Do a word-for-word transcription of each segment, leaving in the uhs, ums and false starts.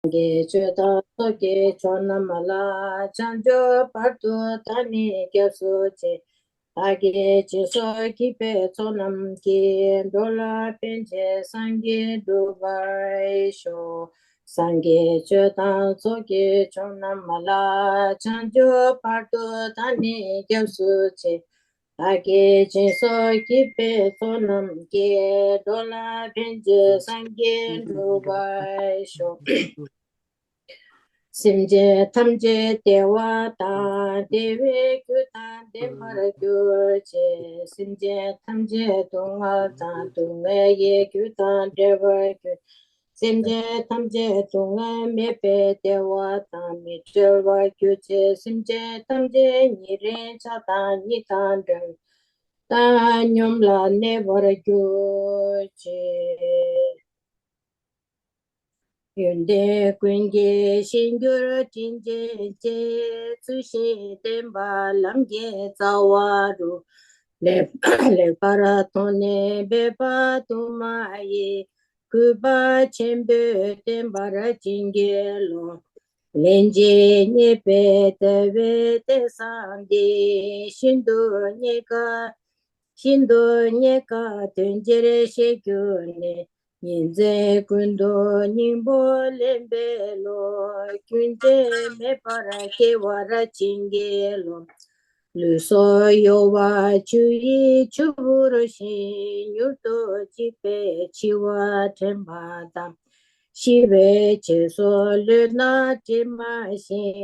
སངས་རྒྱས་ཆོས་དང་ཚོགས་ཀྱི་མཆོག་རྣམས་ལ། བྱང་ཆུབ་བར་དུ་བདག་ནི་སྐྱབས་སུ་མཆི། བདག་གིས་སྦྱིན་སོགས་བགྱིས་པའི་ཚོགས་རྣམས་ཀྱིས། འགྲོ་ལ་ཕན་ཕྱིར་སངས་རྒྱས་འགྲུབ་པར་ཤོག། སངས་རྒྱས་ཆོས་དང་ཚོགས་ཀྱི་མཆོག་རྣམས་ལ། བྱང་ཆུབ་བར་དུ་བདག་ནི་སྐྱབས་སུ་མཆི། བདག་གིས་སྦྱིན་སོགས་བགྱིས་པའི་ཚོགས་རྣམས་ཀྱིས། འགྲོ་ལ་ཕན་ཕྱིར་སངས་རྒྱས་འགྲུབ་པར་ཤོག། སེམས་ཅན་ཐམས་ཅད་བདེ་བ་དང་བདེ་བའི་རྒྱུ་དང་ལྡན་པར་གྱུར་ཅིག། སེམས་ཅན་ཐམས་ཅད་སྡུག་བསྔལ་དང་སྡུག་བསྔལ་གྱི་རྒྱུ་དང་བྲལ་བར་གྱུར། སེམས་ཅན་ཐམས་ཅད་སྡུག་བསྔལ་མེད་པའི་བདེ་བ་དང་མི་འབྲལ་བར་གྱུར་ཅིག། སེམས་ཅན་ཐམས་ཅད་ཉེ་རིང་ཆགས་སྡང་གཉིས་དང་བྲལ་བཏང་སྙོམས་ལ་གནས་པར་གྱུར་ཅིག། ཡོན་ཏན་ཀུན་གྱི་གཞིར་གྱུར་དྲིན་ཅན་རྗེ། ཚུལ་བཞིན་བསྟེན་པ་ལམ་གྱི་རྩ་བ་རུ། ལེགས་ལེགས་པར་མཐོང་ནས་འབད་པ་དུ་མ་ཡིས། གུས་པ་ཆེན་པོས་བསྟེན་པར་བྱིན་གྱིས་རློབས། ལན་གཅིག་རྙེད་པའི་ལྟ་བའི་ལྟས་བཟང་འདི། ཤིན་ཏུ་རྙེད་དཀའ། ཤིན་ཏུ་རྙེད་དཀའ་དོན་ཆེར་ཤེས་གྱུར་ནས། ཉིན་མཚན་ཀུན་ཏུ་སྙིང་པོ་ལེན་པའི་བློ། རྒྱུན་ཆད་མེད་པར་སྐྱེ་བར་བྱིན་གྱིས་རློབས། ལུས་སྲོག་གཡོ་བ་ཆུ་ཡི་ཆུ་བུར་བཞིན། མྱུར་དུ་འཇིག་པའི་འཆི་བ་དྲན་པ་དང་། ཤི་བའི་རྗེས་སུ་ལུས་ན་དྲི་མ་ཞིམ།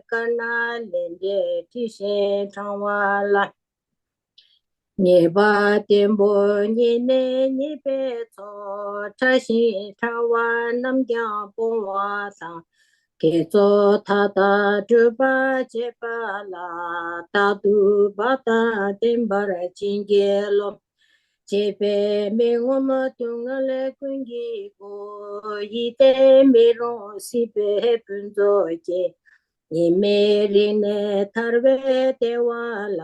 དཀར་ནག་ལས་འབྲས་དྲི་ཞིམ་ཕྲེང་བ་ལ། ཉེས་པ་བརྟན་པོ་རྙེད་ནས་ཉེས་པའི་ཚོགས། ཕྲ་ཞིང་ཕྲ་བ་རྣམས་ཀྱང་སྤོང་བ་དང་། དགེ་ཚོགས་མཐའ་དག་སྒྲུབ་པར་བྱེད་པ་ལ། རྟག་ཏུ་བག་དང་ལྡན་པར་བྱིན་གྱིས་རློབས། གཅེས་པའི་མི་ངོམས་སྡུག་བསྔལ་ཀུན་གྱི་སྒོ། ཡིད་བརྟན་མི་རུང་སྲིད་པའི་ཕུན་ཚོགས་ཀྱི། ཉེས་མེད་རིག་གནས་ཐར་བའི་བདེ་བ་ལ།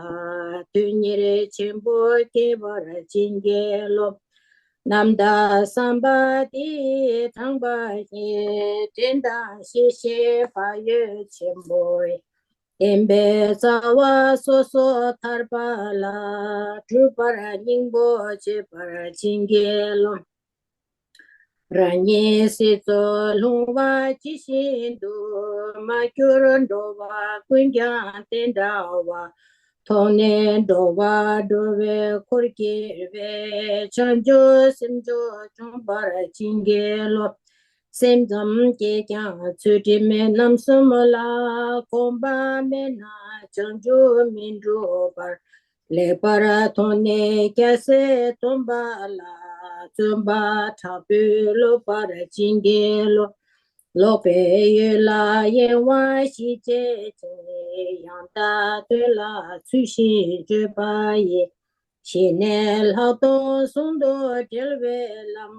དོན་གཉེར་ཆེན་པོ་སྐྱེ་བར་བྱིན་གྱིས་རློབས། རྣམ་དག་བསམ་པ་འདི་ཡིས་དྲངས་པ་ཡི། དྲིན་དང་ཤེས་བཞིན་བག་ཡོད་ཆེན་པོས། བསྟན་པའི་རྩ་བ་སོ་སོར་ཐར་པ་ལ། སྒྲུབ་པར་སྙིང་པོར་བྱེད་པར་བྱིན་གྱིས་རློབས། རང་ཉིད་སྲིད་མཚོར་ལྷུང་བ་ཇི་བཞིན་དུ། མ་གྱུར་འགྲོ་བ་ཀུན་ཀྱང་དེ་འདྲ་བ། མཐོང་ནས་འགྲོ་བ་སྒྲོལ་བའི་འཁོར་བསྐྱེད་པའི། བྱང་ཆུབ་སེམས་མཆོག་འབྱོངས་པར་བྱིན་གྱིས་རློབས། སེམས་ཙམ་གྱིས་ཀྱང་ཚུལ་ཁྲིམས་རྣམ་གསུམ་ལ། གོམས་པ་མེད་ན་བྱང་ཆུབ་མི་འགྲུབ་པར། ལེགས་པར་མཐོང་ནས་རྒྱལ་སྲས་སྟོན་པ་ལ། བརྩོན་པ་དྲག་པོས་སློབ་པར་བྱིན་གྱིས་རློབས། ལོག་པའི་ཡུལ་ལ་གཡེང་བ་ཞི་བྱེད་ཅིང་། ཡང་དག་དོན་ལ་ཚུལ་བཞིན་སྤྱོད་པ་ཡིས། ཞི་གནས་ལྷག་མཐོང་ཟུང་དུ་འབྲེལ་བའི་ལམ།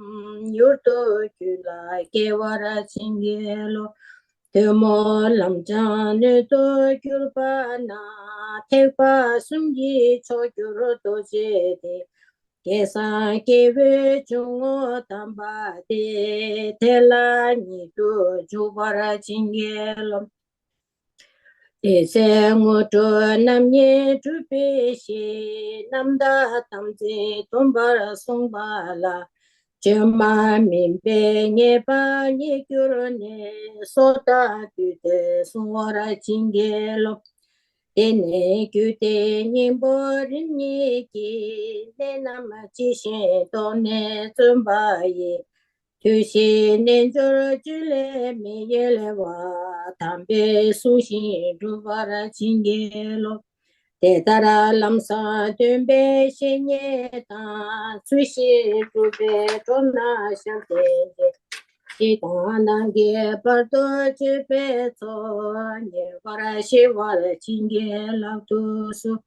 མྱུར་དུ་རྒྱུད་ལ་སྐྱེ་བར་བྱིན་གྱིས་རློབས། ཐུན་མོང་ལམ་སྦྱངས་སྣོད་དུ་གྱུར་པ་ན། ཐེག་པ་གསུམ་གྱི་མཆོག་གྱུར་རྡོ་རྗེ་སྟེ། སྐལ་བཟང་སྐྱེས་བུའི་འཇུག་ངོགས་དམ་པ་སྟེ། དེ་ལ་ཉིད་དུ་འཇུག་པར་བྱིན་གྱིས་རློབས། དེ་ཚེ་དངོས་གྲུབ་རྣམ་གཉིས་འགྲུབ་པའི་ཕྱིར། རྣམ་དག་དམ་ཚིག་སྡོམ་པར་གསུངས་པ་ལ། བཅོས་མ་མིན་པའི་ཉེས་པ་རྙེད་གྱུར་ནས། སྲོག་དང་བསྡོས་ཏེ་བསྲུང་བར་བྱིན་གྱིས་རློབས། དེ་ནས་རྒྱུད་སྡེའི་སྙིང་པོ་རིམ་གཉིས་ཀྱི། གནད་རྣམས་ཇི་བཞིན་རྟོགས་ནས་བརྩོན་པ་ཡིས། ཐུགས་བཞེད་རྣལ་འབྱོར་བཅུད་ལས་མི་གཡེལ་བ། དམ་པས་བསྲུང་ཞིང་སྒྲུབ་པར་བྱིན་གྱིས་རློབས། དེ་ལྟར་ལམ་བཟང་སྟོན་པའི་བཤེས་གཉེན་དང་། ཚུལ་བཞིན་སྒྲུབ་པའི་གྲོགས་རྣམས་ཞབས་བརྟན་ཅིང་། ཕྱི་དང་ནང་གི་བར་དུ་གཅོད་པའི་ཚོགས། ཉེ་བར་ཞི་བར་བྱིན་གྱིས་བརླབ་ཏུ་གསོལ།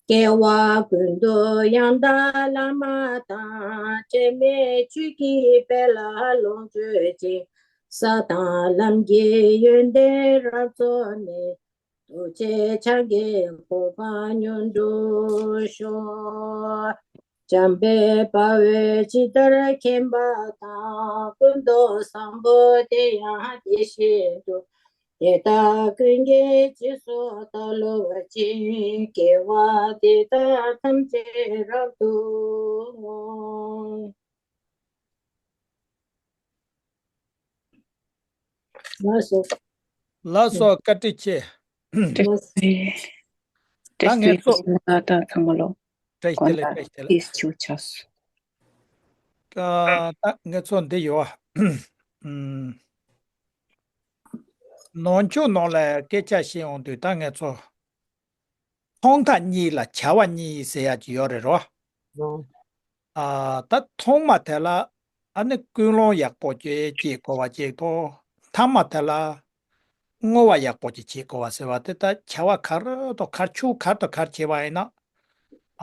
སྐྱེ་བ་ཀུན་ཏུ་ཡང་དག་བླ་མ་དང་། འབྲལ་མེད་ཆོས་ཀྱི་དཔལ་ལ་ལོངས་སྤྱོད་ཅིང་། ས་དང་ལམ་གྱི་ཡོན་ཏན་རབ་རྫོགས་ནས། རྡོ་རྗེ་འཆང་གི་གོ་འཕང་མྱུར་འགྲུབ་ཤོག། འཇམ་དཔལ་དཔའ་བོས་ཇི་ལྟར་མཁྱེན་པ་དང་། ཀུན་ཏུ་བཟང་པོ་དེ་ཡང་དེ་བཞིན་དུ། དེ་དག་ཀུན་གྱི་རྗེས་སུ་བདག་སློབ་ཅིང་། དགེ་བ་འདི་དག་ཐམས་ཅད་རབ་ཏུ་བསྔོ། ལགས་སོ། ལགས་སོ། བཀའ་དྲིན་ཆེ། བཀྲ་ཤིས་བདེ་ལེགས། ད་ངས་ཚོ། བཀྲ་ཤིས་བདེ་ལེགས། ཚང་མ་ལོ། བཀྲ་ཤིས་བདེ་ལེགས། བཀྲ་ཤིས་བདེ་ལེགས། ཨིས་ཆུ་ཆགས་སོ། ཨ། ད་ངས་ཚོ་འདི་ཡོད། ཨམ། ནང་ཆོས་ནང་ལ་སྐད་ཆ་བཤད་ཡོང་དུས། ད་ངས་ཚོ། མཐོང་ཐག་གཉིས་ལ་བྱ་བ་གཉིས་ཟེར་ཡག་ཅིག་ཡོད་རེད་རོ། ཨ། ད་ཐོག་མ་དེ་ལ་ཨ་ནི་ཀུན་སློང་ཡག་པོ་ཅིག་བྱེད་དགོས་པ་ཅིག་དང་། ཐ་མ་དེ་ལ་བསྔོ་བ་ཡག་པོ་ཅིག་བྱེད་དགོས་པ་ཟེར་བ་དེ། ད་བྱ་བ་ག་རེ་དང་ག་རེ་ཆུ་ག་རེ་དང་ག་རེ་བྱེད་པ་ཡིན་ན།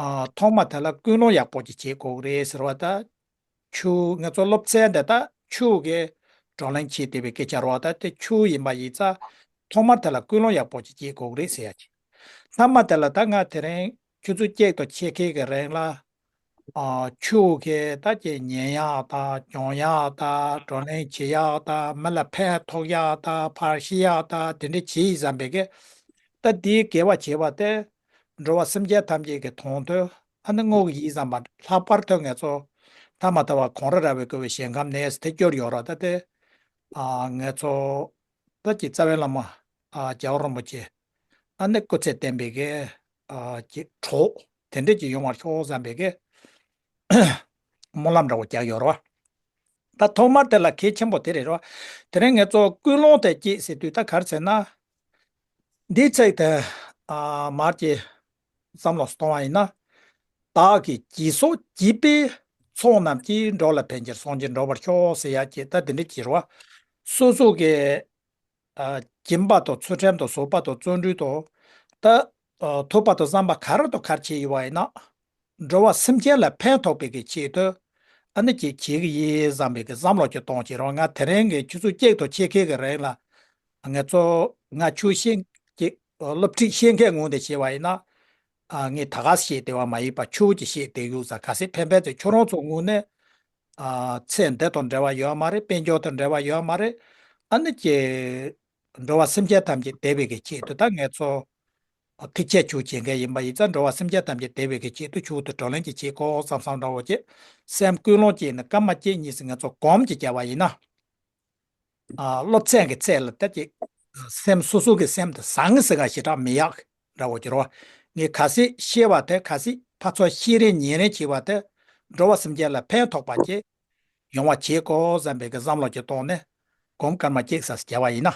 ཨ། ཐོག་མ་དེ་ལ་ཀུན་སློང་ཡག་པོ་ཅིག་བྱེད་དགོས་རེད་ཟེར་བ་ད། ཆུ། ང་ཚོ་སློབ་ཚན་འདི་ད་ཆུ་གི་བགྲོ་གླེང་བྱེད་བསྡད་པའི་སྐད་ཆ་རེད་བ། ད་དེ་ཆུ་ཡིན་པ་ཡིན་ཙང་། ཐོག་མར་དེ་ལ་ཀུན་སློང་ཡག་པོ་ཅིག་བྱེད་དགོས་རེད་ཟེར་ཡག་ཅིག་ཐ་མ་དེ་ལ་ད་ང་དེ་རིང་ཆུ་ཚོད་གཅིག་དང་ཕྱེད་ཀའི་གི་རིང་ལ། ཨ། ཆུ་གི་ད་ཀྱི་ཉན་ཡག་དང་སྦྱོང་ཡག་དང་བགྲོ་གླེང་བྱེད་ཡག་དང་། མི་ལ་ཕན་ཐོགས་ཡག་དང་། ཕར་ཤི་ཡག་དང་། དེ་འདྲ་བྱེད་ཡིན་བསམ་པའི་གི། ད་དེའི་དགེ་བ་བྱེད་པ་དེ་འགྲོ་བ་སེམས་ཅན་ཐམས་ཅད་ཀྱི་དོན་དུ། ཨ་ནི་བསྔོ་གི་ཡིན་བསམ་པ། ལྷག་པར་དུ་ང་ཚོ་ཐ་མ་ལྟ་བ་གོང་རིམ་ར་བའི་བསྐོས་པའི་ཞིང་ཁམས་ནས་ཐད་སྐྱོར་ཡོད་ར། ད་དེ། ཨ། ང་ཚོ་ད་ཀྱི་རྩ་བའི་བླ་མ། ཨ། རྒྱལ་བ་རིན་པོ་ཆེ། ཨ་ནི་སྐུ་ཚེ་བརྟན་པའི་གི། ཨ། ཀྱི་གྲོགས་དེ་འདྲ་ཅིག་ཡོང་བར་ཤོག་བསམ་པའི་གི་སྨོན་ལམ་འདྲ་བོ་རྒྱག་ཡོད་ར། ད་ཐོག་མར་དེ་ལ་གལ་ཆེན་པོ་དེ་རེད་ར། དེ་རིང་ང་ཚོ་ཀུན་སློང་དེ་སྐྱེས་ཟེར་དུས་ད་ག་རེ་ཟེར་ན། འདིའི་ཚིག་དེ། ཨ། མར་གྱི་བསམ་བློ་གཏོང་བ་ཡིན་ན། བདག་གིས་བགྱིས་སོ་བགྱིས་པའི་ཚོགས་རྣམས་ཀྱིས། འགྲོ་ལ་ཕན་ཕྱིར་སངས་རྒྱས་འགྲུབ་པར་ཤོག་ཟེར་ཡག་གི་ད་དེ་འདྲ་ཅིག་རེད་བ། སོ་སོ་གི། ཨ། སྦྱིན་པ་དང་ཚུལ་ཁྲིམས་དང་བཟོད་པ་དང་བརྩོན་འགྲུས་དང་། ད། ཨ། ཐོས་པ་དང་བསམ་པ་ག་རེ་དང་ག་རེ་བྱས་ཡོད་པ་ཡིན་ན། འགྲོ་བ་སེམས་ཅན་ལ་ཕན་ཐོགས་པའི་གི་ཆེད་དུ། ཨ་ནི་ཅིག་བྱེད་ཀྱི་ཡིན་བསམ་པའི་གི་བསམ་བློ་ཅིག་གཏོང་བྱེད་རོགས། ང་དེ་རིང་གི་ཆུ་ཚོད་གཅིག་དང་ཕྱེད་ཀའི་གི་རིང་ལ། ང་ཚོ། ང་ཆུ་ཤེས་ཀྱི་སློབ་ཁྲིད་ཤེས་མཁན་ངོས་ནས་བྱས་པ་ཡིན་ན། ཨ། ངས་ད་ག་ཤེས་བསྡད་པ་མ་ཡིན་པ་ཆུ་ཅིག་ཤེས་བསྡད་ཡོད་ཙང་། གལ་སྲིད་ཕན་པ་ཚོས་ཁྱོད་རང་ཚོ་ངོས་ནས། ཨ། ཚེ་འདི་དང་འབྲེལ་བ་ཡོད་མ་རེད། དཔལ་འབྱོར་དང་འབྲེལ་བ་ཡོད་མ་རེད། ཨ་ནི་ཀྱི། འགྲོ་བ་སེམས་ཅན་ཐམས་ཅད་བདེ་བའི་གི་ཆེད་དུ། ད་ང་ཚོ་ཐེག་ཆེན་ཆོས་བྱེད་མཁན་ཡིན་པ་ཡིན་ཙང་། འགྲོ་བ་སེམས་ཅན་ཐམས་ཅད་བདེ་བའི་གི་ཆེད་དུ་ཆོས་དང་བགྲོ་གླེང་ཅིག་བྱེད་དགོས་བསམ་བསམ་འདྲ་བོ་ཅིག་སེམས་ཀུན་སློང་སྐྱེས་ནས་སྐར་མ་གཅིག་གཉིས་སུ་ང་ཚོ་སྒོམ་ཅིག་བརྒྱབ་པ་ཡིན་ན། ཨ། སློབ་ཚན་གྱི་ཚད་ལ་ད་ཅིག་སེམས། སོ་སོ་གི་སེམས་དེ་བཟང་ཟེར་ག་ཞེ་དྲག་མི་ཡག་འདྲ་བོ་ཅིག་རེད་བ། ངས་གལ་སྲིད་ཤེས་པ་དེ། གལ་སྲིད་ཕར་ཚུར་ཤེས་རེས་ཉན་རེས་བྱས་པ་དེ་འགྲོ་བ་སེམས་ཅན་ལ་ཕན་ཐོགས་པ་ཅིག་ཡོང་བ་བྱེད་དགོས་བསམ་པའི་གི་བསམ་བློ་ཅིག་བཏང་ནས་སྒོམ་སྐར་མ་གཅིག་ཙམ་བརྒྱབ་པ་ཡིན་ན།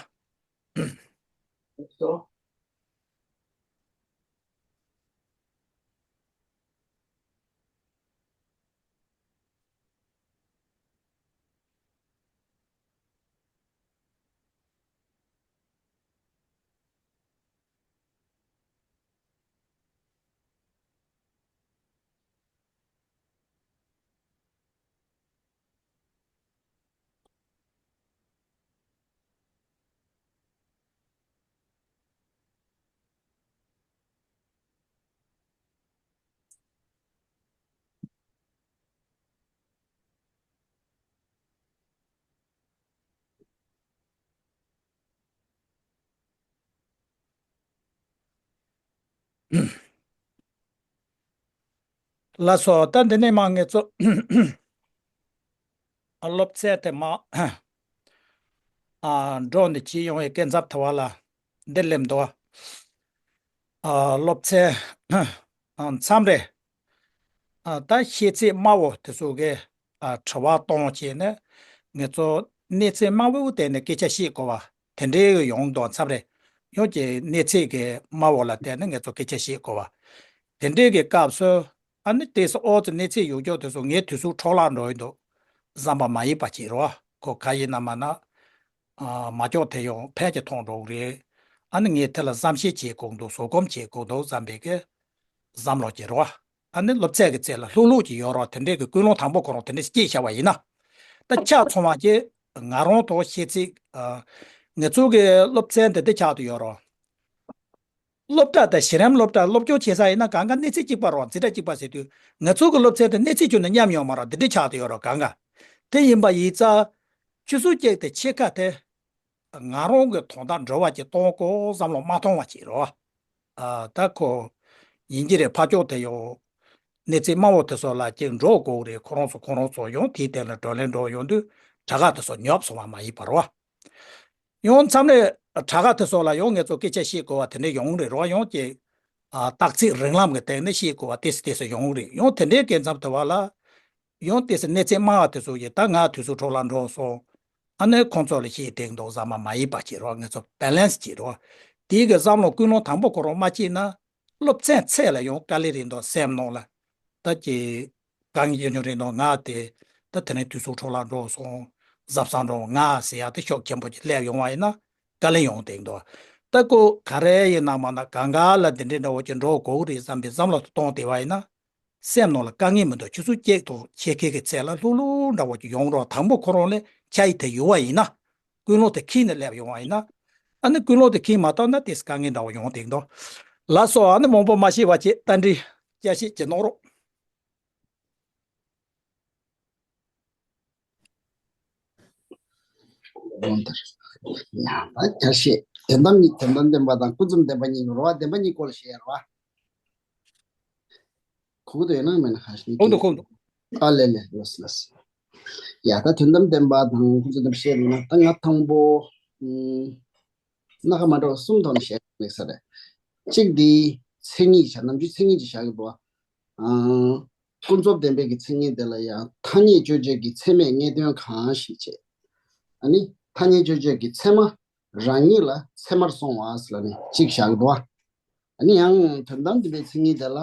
ལགས་སོ། ད་འདི་ནས་མར་ངེད་ཚོ་སློབ་ཚན་དེ་མར། ཨ། འགྲོ་འདི་བྱེད་ཡོང་བའི་སྐབས་མཚམས་དེ་བ་ལ་འདི་སླེབས་འདུག་ཨ། སློབ་ཚན། ཨ། མཚམས་རེ། ཨ། ད་ཤེས་ཚད་དམའ་བོ་དེ་ཚོ་གི། ཨ། དྲི་བ་གཏོང་བྱས་ནས་ངེད་ཚོ་གནས་ཚད་དམའ་བོའི་སྟེང་ནས་སྐད་ཆ་བཤད་དགོས་པ་དེ་འདྲའི་ཡོང་འདུག་མཚམས་རེ། ཡང་ཀྱི་གནས་ཚད་ཀྱི་དམའ་བོ་ལ་བརྟེན་ནས་ངེད་ཚོ་སྐད་ཆ་བཤད་དགོས་པ་དེ་འདྲའི་གི་སྐབས་སུ། ཨ་ནི་དེ་སུ་ཨོ་ཙི་གནས་ཚད་ཡོད་ཀྱོག་དེ་ཚོ་ངའི་དུས་ཚོད་འཕྲོ་བརླག་འགྲོ་ཡི་འདུག་བསམ་པ་མ་ཡིན་པ་བྱེད་རོགས། ཁོ་ག་ཡིན་ན་མ་ན། ཨ། མ་ཀྱོག་དེ་ཡང་ཕན་གྱི་ཐོག་འགྲོ་གི་རེད། ཨ་ནི་ངས་དེ་ལ་བསམ་ཤེས་བྱེད་དགོས་འདུག་བཟོད་སྒོམ་བྱེད་དགོས་འདུག་བསམ་པའི་གི་བསམ་བློ་བྱེད་རོགས། ཨ་ནི་སློབ་ཚན་གྱི་རྩེ་ལ་ལྷུག་ལྷུག་ཅིག་ཡོད་རོགས། དེ་འདྲའི་གི་ཀུན་སློང་དང་པོ་ཁོ་རང་དེ་འདྲ་སྐྱེས་བཞག་པ་ཡིན་ན། ད་ཆ་ཚང་བ་ཀྱི་ང་རང་དང་ཤེས་ཚིག་ཨ། ངེད་ཚོ་གི་སློབ་ཚན་དེ་དེ་ཆགས་དུ་ཡོད་རོགས། སློབ་གྲྭ་དང་གཞི་རིམ་སློབ་གྲྭ་སློབ་སྦྱོང་བྱེད་ས་ཡིན་ན་གང་ག་གནས་ཚད་གཅིག་པ་རེད་བ། འཛིན་གྲྭ་གཅིག་པ་ཟེར་དུས་ང་ཚོ་གི་སློབ་ཚན་དེ་གནས་ཚད་ཁྱོན་ནས་མཉམ་ཡོད་མ་རེད། འདི་འདྲ་ཆགས་བསྡད་ཡོད་རེད་བ། གང་ག་དེ་ཡིན་པ་ཡིན་ཙང་ཆུ་ཚོད་བཅུ་དང་ཕྱེད་ཀ་དེ་ང་རང་གི་དོན་དག་འགྲོ་བ་ཅིག་གཏོང་དགོས་བསམ་བློ་མ་གཏོང་བ་ཅིག་རེད་བ། ཨ། ད་ཁོ་ཡིན་གྱི་རེད། ཕར་ཕྱོགས་དེ་ཡོད། གནས་ཚད་དམའ་བོ་དེ་ཚོ་ལ་ཅིག་འགྲོ་དགོས་རེད། ཁོ་རང་ཚོ་ཁོ་རང་ཚོ་ཡང་དེའི་སྟེང་ལ་བགྲོ་གླེང་འགྲོ་ཡོང་དུས་དྲ་ག་དེ་ཚོ་ཉོབ་སོང་བ་མ་ཡིན་པ་རེད་བ། ཡང་མཚམས་རེ་དྲ་ག་དེ་ཚོ་ལ་ཡང་ངེད་ཚོ་སྐད་ཆ་བཤད་དགོས་བ་དེ་འདྲ་ཡོང་རེད་རོ། ཡང་ཅིག་ཨ། རྟགས་ཚིག་རིང་ལམ་གྱི་སྟེང་ནས་བཤད་དགོས་བ་ཏོག་ཙམ་ཏོག་ཙམ་ཡོང་རེད། ཡང་དེ་འདྲའི་སྐབས་མཚམས་དེ་བ་ལ་ཡང་ཏོག་ཙམ་གནས་ཚད་དམའ་བ་དེ་ཚོ་ཡིས་ད་ང་དུས་ཚོད་འཕྲོ་བརླག་འགྲོ་སོང་། ཨ་ནི་ཁོང་ཚོ་ལ་བཤད་བསྡད་འདུག་བསམ་པ་མ་ཡིན་པ་བྱེད་རོགས། ངེད་ཚོ་བྷེ་ལེན་སི་བྱེད་རོགས། དེའི་གི་བསམ་བློ་ཀུན་སློང་དང་པོ་ཁོ་རང་མ་སྐྱེས་ན། སློབ་ཚན་ཚད་ལ་ཡང་དཀའ་ལས་རེད་འདུག་སེམས་ནང་ལ། ད་ཀྱི་དཀའ་ངལ་ཆེ་ཆུང་རེད་འདུག་ང་དེ་ད་དེ་ནས་དུས་ཚོད་འཕྲོ་བརླག་འགྲོ་སོང་། གཟབ་གཟབ་འགྲོ་ང་ཟེར་ཡག་དེ་ཤུགས་ཆེན་པོ་ཅིག་སླེབས་ཡོང་བ་ཡིན་ན་དཀའ་ལས་ཡོང་བསྡད་འདུག་ད་ཁོ་ག་རེ་ཡིན་ན་མ་ན་གང་ག་ལ་འདི་འདྲའི་འདྲ་བོ་ཅིག་འགྲོ་དགོས་རེད་བསམ་པའི་བསམ་བློ་གཏོང་བསྡད་པ་ཡིན་ན། སེམས་ནང་ལ་དཀའ་ངལ་མི་འདུག་ཆུ་ཚོད་བཅུ་དང་ཕྱེད་ཀའི་གི་ཚད་ལ་ལྷུག་ལྷུག་འདྲ་བོ་ཅིག་ཡོང་རོགས། དང་པོ་ཁོ་རང་ལ་ཆ་ཡི་དེ་ཡོད་པ་ཡིན་ན། ཀུན་སློང་དེ་ཁྱེར་ནས་སླེབས་ཡོང་བ་ཡིན་ན། ཨ་ནི་ཀུན་སློང་དེ་ཁྱེར་མ་བཏང་ན་ཏོག་ཙམ་དཀའ་ངལ་འདྲ་བོ་ཡོང་བསྡད་འདུག་ལགས་སོ། ཨ་ནི་མང་པོ་མ་བཤད་པ་བྱས། བཀའ་དྲིན་བསྐྱར་ཞིབ་ཅིག་གནང་རོགས། ཡང་ད་བསྐྱར་བཤད། དོན་དམ་གཉིས། དོན་དམ་བདེན་པ་དང་ཀུན་རྫོབ་བདེན་པ་གཉིས་ཡོད་རེད་བ། བདེན་པ་གཉིས་སྐོར་ལ་བཤད་ཡ་རེད་བ། གོ་གི་འདུག་ཡོད་ན་མེད་ན་ཧ་ཤི། གོ་འདུག་གོ་འདུག་ཨ་ལེ་ལེ། ལགས་སོ་ལགས་སོ། ཡ་ད་དོན་དམ་བདེན་པ་དང་ཀུན་རྫོབ་བདེན་པ་བཤད་ཡོད་ན། ད་ང་དང་པོ་ཨུམ། སྣ་ཁ་མ་འདྲ་བ་གསུམ་ཐོག་ནས་བཤད་ཡོད་ས་རེད། གཅིག་འདི་མཚན་ཉིད་བྱ། ནམ་རྒྱུན་མཚན་ཉིད་ཅིག་བཞག་གི་འདུག་བ། ཨང་། ཀུན་རྫོབ་བདེན་པའི་གི་མཚན་ཉིད་དེ་ལ་ཡང་ཐ་སྙད་དཔྱོད་བྱེད་ཀྱི་ཚད་མས་རྙེད་དོན་གང་ཞིག་བྱེད། ཨ་ནི་ཐ་སྙད་དཔྱོད་བྱེད་ཀྱི་ཚད་མ་རང་ཉིད་ལ་ཚད་མར་སོང་བ་ཟེར་ལབ་ནས་གཅིག་བཞག་གི་འདུག་བ། ཨ་ནི་ཡང་དོན་དམ་བདེན་པའི་མཚན་ཉིད་དེ་ལ་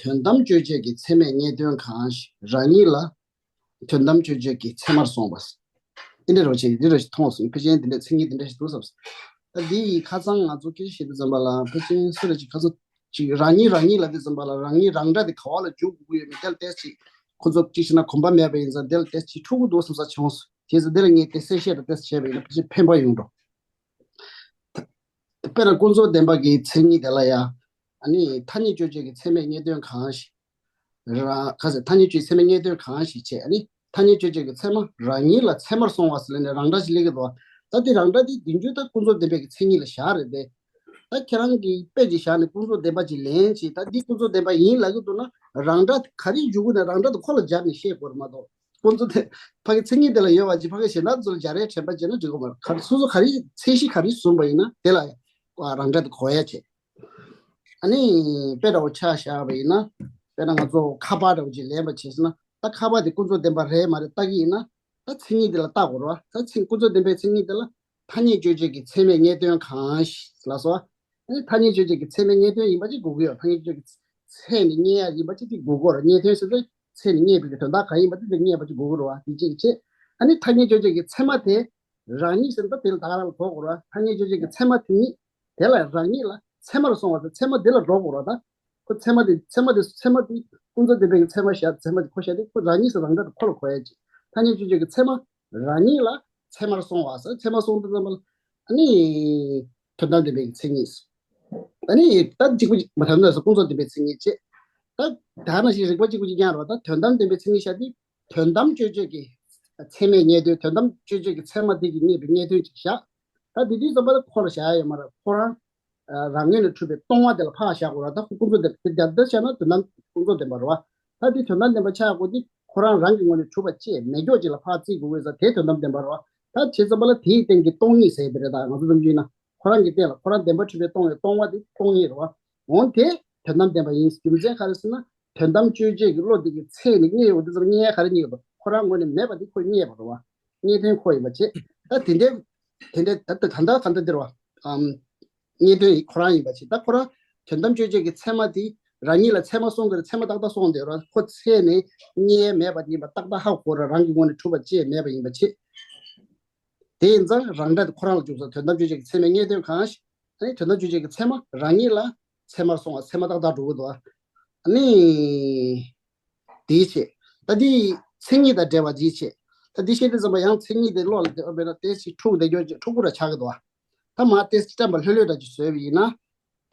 དོན་དམ་དཔྱོད་བྱེད་ཀྱི་ཚད་མས་རྙེད་དོན་གང་ཞིག་རང་ཉིད་ལ་དོན་དམ་དཔྱོད་བྱེད་ཀྱི་ཚད་མར་སོང་བ། འདི་འདྲ་རོ་ཆེ། འདི་འདྲ་ཞིག་མཐོང་སོང་། ཕལ་ཆེར་འདི་འདྲའི་མཚན་ཉིད་འདི་འདྲ་ཞིག་འདུག་བསམ་སོང་། ད་འདི་ཡི་ཁ་སང་ང་ཚོ་སྐད་ཆ་བཤད་དུས་ཙམ་པ་ལ་ཕལ་ཆེར་སུ་རེ་ཅིག་ཁ་སང་ཅིག་རང་ཉིད་རང་ཉིད་ལབ་དུས་ཙམ་པ་ལ་རང་ཉིད་རང་སྒྲ་དེ་ག་བ་ལ་འཇུག་དགོས་ཀྱི་ཡོད་མེད་དེ་ལ་ཏོག་ཙམ་ཅིག་ཁོ་ཚོ་ཅིག་བྱས་ན་གོམས་པ་མེད་པ་ཡིན་ཙང་དེ་ལ་ཏོག་ཙམ་ཅིག་འཁྲུག་གི་འདུག་བསམ་ས་བྱུང་སོང་། བྱས་ཙང་འདི་ལ་ངས་དེ་གསལ་བཤད་དང་ཏོག་ཙམ་བྱས་པ་ཡིན་ན་ཕལ་ཆེར་ཕན་པ་ཡོང་འགྲོ། དཔེར་ན་ཀུན་རྫོབ་བདེན་པ་གི་མཚན་ཉིད་དེ་ལ་ཡང་། ཨ་ནི་ཐ་སྙད་དཔྱོད་བྱེད་ཀྱི་ཚད་མས་རྙེད་དོན་གང་ཞིག་རང་། ག་ཟེར། ཐ་སྙད་དཔྱོད་ཚད་མས་རྙེད་དོན་གང་ཞིག་བྱས། ཨ་ནི་ཐ་སྙད་དཔྱོད་བྱེད་ཀྱི་ཚད་མ་རང་ཉིད་ལ་ཚད་མར་སོང་བ་ཟེར་ལབ་ནས་རང་སྒྲ་ཞིག་སླེབས་ཀྱི་འདུག་ད་དེ་རང་སྒྲ་དེ་རྒྱུན་དུ་ད་ཀུན་རྫོབ་བདེན་པའི་གི་མཚན་ཉིད་ལ་བཞག་རེད་དེ། ད་ཁྱེད་རང་གིས་དཔེ་ཅིག་བཞག་ནས་ཀུན་རྫོབ་བདེན་པ་ཅིག་ལེན་བྱས། ད་འདི་ཀུན་རྫོབ་བདེན་པ་ཡིན་ལབ་ཀྱི་འདུག་ན་རང་སྒྲ་ག་རེ་འཇུག་དགོས་ན་རང་སྒྲ་དེ་ཁོ་ལ་སྦྱར་ནས་བཤད་དགོས་རེད་མ་གཏོགས། ཁོ་ཚོ་དེ་ཕ་གི་མཚན་ཉིད་དེ་ལ་ཡོད་པ་ཅིག་ཕ་གི་གཞན་དག་ཚོ་ལ་སྦྱར་ཡས་དྲན་པ་བྱས་ན་འགྲིག་གི་མ་རེད། ག་རེ་སོ་སོ་ག་རེ་ཚད་གཞི་ག་རེ་བཟུང་པ་ཡིན་ན་དེ་ལ་རང་སྒྲ་དེ་གོ་ཡ་བྱེད། ཨ་ནི་དཔེ་འདྲ་བོ་ཆ་བཞག་པ་ཡིན་ན། དཔེར་ན་ང་ཚོ་ཁ་པར་འདྲ་བོ་ཅིག་ལེན་པ་བྱས་སོང་ན། ད་ཁ་པར་དེ་ཀུན་རྫོབ་བདེན་པ་རེད་མ་རེད་ལྟ་གི་ཡིན་ན། ད་མཚན་ཉིད་དེ་ལ་བལྟ་དགོས་རེད་བ། ད་མཚན། ཀུན་རྫོབ་བདེན་པའི་མཚན་ཉིད་དེ་ལ་ཐ་སྙད་དཔྱོད་བྱེད་ཀྱི་ཚད་མས་རྙེད་དོན་གང་ཞིག་ལ་སོགས། ཨ་ནི་ཐ་སྙད་དཔྱོད་བྱེད་ཀྱི་ཚད་མས་རྙེད་དོན་ཡིན་པ་ཅིག་དགོས་ཀྱི་ཡོད། ཐ་སྙད་དཔྱོད་བྱེད་ཀྱི་ཚད་ནས་རྙེད་ཡ་ཡིན་པ་ཅིག་དེ་དགོས་ཀྱི་ཡོད་རེད། རྙེད་དོན་ཟེར་དུས་ཚད་ནས་རྙེད་པའི་གི་དོན་དག་གང་ཡིན་པ་དེ་དེ་རྙེད་པ་ཅིག་དགོས་ཀྱི་རེད་བ། དེ་གཅིག་བྱས། ཨ་ནི་ཐ་སྙད་དཔྱོད་བྱེད་ཀྱི་ཚད་མ་དེ་རང་ཉིད་ཟེར་ན་ད་དེ་ལ་ད་ག་རང་ལ་གོ་དགོས་རེད་བ། ཐ་སྙད་དཔྱོད་བྱེད་ཀྱི་ཚད་མ་དེ་ཉིད་དེ་ལ་རང་ཉིད་ལ་ཚད་མར་སོང་བ་ཟེར། ཚད་མ་དེ་ལ་འགྲོ་དགོས་རེད་བ། ད་ཁོ་ཚད་མ་དེ། ཚད་མ་དེ། ཚད་མ་དེ་ཀུན་རྫོབ་བདེན་པའི་གི་ཚད་མ་བཞག་ཚད་མ་དེ་ཁོ་བཞག་དེ་ཁོ་རང་ཉིད་ཟེར་རང་སྒྲ་དེ་ཁོ་ལ་གོ་ཡ་ཅིག་ཐ་སྙད་དཔྱོད་བྱེད་ཀྱི་ཚད་མ་རང་ཉིད་ལ་ཚད་མར་སོང་བ་ཟེར། ཚད་མར་སོང་དུས་ཙམ་པ་ལ་ཨ་ནི་དོན་དམ་བདེན་པའི་གི་མཚན་ཉིད། ཨ་ནི་ད་གཅིག་པུ་མ་ཐམས་ཅད་ཀུན་རྫོབ་བདེན་པའི་མཚན་ཉིད་བྱས། ད་ད་ནང་བཞིན་རིགས་པ་གཅིག་པུ་གཅིག་རྐྱང་རེད་བ། ད་དོན་དམ་བདེན་པའི་མཚན་ཉིད་བཞག་དུས་དོན་དམ་དཔྱོད་བྱེད་ཀྱི་ཚད་མས་རྙེད་དོན། དོན་དམ་དཔྱོད་བྱེད་ཀྱི་ཚད་མ་དེ་གིས་རྙེད་པའི་རྙེད་དོན་ཅིག་བཞག་ད་དེ་དུས་ཙམ་པ་ལ་ཁོ་ལ་བཞག་ཡ་ཡོད་མ་རེད། ཁོ་རང་རང་ངོས་ནས་གྲུབ་པའི་སྟོང་པ་དེ་ལ་ཕར་བཞག་དགོས་རེད། ད་ཁོ་ཀུན་རྫོབ་བདེན། དེ་རྒྱབ་བསྡད་བྱས་ན་དོན་དམ་ཀུན་རྫོབ་བདེན་པ་རེད་བ། ད་དེ་དོན་དམ་བདེན་པ་ཆགས་དགོས་དེ་ཁོ་རང་རང་གི་ངོས་ནས་གྲུབ་པ་བཅད་མེད་སྐྱོ་ཅིག་ལ་ཕར་བརྩི་དགོས་ཀྱི་ཡོད་ཙང་དེ་དོན་དམ་བདེན་པ་རེད་བ། ད་བྱས་ཙམ་པ་ལ་དེའི་སྟེང་གི་སྟོང་ཉིད་ཟེར་དེ་རེད། ད་ང་ཚོ་བསམ་རྒྱུ་ཡིན་ན་ཁོ་རང་གི་སྟེང་ལ་ཁོ་རང་བདེན་པར་གྲུབ་པའི་སྟོང་བའི་སྟོང་པ་དེ་སྟོང་ཉིད་རེད་བ། འོན་ཏེ་དོན་དམ་བདེན་པ་ཡིན། རྒྱུ་མཚན་ག་རེ་ཟེར་ན་དོན་དམ་དཔྱོད་བྱེད་ཀྱི་བློ་དེ་གི་ཚད་ནས་རྙེད་ཡོང་དུས་ཙམ་རྙེད་ཡ་ག་རེ་རྙེད་ཡོད་དོ། ཁོ་རང་ངོས་ནས་མེད་པ་དེ་ཁོས་རྙེད་པ་རེད་བ། རྙེད་དོན་ཁོ་ཡིན་པ་བྱས། ད་དེ་འདྲའི་དེ་འདྲའི་ད་ལྟ་གང་ལྟར་གང་ལྟར་འདིར་བ། ཨམ། རྙེད་དོན་ཁོ་རང་ཡིན་པ་བྱས། ད་ཁོ་རང་དོན་དམ་དཔྱོད་བྱེད་ཀྱི་ཚད་མ་དེ་རང་ཉིད་ལ་ཚད་མ་སོང་གི་རེད། ཚད་མ་ཏག་ཏག་སོང་བསྡད་རེད། ཁོ་ཚད་ནས་རྙེད་མེད་པ་དེ་ཡིན་པ་ཏག་ཏག་ཧ་གོ་རེད། རང་གི་ངོས་ནས་གྲུབ་པ་བཅད་མེད་པ་ཡིན་པ་བྱས། དེ་ཡིན་ཙང་རང་སྒྲ་དེ་ཁོ་རང་ལ་འཇུག་ཙང་དོན་དམ་དཔྱོད་བྱེད་ཀྱི་ཚད་མས་རྙེད་དོན་གང་ཞིག་ཨ་ནི་དོན་དམ་དཔྱོད་བྱེད་ཀྱི་ཚད་མ་རང་ཉིད་ལ་ཚད་མར་སོང་བ། ཚད་མ་ཏག་ཏག་འགྲོ་གི་འདུག་ཨ་ནི། དེའི་ཆེད། ད་འདི་མཚན་ཉིད་དང་འབྲེལ་བ་འདིའི་ཆེད། ད་འདི་བཤད་དུས་ཙམ་པ་ཡང་མཚན་ཉིད་དེ་བློ་ལ་དེ་ཨ་བས་ན་ཏོག་ཙམ་འཁྲུག་བསྡད་རྒྱུ་འཁྲུག་པོ་ར་ཆགས་ཀྱི་འདུག་ད་མ་ཏོག་ཙམ་བཀྲམ་པ་ལྷོད་ལྷོད་འདྲ་ཅིག་བཟོས་པ་ཡིན་ན།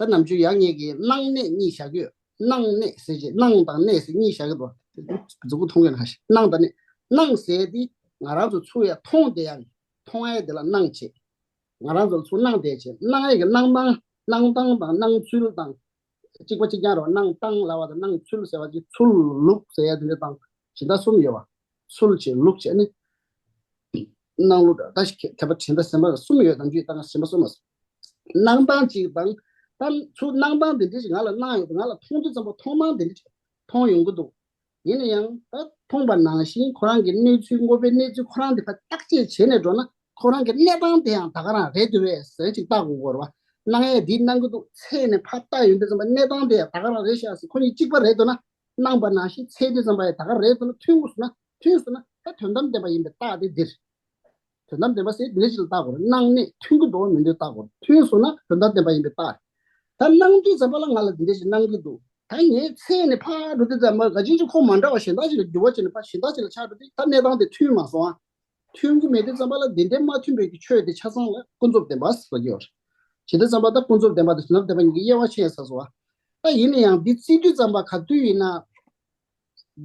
ད་ནམ་རྒྱུན་ཡང་ངེད་ཀྱིས་སྣང་གནས་གཉིས་བཞག་གི་ཡོད། སྣང་གནས་ཟེར་གྱི་སྣང་དང་གནས་ཟེར་གཉིས་བཞག་གི་འདུག་མཛུ་གུ་མཐོང་གི་ན་ཧ་ཤི་སྣང་དང་གནས། སྣང་ཟེར་དེ་ང་རང་ཚོ་ཚུར་ཡ་མཐོང་བསྡད་ཡ་གི་མཐོང་ཡ་དེ་ལ་སྣང་བྱེད། ང་རང་ཚོ་ཚུར་སྣང་བསྡད་བྱེད། སྣང་ཡ་གི་སྣང་སྟངས་སྣང་སྟངས་དང་སྣང་ཚུལ་དང་། གཅིག་པ་གཅིག་རྐྱང་རེད་བ། སྣང་སྟངས་ལབ་པ་དང་སྣང་ཚུལ་ཟེར་བ་གཅིག་ཚུལ་ལུགས་ཟེར་ཡ་དེ་འདྲ་དང་གཞན་དག་གསུམ་ཡོད་བ། ཚུལ་བྱེད་ལུགས་བྱེད་ནི། སྣང་ལུགས་ད་ཞིག་ཁྱད་པར་གཞན་དག་སེམས་པ་གསུམ་ཡོད་དམ་ཅིག་དང་སེམས་པ་གསུམ་མ་སོང་། སྣང་སྟངས་གཅིག་དང་། ད་ཚུར་སྣང་སྟངས་དེ་འདྲ་ཞིག་ང་ལ་སྣང་ཡོང་དུས་ང་ལ་མཐོང་དུས་ཙམ་པ་མཐོང་སྣང་དེ་འདྲ་ཞིག་མཐོང་ཡོང་གི་འདུག་ཡིན་ན་ཡང་ད་མཐོང་པ་ནང་བཞིན་ཁོ་རང་གི་གནས་ཚུལ་དངོས་པོའི་གནས་ཚུལ་ཁོ་རང་དེ་ཕར་བརྟག་དཔྱད་བྱས་ནས་འགྲོ་ན་ཁོ་རང་གི་གནས་སྟངས་དེ་ཡང་ད་ག་རང་རེད་འདུག་བས་ཟེར་ཅིག་བརྟག་དགོས་ཀྱི་རེད་བ། སྣང་ཡས་འདི་སྣང་གི་འདུག་ཚེ་ནས་ཕར་བལྟ་ཡོང་དུས་ཙམ་པ་གནས་སྟངས་དེ་ཡང་ད་ག་རང་རེད་ཤག་ཟེར་ཁོ་གཉིས་གཅིག་པ་རེད་འདུག་ན། སྣང་བ་ནང་བཞིན་ཚེ་དུས་ཙམ་པ་ཡང་ད་ག་རེད་འདུག་ན། མཐུན་དགོས་སོང་ན། མཐུན་སོང་ན་ད་དོན་དམ་བདེན་པ་ཡིན་པའི་རྟགས་དེ་འདིར། དོན་དམ་བདེན་པ་ཟེར་འདི་འདྲ་ཞིག་ལ་བལྟ་དགོས་རེད། སྣང་གནས་མཐུན་གྱི་འདུག་མི་འདུག་བལྟ་དགོས་རེད། མཐུན་སོང་ན་དོན་དམ་བདེན་པ་ཡིན་པའི་རྟགས་རེད། ད་སྣང་དུས་ཙམ་པ་ལ་ང་ལ་འདི་འདྲ་ཞིག་སྣང་གི་འདུག་ད་ངའི་ཚེ་ནས་ཕར་འགྲོ་དུས་ཙམ་པ་ག་ཅིག་ཅིག་ཁོ་མ་འདྲ་བ་གཞན་དག་ཅིག་ལ་འགྱུར་བ་བྱས་ནས་ཕར་གཞན་དག་ཅིག་ལ་ཆགས་འགྲོ་དུས་ད་གནས་སྟངས་དེ་མཐུན་མ་སོང་ཨ། མཐུན་གྱི་མེད་དུས་ཙམ་པ་ལ་འདི་འདྲའི་མ་མཐུན་པའི་གི་ཆོས་དེ་ཆ་ཚང་ལ་ཀུན་རྫོབ་བདེན་པ་ཟེར་གྱི་ཡོད་རེད། བྱེད་དུས་ཙམ་པ་ད་ཀུན་རྫོབ་བདེན་པ་དང་དོན་དམ་བདེན་པ་གཉིས་ཀྱི་དབྱེ་བ་ཕྱེ་ས་སོ། ད་ཡིན་ན་ཡང་འདི་བརྩི་དུས་ཙམ་པ་ག་དུས་ཡིན་ན།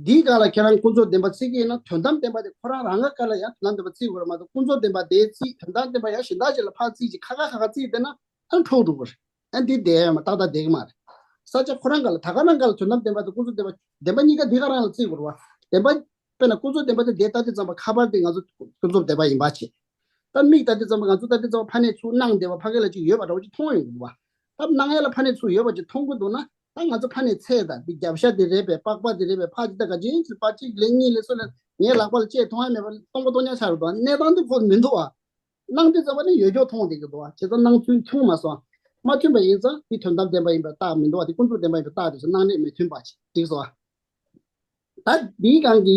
འདིའི་སྒང་ལ་ཁྱེད་རང་ཀུན་རྫོབ་བདེན་པ་བརྩི་གི་ཡིན་ན་དོན་དམ་བདེན་པ་དེ་ཁོ་རང་རང་གི་སྒང་ལ་ཡང་དོན་དམ་བདེན་པ་བརྩི་དགོས་རེད་མ་གཏོགས་ཀུན་རྫོབ་བདེན་པ་དེ་བརྩི་དོན་དམ་བདེན་པ་ཡང་གཞན་དག་ཅིག་ལ་ཕར་བརྩི་ཅིག་ཁ་ཁ་ཁ་ཁ་བརྩིས་བསྡད་ན་ཨ་འཕྲོག་འགྲོ་གི་རེད། ཨ་འདི་བསྡད་ཡོད་མ་ཏག་ཏག་བསྡད་གི་མ་རེད། ས་ཆ་ཁོ་རང་སྒང་ལ་ད་ག་རང་སྒང་ལ་དོན་དམ་བདེན་པ་དང་ཀུན་རྫོབ་བདེན་པ་བདེན་པ་གཉིས་ཀ་འདི་ག་རང་ལ་བརྩི་དགོས་རེད་བ། བདེན་པ། དཔེར་ན་ཀུན་རྫོབ་བདེན་པ་དེ་འདི་ལྟ་དུས་ཙམ་པ་ཁ་པར་དེ་ང་ཚོ་ཀུན་རྫོབ་བདེན་པ་ཡིན་པ་བྱེད། ད་མིག་ལྟ་དུས་ཙམ་པ་ང་ཚོ་ལྟ་དུས་ཙམ་པ་ཕ་ནས་ཚུར་སྣང་བསྡད་པ་ཕ་གི་ལ་ཅིག་ཡོད་པ་འདྲ་བོ་ཅིག་མཐོང་ཡོང་གི་འདུག་བ། ད་སྣང་ཡས་ལ་ཕ་ནས་ཚུར་ཡོད་པ་ཅིག་མཐོང་གི་འདུག་ན་ད་ང་ཚོ་ཕ་ནས་ཚད་ད་འདི་རྒྱབ་ཤ་དེ་རེད་པས་པགས་པ་དེ་རེད་པས་ཕ་ཅིག་ད་ག་ཅིག་ཅིག་པ་གཅིག་ལས་གཉིས་ལས་གསུམ་ལས་ངའི་ལག་པ་ལ་ཅིག་མཐོང་ཡ་མེད་པ་སྟོང་པ་སྟོང་ཉག་ཆགས་རེད་འདུག་གནས་སྟངས་འདི་ཁོ་མི་འདུག་བ། སྣང་དུས་ཙམ་པ་ནི་ཡོད་རྒྱུ་མཐོང་བསྡད་ཀྱི་འདུག་བ། བྱས་ཙང་སྣང་ཚུལ་མཐོང་མ་སོང་། མ་མཐུན་པ་ཡིན་ཙང་དེ་དོན་དམ་བདེན་པ་ཡིན་པའི་རྟགས་མི་འདུག་བ། དེ་ཀུན་རྫོབ་བདེན་པ་ཡིན་པའི་རྟགས་དེ་ཚོ་སྣང་གནས་མི་མཐུན་པ་ཞིག་འགྲིག་སོང་བ། ད་འདིའི་སྒང་གི་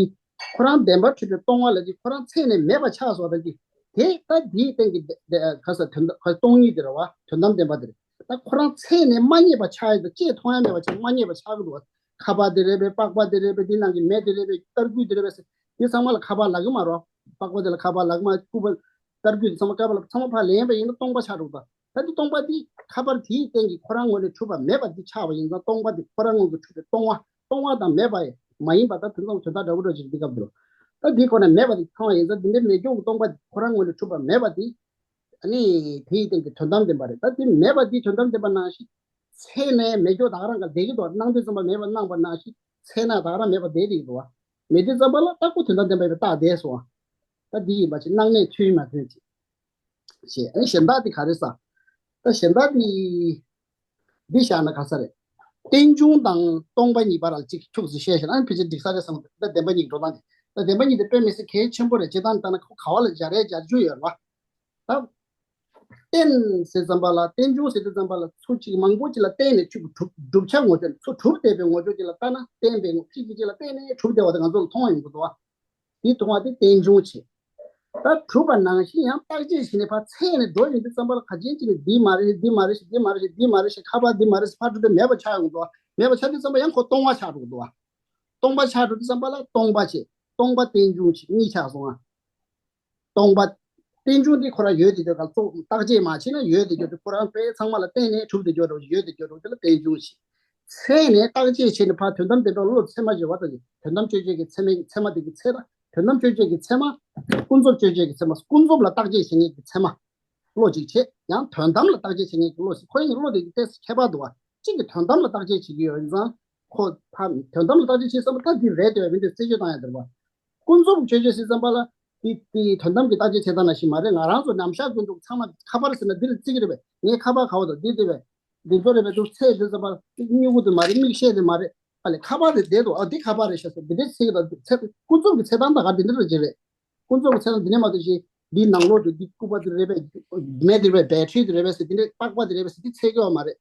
ཁོ་རང་བདེན་པར་གྲུབ་པའི་སྟོང་པ་ལ་ཅིག་ཁོ་རང་ཚད་ནས་མེད་པ་ཆགས་སོང་བ་ཅིག་དེ་ད་འདིའི་སྟེང་གི་བདེ་བདེ་ག་ས་དོན་དམ་ག་སྟོང་ཉིད་དེ་རེད་བ། དོན་དམ་བདེན་པ་དེ་རེད། ད་ཁོ་རང་ཚད་ནས་མ་རྙེད་པ་ཆགས་ཡོད་དོ། ཅིག་མཐོང་ཡ་མེད་པ་ཆགས་མ་རྙེད་པ་ཆགས་ཀྱི་འདུག་བ། ཁ་པར་དེ་རེད་པས་པགས་པ་དེ་རེད་པས་འདི་ནང་གི་མེ་དེ་རེད་པས་ཏར་སྐུད་དེ་རེད་པས་ཟེར་འདི་ཚང་མ་ལ་ཁ་པར་ལབ་ཀྱི་མ་རེད་བ། པགས་པ་དེ་ལ་ཁ་པར་ལབ་ཀྱི་མ་རེད། སྐུད་པ་ཏར་སྐུད་དེ་ཚང་མ་ཁ་པར་ལབ་ཚང་མ་ཕར་ལེན་པ་ཡིན་ན་སྟོང་པ་ཆགས་འགྲོ་གི་འདུག་ད་འདི་སྟོང་པ་འདི་ཁ་པར་དེའི་སྟེང་གི་ཁོ་རང་ངོས་ནས་གྲུབ་པ་མེད་པ་འདི་ཆགས་པ་ཡིན་ཙང་སྟོང་པ་འདི་ཁོ་རང་ངོས་ཀྱི་གྲུབ་པའི་སྟོང་པ་སྟོང་པ་དང་མེད་པ་ཡང་མ་ཡིན་པ་ད་དོན་དམ་དོན་དག་འདྲ་བོ་འདྲ་ཅིག་འདི་སྐབས་འདིར། ད་འདི་ཁོ་ནས་མེད་པ་འདི་ཚང་བ་ཡིན་ཙང་འདི་འདྲའི་མེད་སྐྱོ་གི་སྟོང་པ་འདི་ཁོ་རང་ངོས་ནས་གྲུབ་པ་མེད་པ་འདི། ཨ་ནི་དེའི་སྟེང་གི་དོན་དམ་བདེན་པ་རེད། ད་འདི་མེད་པ་འདི་དོན་དམ་བདེན་པ་ནང་བཞིན་ཚད་ནས་མེད་སྐྱོ་ད་ག་རང་ག་བསྡད་ཀྱི་འདུག་སྣང་དུས་ཙམ་པ་མེད་པ་སྣང་པ་ནང་བཞིན་ཚད་ན་ད་ག་རང་མེད་པ་བསྡད་བསྡད་ཀྱི་འདུག་བ། མེད་དུས་ཙམ་པ་ལ་ད་ཁོ་དོན་དམ་བདེན་པ་ཡིན་པའི་རྟགས་བསྡད་སོང་བ། ད་འདི་ཡིན་པ་ཅིག་སྣང་གནས་མཐུན་མ་མཐུན་ཅིག་ཞེས། ཨ་ནི་གཞན་དག་དེ་ག་རེ་ཟ། ད་གཞན་དག་དེ། འདི་བཞག་ན་ག་ས་རེད། རྟེན་འབྱུང་དང་སྟོང་པ་གཉིས་བར་ལ་གཅིག་ཁྱུག་ཙམ་བཤད་བཞག་ན་ཕལ་ཆེར་འགྲིག་ས་རེད་བསམ་གི་འདུག་ད་བདེན་པ་གཉིས་ཀྱི་འགྲོ་སྟངས་དེ། ད་བདེན་པ་གཉིས་དེ་དཔེ་མི་སྲིད་གལ་ཆེན་པོ་རེད། བྱས་ཙང་ལྟ་ན་ཁོ་ག་བ་ལ་སྦྱར་རེད་སྦྱར་རྒྱུ་ཡོད་རེད་བ། ད། རྟེན་ཟེར་ཙམ་པ་ལ་རྟེན་འབྱུང་ཟེར་དུས་ཙམ་པ་ལ་ཚུར་གཅིག་མང་པོ་གཅིག་ལ་བརྟེན་ནས་ཆུ་གྲུབ་གྲུབ་ཆ་ངོ་སྤྲོད་ཚུར་གྲུབ་བསྡད་པའི་ངོ་སྤྲོད་ཅིག་ལ་ལྟ་ན་བརྟེན་པའི་ངོ་གཅིག་གིས་གཅིག་ལ་བརྟེན་ནས་གྲུབ་བསྡད་པ་དེ་ང་ཚོ་ལ་མཐོང་བ་ཡོང་གི་འདུག་བ། དེ་མཐོང་བ་དེ་རྟེན་འབྱུང་བྱེད། ད་གྲུབ་པ་ནང་བཞིན་ཡང་བརྟག་དཔྱད་བྱས་ནས་ཕར་ཚད་ནས་འགྲོ་ཡོང་དུས་ཙམ་པ་ལ་ག་ཅན་གཅིག་ནས་འདི་མ་རེད་འདི་མ་རེད་ཞེས་འདི་མ་རེད་ཞེས་འདི་མ་རེད་ཞེས་ཁ་པར་འདི་མ་རེད་ཞེས་ཕར་འགྲོ་དུས་མེད་པ་ཆགས་ཡོང་འདུག་བ། མེད་པ་ཆགས་དུས་ཙམ་པ་ཡང་ཁོ་སྟོང་པ་ཆགས་འགྲོ་གི་འདུག་བ། སྟོང་པ་ཆགས་འགྲོ་དུས་ཙམ་པ་ལ་སྟོང་པ་བྱེད་སྟོང་པ་རྟེན་འབྱུང་བྱེད་གཉིས་ཆགས་སོང་ང་། སྟོང་པ། རྟེན་འབྱུང་འདི་ཁོ་རང་ཡོད་དེ་འདྲ་ག་ཚོད་བརྟག་དཔྱད་མ་བྱས་ན་ཡོད་དེ་འདྲ་ཁོ་རང་དཔེ་ཚང་མ་ལ་བརྟེན་ནས་གྲུབ་དེ་འདྲ་ཡོད་དེ་འདྲ་དེ་ལ་རྟེན་འབྱུང་ཞེས། ཚད་ནས་བརྟག་དཔྱད་བྱས་ནས་ཕར་དོན་དམ་བདེན་པ་བློ་ཚད་མ་བྱེད་པ་དང་དོན་དམ་དཔྱོད་བྱེད་ཀྱི་ཚད་མའི་ཚད་མ་དེ་གི་ཚད་དང་དོན་དམ་དཔྱོད་བྱེད་ཀྱི་ཚད་མ། ཀུན་རྫོབ་དཔྱོད་བྱེད་ཀྱི་ཚད་མ་ཀུན་རྫོབ་ལ་བརྟག་དཔྱད་བྱེད་མཁན་གྱི་ཚད་མ། བློ་གཅིག་བྱེད་ཡང་དོན་དམ་ལ་བརྟག་དཔྱད་བྱེད་མཁན་གྱི་བློ་ཞིག་ཁོ་ཡིན་བློ་དེ་གི་ཏོག་ཙམ་ཁྱད་པར་འདུག་བ། གཅིག་གིས་དོན་དམ་ལ་བརྟག་དཔྱད་བྱེད་ཀྱི་ཡོད་ཡིན་ཙང་། ཁོ་ཕ་དོན་དམ་ལ་བརྟག་དཔྱད་བྱེད་བསམ་པ་ད་འདི་རེད་འདོད་མི་འདོད་རྩད་གཅོད་བཏང་ཡ་དེ་རེད་བ། ཀུན་རྫོབ་དཔྱོད་བྱེད་ཟེར་བསམ་པ་ལ་དེ་དེ་དོན་དམ་གྱི་བརྟག་དཔྱད་བྱེད་སྟངས་ནང་བཞིན་མ་རེད། ང་རང་ཚོ་ནམ་ཞག་ཀུན་ཏུ་ཚང་མ་ཁ་པར་ཟེར་ན་འདི་ལ་བརྩི་གི་རེད་པས། ངའི་ཁ་པར་ག་བ་དང་འདི་འདི་བས། འདི་ཚོ་རེད་པས་འདུག་ཚད་འདི་ཟེར་བ་སྨྱུ་གུ་དེ་མ་རེད། མིག་ཤེས་དེ་མ་རེད། ཨ་ལས་ཁ་པར་དེ་བསྡད་འདུག་ཨ་འདི་ཁ་པར་རེད་ཤག་ཟེར་འདི་འདྲའི་ཚད་ཀྱི་དང་ཚད་ཀུན་རྫོབ་ཀྱི་ཚད་སྟངས་ད་ག་འདི་འདྲ་རེད་ཅེས་རེད། ཀུན་རྫོབ་ཀྱི་ཚད་སྟངས་འདི་ནས་མ་གཏོགས་ཅིག་འདི་ནང་ལོགས་དུ་འདི་སྐུད་པ་དེ་རེད་པས། མེ་དེ་རེད་པས། བེ་ཊི་རི་དེ་རེད་པས་ཟེར་འདི་འདྲའི་པགས་པ་དེ་རེད་པས་ཟེར་འདི་ཚད་ཀྱི་ཡོད་མ་རེད།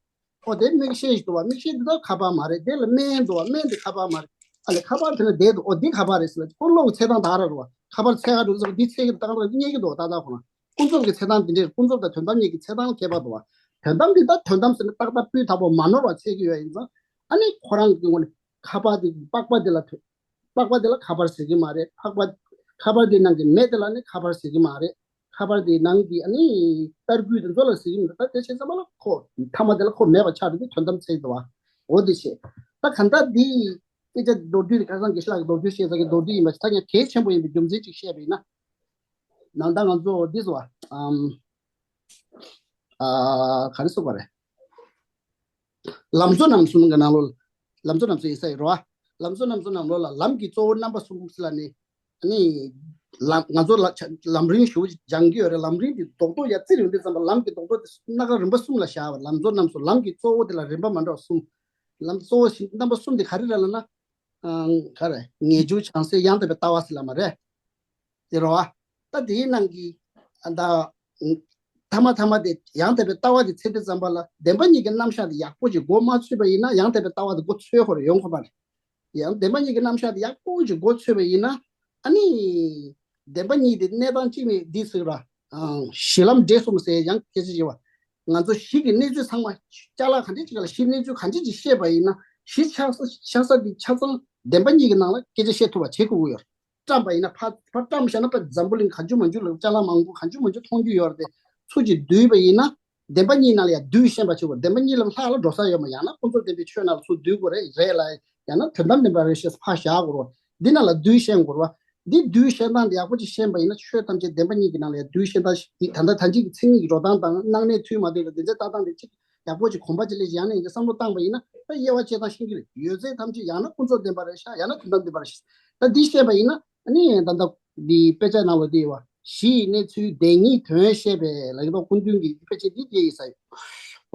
ཨོ་དེ་མིག་ཤེལ་ཞིག་འདུག་བ། མིག་ཤེལ་འདི་དག་ཁ་པར་མ་རེད། དེ་ལ་སྨན་འདུག་བ། སྨན་འདི་ཁ་པར་མ་རེད། ཨ་ལས་ཁ་པར་དེ་ལ་བསྡད་འདུག་ཨོ་འདི་ཁ་པར་རེད་ཟེར་ལ་ཁོ་བློ་གི་ཚད་སྟངས་ད་ག་རང་རེད་བ། ཁ་པར་ཚད་ག་འགྲོ་ཙམ་འདི་ཚད་ཀྱི་ད་ག་རང་རྙེད་ཀྱི་འདུག་ད་ལྟ་ཁོ་ན་ཀུན་རྫོབ་ཀྱི་ཚད་སྟངས་འདི་འདྲས་ཀུན་རྫོབ་དང་དོན་དམ་གཉིས་ཀྱི་ཚད་སྟངས་ལ་ཁྱད་པར་འདུག་བ། དོན་དམ་འདི་ད་དོན་དམ་ཟེར་ན་ཏག་ཏག་སྤུས་དག་པོ་མ་ནོར་བ་ཚད་ཀྱི་ཡོད་ཡིན་ཙང་ཨ་ནི་ཁོ་རང་གི་ངོས་ནས་ཁ་པར་འདི་པགས་པ་འདི་ལ་པགས་པ་འདི་ལ་ཁ་པར་ཟེར་གྱི་མ་རེད། པགས་པ་ཁ་པར་འདི་ནང་གི་མེ་འདི་ལ་ནི་ཁ་པར་ཟེར་གྱི་མ་རེད། ཁ་པར་དེ་ནང་གི་ཨ་ནི་ལྟ་སྐུལ་དེ་ཚོ་ལ་ཟེར་གྱི་མི་འདུག་ད་དེ་བྱས་ཙང་མ་ལ་ཁོ་མཐའ་མ་དེ་ལ་ཁོ་མེད་པ་ཆགས་འགྲོ་དུས་དོན་དམ་ཚིག་འདུག་བ། འོ་དེ་བྱས། ད་གང་ལྟར་འདི་སྐད་ཆ་མདོར་བསྡུས་དེ་ཁ་སང་དགེ་བཤེས་ལགས་ཀྱིས་མདོར་བསྡུས་བཤད་ས་གི་མདོར་བསྡུས་ཡིན་པ་ཞིག་ད་ཀྱང་གལ་ཆེན་པོ་ཡིན་པའི་རྒྱུ་མཚན་ཅིག་བཤད་པ་ཡིན་ན། ནང་ད་ང་ཚོ་འདི་ཟེར་བ། ཨམ། ཨ། ག་རེ་ཟེར་དགོས་རེད། ལམ་གཙོ་རྣམ་གསུམ་གྱི་ནང་ལོགས། ལམ་གཙོ་རྣམ་གསུམ་ཡིན་ས་ཡིན་རོ། ལམ་གཙོ་རྣམ་གསུམ་ནང་ལོགས་ལ་ལམ་གྱི་གཙོ་བོ་རྣམ་པ་གསུམ་ཟེར་ལ་ནི། ཨ་ནི། ལམ་ང་ཚོ་ལ་ཆ་ལམ་རིམ་ཞུ་སྦྱང་གི་ཡོད་རེད། ལམ་རིམ་གྱི་རྡོག་རྡོག་ཡ་རྩི་རིང་དུ་ཙམ་པ་ལམ་གྱི་རྡོག་རྡོག་དེ་སྣ་ཁ་རིམ་པ་གསུམ་ལ་བཞག་པ། ལམ་གཙོ་རྣམ་གསུམ། ལམ་གྱི་གཙོ་བོ་དེ་ལ་རིམ་པ་མ་འདྲ་བ་གསུམ། ལམ་གཙོ་བོ་ཞིག་རྣམ་པ་གསུམ་དེ་ག་རེ་རེད་ལབ་ན། ཨང་། ག་རེ། ངེས་འབྱུང་བྱང་སེམས་ཡང་དག་པའི་ལྟ་བ་ཟེར་ལབ་མ་རེད། དེ་རོ། ད་དེའི་ནང་གི། ཨ། ད། ཐ་མ་ཐ་མ་དེ་ཡང་དག་པའི་ལྟ་བ་དེ་ཚེ་འདི་ཙམ་པ་ལ་བདེན་པ་གཉིས་ཀྱི་རྣམ་གཞག་དེ་ཡག་པོ་ཅིག་མགོ་མ་ཚོས་པ་ཡིན་ན་ཡང་དག་པའི་ལྟ་བ་དེ་མགོ་ཚོས་ཁོ་རང་ཡོང་ཁོ་པ་རེད། ཡང་བདེན་པ་གཉིས་ཀྱི་རྣམ་གཞག་དེ་ཡག་པོ་ཅིག་མགོ་ཚོས་པ་ཡིན་ན། ཨ་ནི། བདེན་པ་གཉིས་དེ་གནས་སྟངས་གཅིག་ནས་འདི་ཟེར་བ། ཨང་། གཞི་ལམ་འབྲས་གསུམ་ཟེར་ཡང་སྐད་ཆ་བྱེད་པ། ང་ཚོ་གཞི་གི་གནས་ཚུལ་ཚང་མ་ཅ་ལག་ག་འདྲས་ཅིག་ལ་གཞི་གནས་ཚུལ་ག་འདྲས་ཅིག་བཤད་པ་ཡིན་ན་གཞི་ཆགས་ས་ཆགས་ས་དེ་ཆ་ཚང་བདེན་པ་གཉིས་ཀྱི་ནང་ལ་སྐད་ཆ་བཤད་ཐུབ་པ་བྱེད་དགོས་ཀྱི་ཡོད་རེད། བཀྲམ་པ་ཡིན་ན་ཕར་ཕར་བཀྲམ་བཞག་ན་ཕར་འཛམ་བུ་གླིང་གང་བྱུང་མང་བྱུང་ལ་ཅ་ལག་མང་པོ་གང་བྱུང་མང་བྱུང་མཐོང་རྒྱུ་ཡོད་རེད་དེ། ཚུར་གཅིག་བསྡུས་པ་ཡིན་ན། བདེན་པ་གཉིས་ནང་ལ་ཡང་བསྡུས་ཤེས་པ་བྱེད་དགོས། བདེན་པ་གཉིས་ལ་ལྷག་ལ་འགྲོ་ས་ཡོད་མ་རེད། ཡང་ན་ཀུན་རྫོབ་བདེན་པའི་ཆོས་ནང་ལ་ཚུར་བསྡུ་དགོས་རེད་རེད་ལ། ཡང་ན་དོན་དམ་བདེན་པ་རེད་ཞེས་ཕར་བཞག་དགོས་རེད། འདི་ནང་ལ་བསྡུས་ཤེས་དགོས་རེད་བ། འདི་བསྡུས་ཤེས་སྟངས་དེ་ཡག་པོ་ཅིག་ཤེས་པ་ཡིན་ན་ཆོས་ཐམས་ཅད་བདེན་པ་གཉིས་ཀྱི་ནང་ལ་ཡང་བསྡུས་ཤེས་སྟངས་ཤིག་ད་ལྟ་ད་ཅིག་མཚན་ཉིད་ཀྱི་འགྲོ་སྟངས་དང་སྣང་གནས་མཐུན་མ་མཐུན་ལ་བདེན་འཛིན་ལྟ་སྟངས་དེ་ཅིག་ཡག་པོ་ཅིག་གོམ་པ་ཅིག་སླེབས་ཡང་ནས་ཡང་བསམ་བློ་བཏང་པ་ཡིན་ན་ད་དབྱེ་བ་ཕྱེ་སྟངས་ཤེས་ཀྱི་རེད། ཡོད་ཚད་ཐམས་ཅད་ཡང་ན་ཀུན་རྫོབ་བདེན་པ་རེད་ཤག་ཡང་ན་དོན་དམ་བདེན་པ་རེད་ཤག་ད་འདི་ཤེས་པ་ཡིན་ན་ཨ་ནི་ད་ལྟ་འདི་དཔེ་ཆ་ནང་ལ་འདི་ཡོད་བ། གཞི་ཡི་གནས་ཚུལ་བདེན་གཉིས་དོན་བཤད་པའི་ལ་ཡི་ཏོག་ཀུན་མཐུན་གྱི་དཔེ་ཆ་འདི་བལྟས་ཡིན་ས་ཡོད།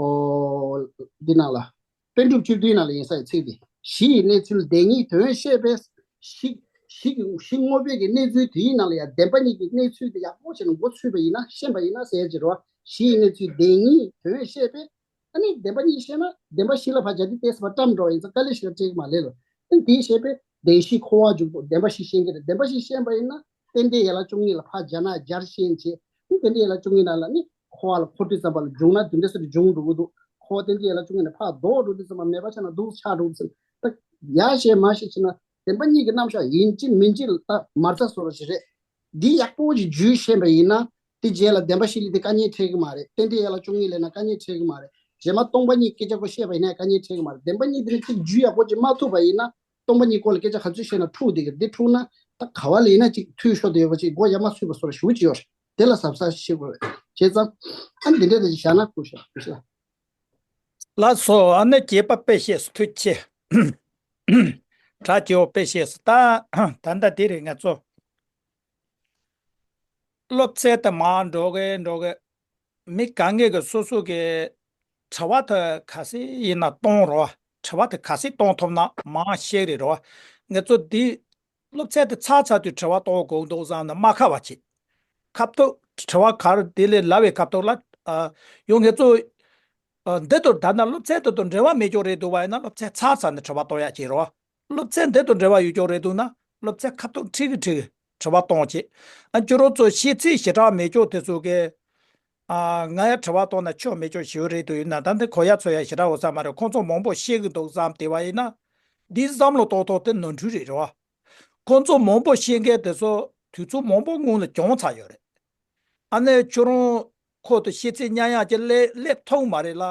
ཨོ། འདི་ནང་ལ། པཎ་གྲུབ་བཅུ་བདུན་ནང་ལ་ཡིན་ས་ཡི་ཚིག་འདི། གཞི་ཡི་གནས་ཚུལ་བདེན་གཉིས་དོན་བཤད་པའི་གཞི། གཞི་གི་གཞི་དངོས་པོའི་གི་གནས་ཚུལ་དེའི་ནང་ལ་ཡང་བདེན་པ་གཉིས་ཀྱི་གནས་ཚུལ་དེ་ཡག་པོ་བྱས་ནས་མགོ་ཚོས་པ་ཡིན་ན་ཤེས་པ་ཡིན་ན་ཟེར་གྱི་རེད་བ། གཞི་ཡི་གནས་ཚུལ་བདེན་གཉིས་དོན་བཤད་པའི། ཨ་ནི་བདེན་པ་གཉིས་ཤེས་ན་བདེན་པ་གཞི་ལ་ཕར་སྦྱར་ཏེ་ཏོག་ཙམ་ཕར་བཀྲམ་འགྲོ་བ་ཡིན་ཙང་དཀའ་ལས་ཞིག་ལ་སྤྲད་ཀྱི་མ་རེད་ལ། ཨ་ནི་དེའི་བཤད་པའི་བདེན་བཞི་འཁོར་བ་འཇུག་པོ་བདེན་པ་བཞི་ཤེས་ཀྱི་རེད། བདེན་པ་བཞི་ཤེས་པ་ཡིན་ན། རྟེན་འབྲེལ་ཡན་ལག་བཅུ་གཉིས་ལ་ཕར་སྦྱར་ན་སྦྱར་ཤེས་བྱས། རྟེན་འབྲེལ་ཡན་ལག་བཅུ་གཉིས་ནང་ལ་ནི་འཁོར་བ་ལ་འཁོར་དུས་ཙམ་པ་ལ་འཇུག་ན་དེ་འདྲ་སེ་འབྱུང་འགྲོ་གི་འདུག་འཁོར་བ་རྟེན་འབྲེལ་ཡན་ལག་བཅུ་གཉིས་ནས་ཕར་ལྡོག་འགྲོ་དུས་ཙམ་པ་མེད་པ་ཆགས་ན་སྡུག་ཆགས་འགྲོ་གི་ཟེར། ད་ཡར་བཤད་མར་བཤད་བྱས་ན་བདེན་པ་གཉིས་ཀྱི་རྣམ་གཞག་ཡིན་གཅིག་མིན་གཅིག་ལ་ད་མ་རྩ་བཟོ་འདྲ་ཞིག་རེད། འདི་ཡག་པོ་ཞིག་འཇུས་ཤེས་པ་ཡིན་ན་དེ་རྗེས་ལ་བདེན་པ་བཞི་ལ་དེ་དཀའ་ངལ་འཕྲད་ཀྱི་མ་རེད། རྟེན་འབྲེལ་ཡན་ལག་བཅུ་གཉིས་ལབ་ན་དཀའ་ངལ་འཕྲད་ཀྱི་མ་རེད། རྗེས་མ་སྟོང་པ་ཉིད་སྐད་ཆ་ཁོ་བཤད་པ་ཡིན་ན་དཀའ་ངལ་འཕྲད་ཀྱི་མ་རེད། བདེན་པ་གཉིས་དེ་ནི་གཅིག་འཇུས་ཡག་པོ་ཅིག་མ་ཐུབ་པ་ཡིན་ན། སྟོང་པ་ཉིད་སྐོར་ལ་སྐད་ཆ་ག་ཚོད་བཤད་ན་འཁྲུག་བསྡད་ཀྱི་རེད། འདི་འཁྲུག་ན་ད་ག་བ་ལ་ཡིན་ན་ཅིག་འཐུས་ཤོར་བསྡད་ཡོད་པ་ཅིག་མགོ་ཡར་མར་ཚུད་པ་བཟོ་འདྲ་ཞེ་པོ་ཅིག་ཡོད་རེད། དེ་ལ་གཟབ་གཟབ་བྱེད་དགོས་རེད། བྱས་ཙང་ཨ་ནི་འདི་འདྲ་དེ་ཅིག་བཞག་ན་ཁུ་ཤ་ཁུ་ཤ། ལགས་སོ། ཨ་ནི་བྱས་པ་དཔེ་བཤད་སུ་ཐུགས་ཆེ། གྲ་ཆེའོ་དཔེ་བཤད་སུ་ད་ད་ལྟ་དེ་རེད། ང་ཚོ་སློབ་ཚན་དེ་མར་འགྲོ་གི་འགྲོ་གི། མི་གང་གས་ཀྱི་སོ་སོ་གི་དྲི་བ་དེ་ག་ཚོད་ཡིན་ན་གཏོང་རོགས། དྲི་བ་དེ་ག་ཚོད་གཏོང་ཐུབ་ན་མང་བཤད་རེད་རོགས། ང་ཚོ་འདི་སློབ་ཚན་དེ་ཚར་ཚར་དུས་དྲི་བ་གཏོང་དགོས་འདུག་བསམ་ནས་མ་ཁ་བ་བྱེད། ཁ་ཐུག་དྲི་བ་ག་རེ་དེ་ལས་ལབ་པའི་ཁ་ཐུག་ལ། ཨ། ཡང་ང་ཚོ། ཨ། འདི་ལྟར་ད་ནི་སློབ་ཚན་དེ་དང་འབྲེལ་བ་མེད་ཀྱོག་རེད་འདུག་བ་ཡིན་ན་སློབ་ཚན་ཚར་ཚར་ནས་དྲི་བ་གཏོང་ཡག་བྱེད་རོགས། སློབ་ཚན་འདི་དང་འབྲེལ་བ་ཡོད་ཀྱོག་རེད་འདུག་ན་སློབ་ཚན་ཁ་ཐུག་ཁྲིད་ཀྱི་ཁྲིད་ཀྱི་དྲི་བ་གཏོང་བྱེད། ཨ། ཁྱོད་རང་ཚོ་ཤེས་ཚད་ཞེ་དྲག་མེད་ཀྱོག་དེ་ཚོ་གིས། ཨ། ང་ཡང་དྲི་བ་གཏོང་ན་ཆོ་མེད་ཀྱོག་ཞེ་པོ་རེད་འདུག་ཡིན་ན་ད་འདི་གོ་ཡག་ཚོར་ཡག་ཞེ་དྲག་ཡོད་ས་མ་རེད། ཁོང་ཚོ་མང་པོ་ཤེས་ཀྱི་འདུག་བསམ་བསྡད་པ་ཡིན་ན། འདི་བསམ་བློ་གཏོང་ཐུབ་དེ་ནོར་འཁྲུལ་རེད་རེད་བ། ཁོང་ཚོ་མང་པོ་ཤེས་མཁན་དེ་ཚོ་དུས་ཚོད་མང་པོ་སྔོན་ལ་གྱོང་ཚར་ཡོད་རེད། ཨ་ནི་ཁྱོད་རང་ཁོ་དང་ཤེས་ཚད་མཉམ་ཡག་ཅིག་སླེབས་སླེབས་ཐུབ་མ་རེད་ལ།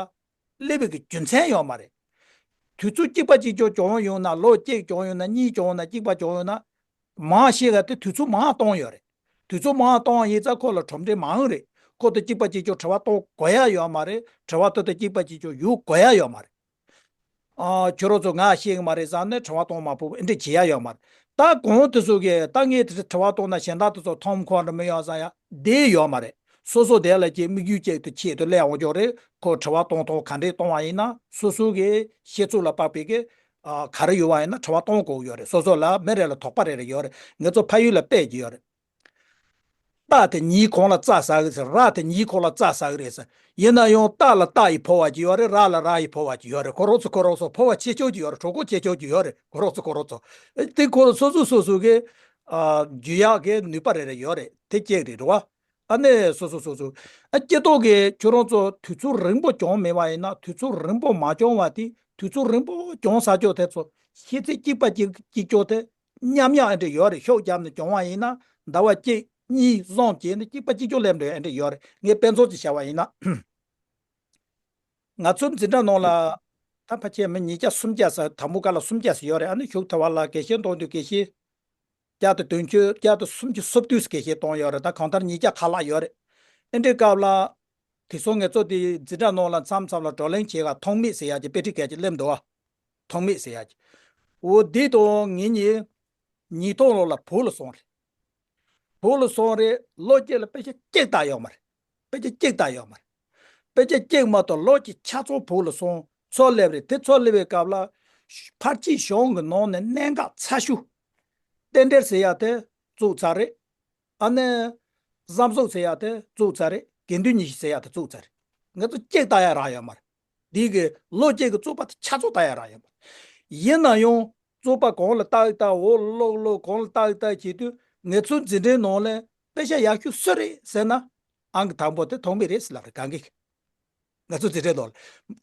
སླེབས་པའི་གི་རྒྱུ་མཚན་ཡོད་མ་རེད། དུས་ཚོད་གཅིག་པ་གཅིག་ཀྱང་གྱོང་ཡོང་ན་ལོ་གཅིག་གྱོང་ཡོང་ན་གཉིས་གྱོང་ཡོང་ན་གཅིག་པ་གྱོང་ཡོང་ན། མང་ཤེས་ག་དེ་དུས་ཚོད་མང་གཏོང་ཡོད་རེད། དུས་ཚོད་མང་གཏོང་ཡིན་ཙང་ཁོ་ལ་གྲུབ་འབྲས་མང་རེད། ཁོ་དང་གཅིག་པ་གཅིག་ཀྱང་དྲི་བ་གཏོང་དགོས་ཡ་ཡོད་མ་རེད། དྲི་བ་དེ་དང་གཅིག་པ་གཅིག་ཀྱང་ཡོང་དགོས་ཡ་ཡོད་མ་རེད། ཨ། ཁྱོད་རང་ཚོ་ང་ཤེས་གི་མ་རེད་བསམ་ནས་དྲི་བ་གཏོང་མ་ཕོད་པ་འདི་འདྲ་བྱེད་ཡ་ཡོད་མ་རེད། ད་གང་དེ་ཚོ་གིས་ད་ངས་དེ་དྲི་བ་གཏོང་ན་གཞན་དག་དེ་ཚོ་མཐོང་ཁོ་འདྲ་མི་ཡོང་བསམ་ཡ་དེ་ཡོད་མ་རེད། སོ་སོ་དེ་ལ་ཀྱི་དམིགས་ཡུལ་གཅིག་ཏུ་ཆེད་དུ་སླེབས་འོང་ཀྱོག་རེད། ཁོ་དྲི་བ་གཏོང་ཐོག་ག་འདྲས་གཏོང་བ་ཡིན་ན་སོ་སོ་གི་ཤེས་ཚོད་ལ་དཔག་པའི་གི། ཨ། ག་རེ་ཡོད་པ་ཡིན་ན་དྲི་བ་གཏོང་དགོས་ཡོད་རེད། སོ་སོ་ལ་མི་རེ་ལ་དོགས་པ་རེ་རེ་ཡོད་རེད། ང་ཚོ་ཕ་ཡུལ་ལ་དཔེ་ཅིག་ཡོད་རེད། རྟ་དེ་ཉིན་གང་ལ་རྩྭ་ཟ་གི་ཟེར། ར་དེ་ཉིན་གང་ལ་རྩྭ་ཟ་གི་རེད་ཟེར། ཡིན་ན་ཡང་རྟ་ལ་རྟ་ཡི་ཕོ་བ་ཅིག་ཡོད་རེད། ར་ལ་ར་ཡི་ཕོ་བ་ཅིག་ཡོད་རེད། ཁོ་རང་ཚོ་ཁོ་རང་ཚོ་ཕོ་བ་ཆེ་ཆུང་ཅིག་ཡོད་རེད། གྲོགས་པོ་ཆེ་ཆུང་ཅིག་ཡོད་རེད། ཁོ་རང་ཚོ་ཁོ་རང་ཚོ། དེ་ཁོ་རང་སོ་སོ་སོ་སོ་གི། ཨ། རྒྱུ་ཡག་གི་ནུས་པ་རེ་རེ་ཡོད་རེད། དེ་གཅིག་རེད་རེད་བ། ཨ་ནི་སོ་སོ་སོ་སོ། ཨ། སྤྱིར་བཏང་གི་ཁྱོད་རང་ཚོ་དུས་ཚོད་རིང་པོ་གྱོང་མེད་པ་ཡིན་ན་དུས་ཚོད་རིང་པོ་མ་གྱོང་བ་དེ་དུས་ཚོད་རིང་པོ་གྱོང་ས་ཀྱོག་དེ་ཚོ་ཤེས་ཚད་གཅིག་པ་གཅིག་གཅིག་ཀྱོག་དེ་མཉམ་ཡག་ཨེ་འདྲ་ཡོད་རེད། ཤོག་བརྒྱབ་ནས་གྱོང་བ་ཡིན་ན་ཟླ་བ་གཅིག་གཉིས་བཟུང་བྱས་ནས་གཅིག་པ་གཅིག་རྐྱང་སླེབས་འགྲོ་ཡ་འདྲ་ཡོད་རེད། ངས་དཔེ་མཚོན་ཅིག་བྱ་བ་ཡིན་ན། ང་ཚོའི་འཛིན་གྲྭ་ནང་ལ་ད་ཕལ་ཆེར་མི་ཉིས་བརྒྱ་སུམ་བརྒྱ་ཙམ། དང་པོ་སྐབས་ལ་སུམ་བརྒྱ་ཙམ་ཡོད་རེད། ཨ་ནི་གཞུག་མཐའ་བར་ལ་དགེ་བཤེས་གཏོང་དུས་དགེ་བཤེས་བརྒྱ་དང་བདུན་ཅུ། བརྒྱ་དང་སུམ་ཅུ་སོ་བདུན་ཙམ་དགེ་བཤེས་གཏོང་ཡོད་རེད། ད་གང་ལྟར་ཉིས་བརྒྱ་ཁ་ལག་ཡོད་རེད། ཨེ་འདྲའི་སྐབས་ལ་དེ་སོང་ངེད་ཚོ་དེ་འཛིན་གྲྭ་ནང་ལ་མཚམས་མཚམས་ལ་བགྲོ་གླེང་བྱེད་ག་ཐོགས་མེད་ཟེར་ཡག་གི་དཔེ་ཁྲིད་སྐད་ཅིག་སླེབས་འདུག་བ། ཐོགས་མེད་ཟེར་ཡག་གི། འོ་དེ་དང་ངེད་གཉིས་ཉིས་སྟོང་ལོ་ལ་བོད་ལ་སོང་རེད། བོད་ལ་སོང་རེད། ལོ་གཅིག་ལ་དཔེ་ཆ་གཅིག་བལྟ་ཡོད་མ་རེད། དཔེ་ཆ་གཅིག་བལྟ་ཡོད་མ་རེད། དཔེ་ཆ་གཅིག་མ་གཏོགས། ལོ་གཅིག་ཆ་ཚང་བོད་ལ་སོང་། ཚུར་སླེབས་རེད། དེ་ཚུར་སླེབས་པའི་སྐབས་ལ་ཕར་ཕྱིན་གཞུང་གི་ནང་ནས་གནད་འགག་ཚ་ཤོས་རྟེན་འབྲེལ་ཟེར་ཡག་དེ་བཙུགས་ཚར་རེད། ཨ་ནི་བཟའ་ཚང་ཟེར་ཡག་དེ་བཙུགས་ཚར་རེད། དགེ་འདུན་ཉི་ཤུ་ཟེར་ཡག་དེ་བཙུགས་ཚར་རེད། ང་ཚོ་གཅིག་བལྟ་ཡག་རག་ཡོད་མ་རེད། འདི་གི་ལོ་གཅིག་གི་རྩོད་པ་དེ་ཆ་ཚང་བལྟ་ཡག་རག་ཡོད་མ་རེད། ཡིན་ན་ཡང་རྩོད་པ་གང་ལ་ཏག་ཏག་འོག་ལ་ལོག་ལོག་གང་ལ་ཏག་ཏག་བྱེད་དུས། ངེད་ཚོའི་འཛིན་གྲྭའི་ནང་ལ་དཔེ་ཆ་ཡག་ཤོས་སུ་རེད་ཟེར་ན། ཨང་ཀི་དང་པོ་དེ་ཐོགས་མེད་རེད་ཟེར་ལབ་རེད། གང་གི། ང་ཚོའི་འཛིན་གྲྭའི་ནང་ལ།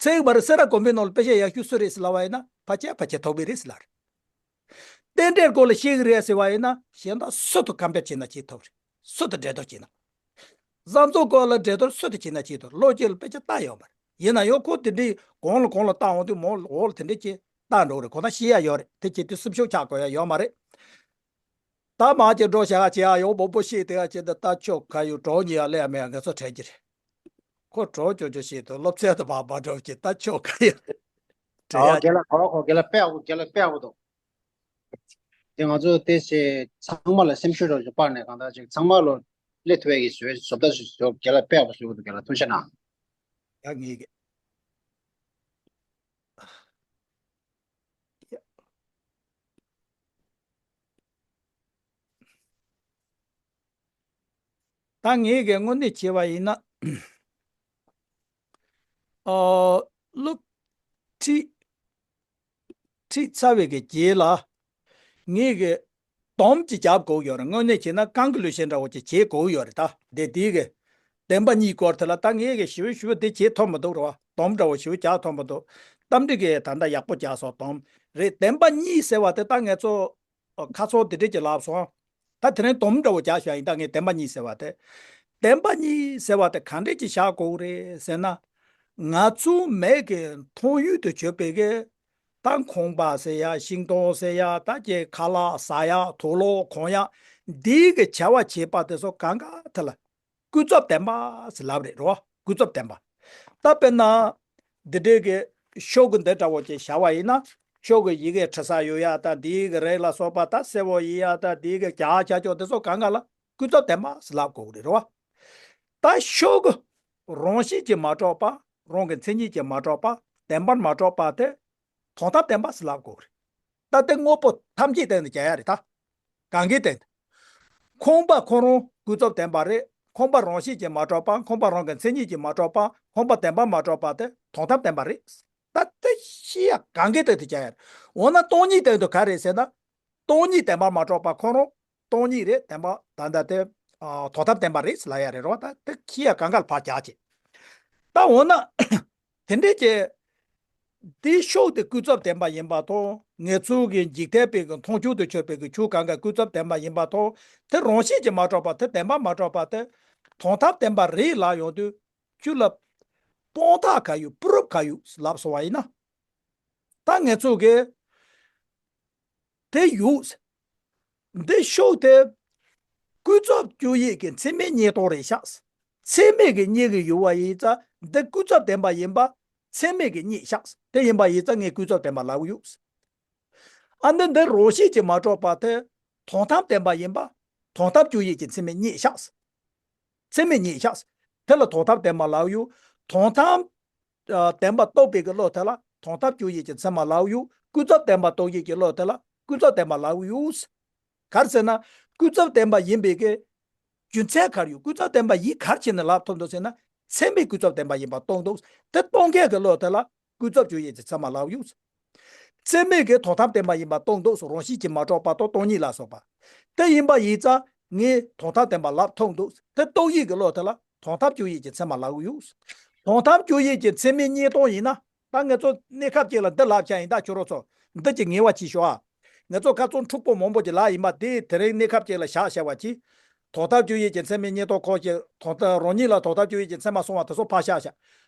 ཚེ་རིང་མ་རེད། སེ་ར་དགོན་པའི་ནང་ལ་དཔེ་ཆ་ཡག་ཤོས་སུ་རེད་ཟེར་ལབ་པ་ཡིན་ན། ཕལ་ཆེར་ཕལ་ཆེར་ཐོགས་མེད་རེད་ཟེར་ལབ་རེད། རྟེན་འབྲེལ་སྐོར་ལ་ཤེས་ཀྱི་རེད་ཟེར་བ་ཡིན་ན། གཞན་དག་སུ་དང་ཁམ་པེར་བྱས་ན་ཅིག་ཐོབ་རེད། སུ་དང་འགྲན་བསྡུར་བྱས་ན། བཟའ་ཚང་སྐོར་ལ་འགྲན་བསྡུར་སུ་དང་བྱས་ན་ཅིག་ཐོབ། ལོ་གཅིག་ལ་དཔེ་ཆ་བལྟ་ཡོད་མ་རེད། ཡིན་ན་ཡང་ཁོ་དེ་འདྲའི་གོང་ལ་གོང་ལ་བལྟ་འོང་དུས། མོ་འོག་ལ་དེ་འདྲའི་ཅིག་བལྟ་འགྲོ་རེད། ཁོ་ན་ཤེས་ཡག་ཡོད་རེད། དེ་བྱེད་དུས་སེམས་ཤུགས་ཆག་དགོས་ཡག་ཡོད་མ་རེད། ད་མ་ཅིག་འགྲོ་བྱ་བྱེད་ཡག་ཡོང་བོ་བོ་ཤེས་དེ་ཡག་ཅིག་འདི་ལྟ་ཆོག་ག་ཡོད། གྲོགས་ཉིད་ཡག་ལས་ཡག་མེད་ཡག་ངེད་ཚོ་དྲན་གྱི་རེད། ཁོ་གྲོགས་ཅོ་ཅོ་ཞིག་ཏུ་སློབ་ཚན་དུ་མ་མ་འགྲོ་གི། ད་ཆོག་ག་ཡོད། དྲན་ཨོ་ཡག་རྒན་ལགས། གོ་ཁོ་རྒན་ལགས་དཔེ་ཡག་པོ། རྒན་ལགས་དཔེ་ཡག་པོ་འདུག་དེ་ང་ཚོ་དེ་ཚེ་ཚང་མ་ལ་སེམས་ཤུགས་རོགས་ཞུ་སྤར་ནས། གང་ལྟར་ཅིག་ཚང་མ་ལོ་སླེབས་ཐུབ་ཡག་གི་བཟོ་བཟོ་ལྟ་བཟོ། རྒན་ལགས་དཔེ་ཡག་པོ་བཟོས་འདུག་རྒན་ལགས་ཐུགས་རྗེ་གནང་། ཡ་ངེས་ཀྱི། ད་ངེད་ཀྱིས་དངོས་གནས་བྱས་པ་ཡིན་ན། ཨོ། སློབ་ཁྲིད་ཁྲིད་ཚར་བའི་གི་རྗེས་ལ། ངེད་ཀྱིས་སྡོམ་ཅིག་རྒྱབ་དགོས་ཡོད་རེད། དངོས་གནས་བྱས་ན་གང་གི་ལུས་ཤེས་འདྲ་བོ་ཅིག་བྱེད་དགོས་ཡོད་རེད། ད་དེ་དེའི་གི་བདེན་པ་གཉིས་སྐོར་དེ་ལ་ད་ངེད་ཀྱིས་ཞིབ་ཞིབ་དེ་བྱེད་ཐུབ་མི་འདུག་རེད་བ། སྡོམ་འདྲ་བོ་ཞིབ་རྒྱག་ཐུབ་མི་འདུག་རྟ་མགྲིན་གྱིས་ད་ལྟ་ཡག་པོ་རྒྱག་སོང་། སྡོམ་རེད། བདེན་པ་གཉིས་ཟེར་བ་དེ་ད་ངེད་ཚོ་ཁ་སང་དེ་འདྲས་ཀྱི་ལབ་སོང་། ད་དེ་རིང་སྡོམ་འདྲ་བོ་རྒྱག་བཞག་ཡིན། ད་ངས་བདེན་པ་གཉིས་ཟེར་བ་དེ། བདེན་པ་གཉིས་ཟེར་བ་དེ་ག་འདྲས་ཀྱི་བཞག་དགོས་རེད་ཟེར་ན། ང་ཚོའི་མི་གི་མཐོང་ཡུལ་དུ་གྱུར་པའི་གི། ད་ཁང་པ་ཟེར་ཡག། ཤིང་སྡོང་ཟེར་ཡག། ད་ཀྱི་ཁ་ལག་ཟ་ཡག། དུག་ལོག་གོན་ཡག། འདིའི་གི་བྱ་བ་བྱེད་པ་དེ་ཚོ་གང་ག་དེ་ལ་ཀུན་རྫོབ་བདེན་པ་ཟེར་ལབ་རེད་རོ། ཀུན་རྫོབ་བདེན་པ། ད་དཔེར་ན། འདི་འདྲའི་གི་ཤོག་གུ་འདི་འདྲ་བོ་ཅིག་བཞག་པ་ཡིན་ན། ཤོག་གུ་ཡི་གེ་འབྲི་ས་ཡོད་ཡག་དང་། འདིའི་གི་རིགས་ལ་སོགས་པ་ད་གསལ་བོ་ཡིན་ཡག་དང་། འདིའི་གི་རྒྱག་བྱ་ཆོག་དེ་ཚོ་གང་ག་ལ་ཀུན་རྫོབ་བདེན་པ་ཟེར་ལབ་དགོས་ཀྱི་རེད་རོ། ད་ཤོག་གུ་རང་བཞིན་གྱིས་མ་གྲུབ་པ། རང་གི་མཚན་ཉིད་ཀྱིས་མ་གྲུབ་པ། བདེན་པར་མ་གྲུབ་པ་དེ། དོན་དམ་བདེན་པ་ཟེར་ལབ་དགོས་རེད། ད་དེ་དངོས་པོ་ཐམས་ཅད་སྟེང་དུ་བྱ་ཡག་རེད་ད། གང་གི་སྟེང་དུ། ཁང་པ་ཁོ་རང་ཀུན་རྫོབ་བདེན་པ་རེད། ཁང་པ་རང་བཞིན་གྱིས་མ་གྲུབ་པ། ཁང་པ་རང་གི་མཚན་ཉིད་ཀྱིས་མ་གྲུབ་པ། ཁང་པ་བདེན་པར་མ་གྲུབ་པ་དེ་དོན་དམ་བདེན་པ་རེད། ད་དེ་ཤེས་ཡག་གང་གི་སྟེང་དུ་བྱ་ཡག་རེད། འོ་ན་སྟོང་ཉིད་སྟེང་དུ་ག་རེ་ཟེར་ན། སྟོང་ཉིད་བདེན་པར་མ་གྲུབ་པ་ཁོ་རང་སྟོང་ཉིད་རེད། བདེན་པ་ད་ལྟ་དེ་དོན་དམ་བདེན་པ་རེད་ལབ་ཡག་རེད་རོ། ད་དེ་ཤེས་ཡག་གང་ག་ལ་ཕར་རྒྱག་བྱེད། ད་འོ་ན། དེ་འདྲས་ཀྱི། དེའི་ཤོག་དེ་ཀུན་རྫོབ་བདེན་པ་ཡིན་པ་དང་། ངེད་ཚོའི་གི་འཇིག་རྟེན་པའི་གི་མཐོང་ཆོས་དུ་གྱུར་པའི་གི་ཆོས་གང་ག་ཀུན་རྫོབ་བདེན་པ་ཡིན་པ་དང་། དེ་རང་བཞིན་གྱིས་མ་གྲུབ་པ། དེ་བདེན་པར་མ་གྲུབ་པ་དེ་དོན་དམ་བདེན་པ་རེད་ལབ་ཡོང་དུས། ཁྱོད་ལ་དཔང་རྟགས་ག་ཡོད། པུ་རུབ་ག་ཡོད་ལབ་སོང་བ་ཡིན་ན། ད་ངེད་ཚོ་གི་དེ་ཡོད། འདི་ཤོག་དེ་ཀུན་རྫོབ་དཔྱོད་ཡིག་གི་མཚན་མའི་རྙེད་སྟངས་རེད་ཤག་མཚན་མེད་ཀྱིས་རྙེད་ཀྱི་ཡོད་པ་ཡིན་ཙང་། འདི་ཀུན་རྫོབ་བདེན་པ་ཡིན་པ་མཚན་མེད་ཀྱིས་རྙེད་ཤག་དེ་ཡིན་པ་ཡིན་ཙང་ངས་ཀུན་རྫོབ་བདེན་པ་ལབ་ཀྱི་ཡོད། ཨ་ནི་འདི་རང་བཞིན་གྱིས་མ་གྲུབ་པ་དེ་དོན་དམ་བདེན་པ་ཡིན་པ་དོན་དམ་དཔྱོད་ཡིག་གི་མཚན་མས་རྙེད་ཤག་མཚན་མས་རྙེད་ཤག་དེ་ལ་དོན་དམ་བདེན་པ་ལབ་ཀྱི་ཡོད། དོན་དམ་ཨ་བདེན་པ་རྟོགས་པའི་གི་བློ་དེ་ལ་དོན་དམ་དཔྱོད་ཡིག་གི་མཚན་མ་ལབ་ཀྱི་ཡོད། ཀུན་རྫོབ་བདེན་པ་རྟོགས་ཡིག་གི་བློ་དེ་ལ་ཀུན་རྫོབ་བདེན་པ་ལབ་ཀྱི་ཡོད། ག་རེ་ཟེར་ན། ཀུན་རྫོབ་བདེན་པ་ཡིན་པའི་གི་རྒྱུ་མཚན་ག་རེ་ཡོད། ཀུན་རྫོབ་བདེན་པ་ཡིན་ག་རེ་བྱས་ནས་ལབ་ཐུབ་འདུག་ཟེར་ན། མཚན་མས་ཀུན་རྫོབ་བདེན་པ་ཡིན་པ་རྟོགས་འདུག་དེ་རྟོགས་མཁན་གྱི་བློ་དེ་ལ་ཀུན་རྫོབ་དཔྱོད་ཡིག་གི་མཚན་མ་ལབ་ཀྱི་ཡོད། མཚན་མས་ཀྱི་དོན་དམ་བདེན་པ་ཡིན་པ་རྟོགས་འདུག་རང་བཞིན་གྱིས་མ་གྲུབ་པ་དང་སྟོང་ཉིད་ལ་སོགས་པ། དེ་ཡིན་པ་ཡིན་ཙང་ངས་དོན་དམ་བདེན་པ་ལབ་ཐུབ་འདུག་དེ་རྟོགས་ཡིག་གི་བློ་དེ་ལ་དོན་དམ་དཔྱོད་ཡིག་གི་མཚན་མ་ལབ་ཀྱི་ཡོད། དོན་དམ་དཔྱོད་ཡིག་གི་མཚན་མའི་རྙེད་སྟངས་ཡིན་ན། ད་ངེད་ཚོ་གནས་སྐབས་ཅིག་ལ་འདི་ལབ་བྱ་ཡིན། ད་ཁྱོད་རང་ཚོ་འདི་ཅིག་ངེས་པ་བྱེད་ཤོག་ཨ། ངེད་ཚོ་ཁ་སང་འཁྲུག་པོ་མང་པོ་ཅིག་ལབ་ཡིན་པ་དེ་དེ་རིང་གནས་སྐབས་ཅིག་ལ་བཞག་བྱ་བ་གྱིས། དོར་ཐབས་སྤྱོད་ཡུལ་གྱི་མཚན་མའི་གཉིས་སྟོང་ཁོ་ཞེས་དོར་ཐབས་རང་ཉིད་ལ་དོར་ཐབས་སྤྱོད་ཡུལ་གྱི་མཚན་མ་སོང་བ་དེ་ཚོ་ཕར་བཞག་བཞག་